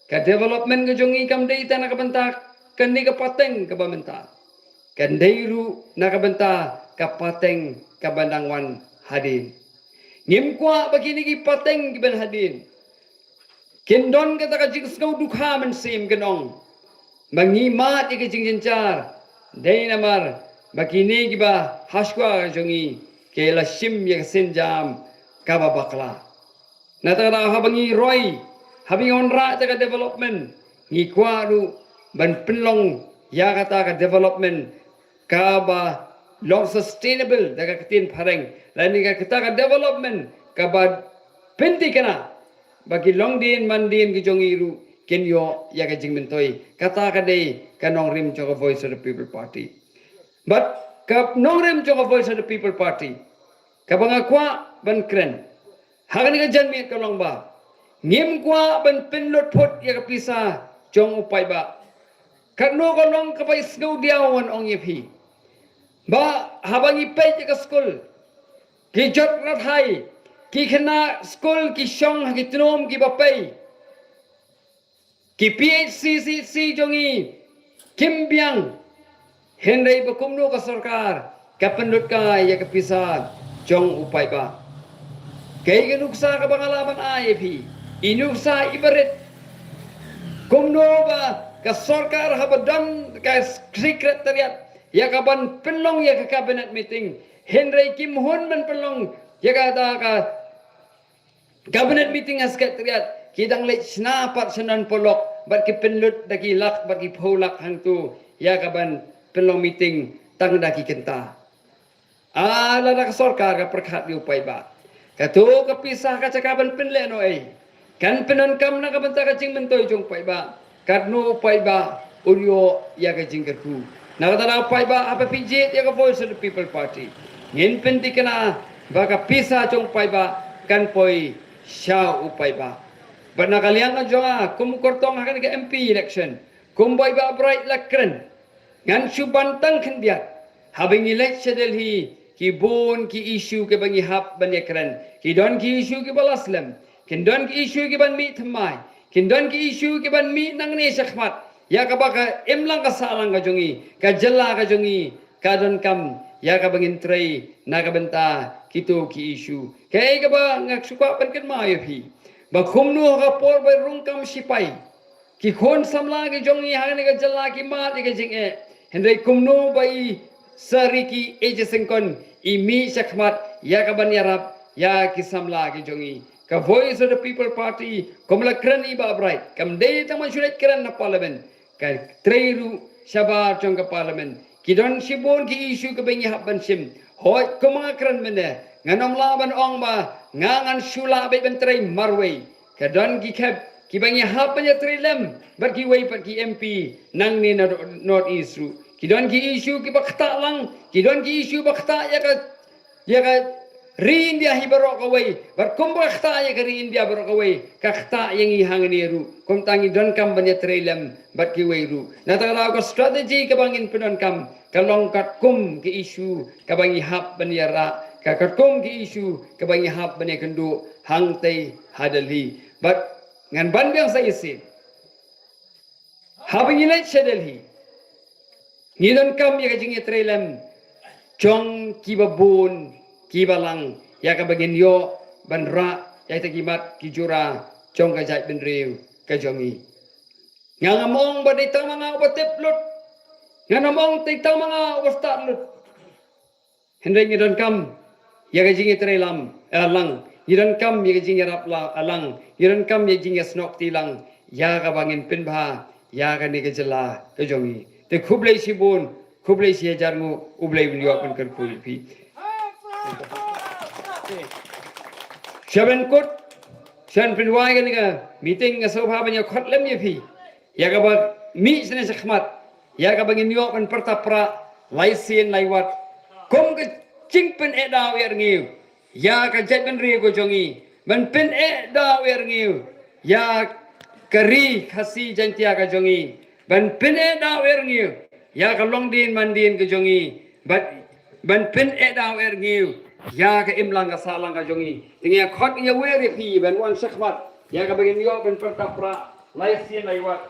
ka development ka jong ngi kam dei tang na ka bynta kane ka pateng kaba mynta, kan dei ruh na ka bynta ka pateng kaba dang wan hadien. Ngim kwah ba kine ki pateng kiban hadien kin don kata ka jingsngew dukha mynsiem, kin ong ba ngi mad ïa ka jingjynjar. Dei namar ba kine kiba ha shuwa ka jong ngi ki la shim ïa ka sienjam kaba bakla. Na kata ka daw haba ngi roi, haba ngi wanrah ïa ka development, ngi kwah ruh ban pynlong ïa kata ka development kaba long sustainable da ka ktien phareng, lane ka kata ka development kaba pynthikna ba ki longdien mandien ki jong ngi ruh kin ïoh ïa ka jingmyntoi. Kata ka dei ka nongrim jong ka Voice of the People Party. Bad ka nongrim jong ka Voice of the People Party kaba nga kwah ban kren, Ha kane ka janmiet ka long ba ngim kwah ban pynlut phut ïa ka pisa jong u paidbah. Katno ka long kaba isngewdiaw ngan ong ïa phi. Ba haba ngi peit ïa ka skul, ki jot rathai, ki khynnah skul ki shong ha ki tnum kiba pei. Ki P H C, C H C jong ngi kim biang. Hynrei ba kumno ka sorkar ka pynlut kai ïa ka pisa jong u paidbah. Kaei ka nuksa kaba nga lah ban ai ïa phi, i nuksa iba rit. Kumno ba ka sorkar haba don ka secretariat ïa ka ban pynlong ïa ka cabinet meeting, hynrei kim hun ban pynlong ïa kata ka cabinet meeting ha secretariat, ki dang leit shna pat sha Nonpohlok bad ki pynlut da ki lak bad ki phew lak hangto ïa ka ban pynlong meeting tang da ki kynta. Ah, lada ka sorkar ka pyrkhat ïa u paidbah, kato ka pisa ka jaka ban pynlehnohei kan pyndonkam na ka bynta ka jingmyntoi jong u paidbah. Katno u paidbah un ïoh ïa ka jingkyrkhu? Na kata daw paidbah, haba phi jied ïa ka Voice of the People Party, ngin pynthikna ba ka pisa jong u paidbah kan poi sha u paidbah. Bad na ka liang ka jong nga kum u kyrtong ha kane ka M P election, kumba i Bah Bright la kren, ngan shu ban tang khyndiat. Haba ngi leit sha Delhi, ki bun ki issue kiba ngi hap ban ïakren. Ki don ki issue kiba la slem, kin don ki issue kiban mih thymmai, kin don ki issue kiban mih nangne shakhmat. Ïa kaba ka imlang ka sahlang ka jong ngi, ka jylla ka jong ngi ka donkam ïa kaba ngin trei na ka bynta kito ki issue. Kaei kaba nga shu kwah ban kynmaw ïa phi, ba kumno ha ka por ba rung kam shipai, ki khun samla ki jong ngi ha kane ka jylla ki mad ïa ka jingeh, hynrei kumno ba i Sir Ricky A J Syngkon i mih shakhmat ïa ka ban ïarap ïa ki samla ki jong ngi. Ka Voice of the People Party, kum la kren i Bah Bright, kam dei tang ban shu leit kren na Parliament, ka trei ruh shabar jong ka Parliament. Ki don shibun ki issue kiba ngi hap ban shim. Hooid, kum nga kren mynne, ngan ym lah ban ong ba nga ngan shu lah beit ban trei marwei. Ka don ki khep kiba ngi hap ban ïatrei lem bad kiwei pat ki M P nangne na North East ruh. Ki don ki issue kiba ktah lang, ki don ki issue ba ktah ïa ka, ïa ka ri India hi baroh kawei. Bad kumba ka ktah ïa ka ri India baroh kawei, ka ktah ïa ngi hangne ruh. Kumta ngi donkam ban ïatrei lem bad kiwei ruh. Na kata ka daw ka strategy kaba ngin pyndonkam ka long katkum ki issue kaba ngi hap ban ïarah, ka katkum ki issue kaba ngi hap ban ïakynduh hangtei ha Delhi. Bad ngan ban biang sa shisien, haba ngi leit sha Delhi, ngi donkam ïa ka jingïatrei lem jong kiba bun kiba lang ïa kaba ngin ïoh ban rah ïa kita ki mat ki jura jong ka jaitbynriew ka jong ngi. Nga ngam ong ba dei tang ma nga uba tip lut. Nga ngam ong dei tang ma nga uba stad lut. Hynrei ngi donkam ïa ka jingïatrei lam, eh, lang. Ngi donkam ïa ka jingïarap la, eh, lang. Ngi donkam ïa ka jingïasnoh kti lang ïa kaba ngin pynbha ïa kane ka jylla ka jong ngi. Te khublei shibun, khublei shihajar nguh, U Blei un ïoh ban kyrkhu ïa phi. Shaban kut, shaban pynwai kane ka meeting nga sngewbha ban ïa khot lem ïa phi ïa kaba mih shane shakhmat, ïa kaba ngin ïoh ban pyrta pra lai sien lai wat kum ka jingpyneh daw eh rngiew ïa ka jaitbynriew ka jong ngi, ban pyneh daw eh rngiew ïa ka ri Khasi Jaintia ka jong ngi, ban pyneh daw eh rngiew ïa ka longdien mandien ka jong ngi, bad ban pyneh daw eh rngiew ïa ka imlang ka sahlang ka jong ngi. Te ngi ïa khot ïa wer ïa phi ban wan shakhmat ïa kaba ngin ïoh ban pyrta pra lai sien lai wat.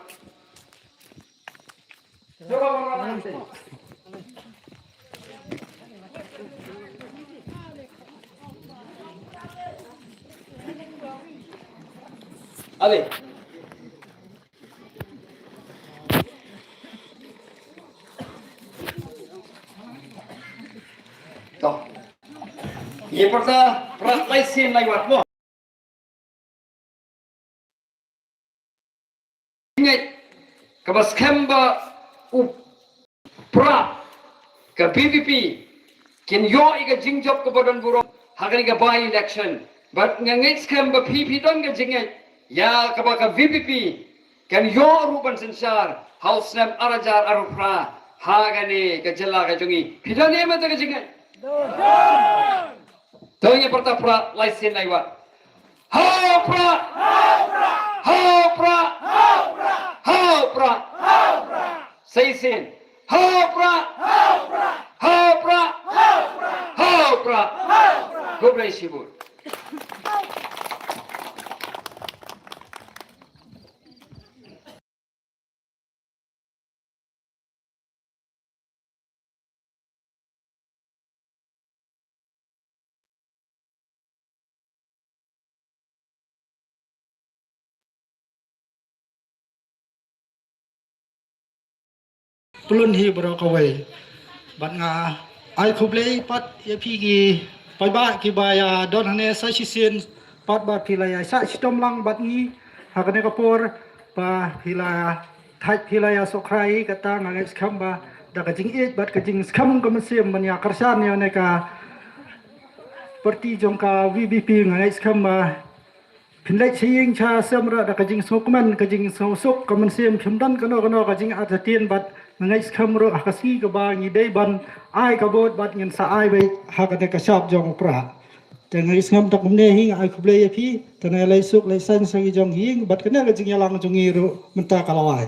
Ale. To. Ngi pyrta pra lai sien lai wat mo. Ngi kaba skhem ba u pra ka V P P kin ïoh ïa ka jingjop kaba don burom ha kane ka by election. Bad nga ngeit skhem ba phi phi don ka jingngeit ïa kaba ka V P P kan ïoh ruh ban synshar ha u snem ar hajar arphew phra ha kane ka jylla ka jong ngi. Phi don ïa kata ka jingngeit? To ngi pyrta pra lai sien lai wat. Ha u Prah! Ha u Prah! Ha u Prah! Sa shisien. Ha u Prah! Ha u Prah! Ha u Prah! Khublei shibun. Pynlong hi baroh kawei. Bad nga ai khublei pat ïa phi ki paidbah kiba ïa don hangne sa shisien pat ba phi la ïa sah shitom lang bad ngi ha kane ka por ba phi la thait phi la ïa sokrai kata nga ngeit skhem ba da ka jingïeit bad ka jingskhem ka mynsiem ban ïa kyrshan ïa kane ka parti jong ka V P P nga ngeit skhem ba phin leit sha ïing sha sem ruh da ka jingsngewkmen ka jingsngewsuk ka mynsiem phim don kano kano ka jingartatien bad nga ngeit skhem ruh ha ka sngi kaba ngi dei ban ai ka vote bad ngin sa ai beit ha kane ka shap jong u Prah. Te nga ngeit skhem ta kumne hi nga ai khublei ïa phi te ne leit suk leit saiñ sha ki jong ki ïing bad kane ka jingïalang jong ngi ruh mynta ka la wai.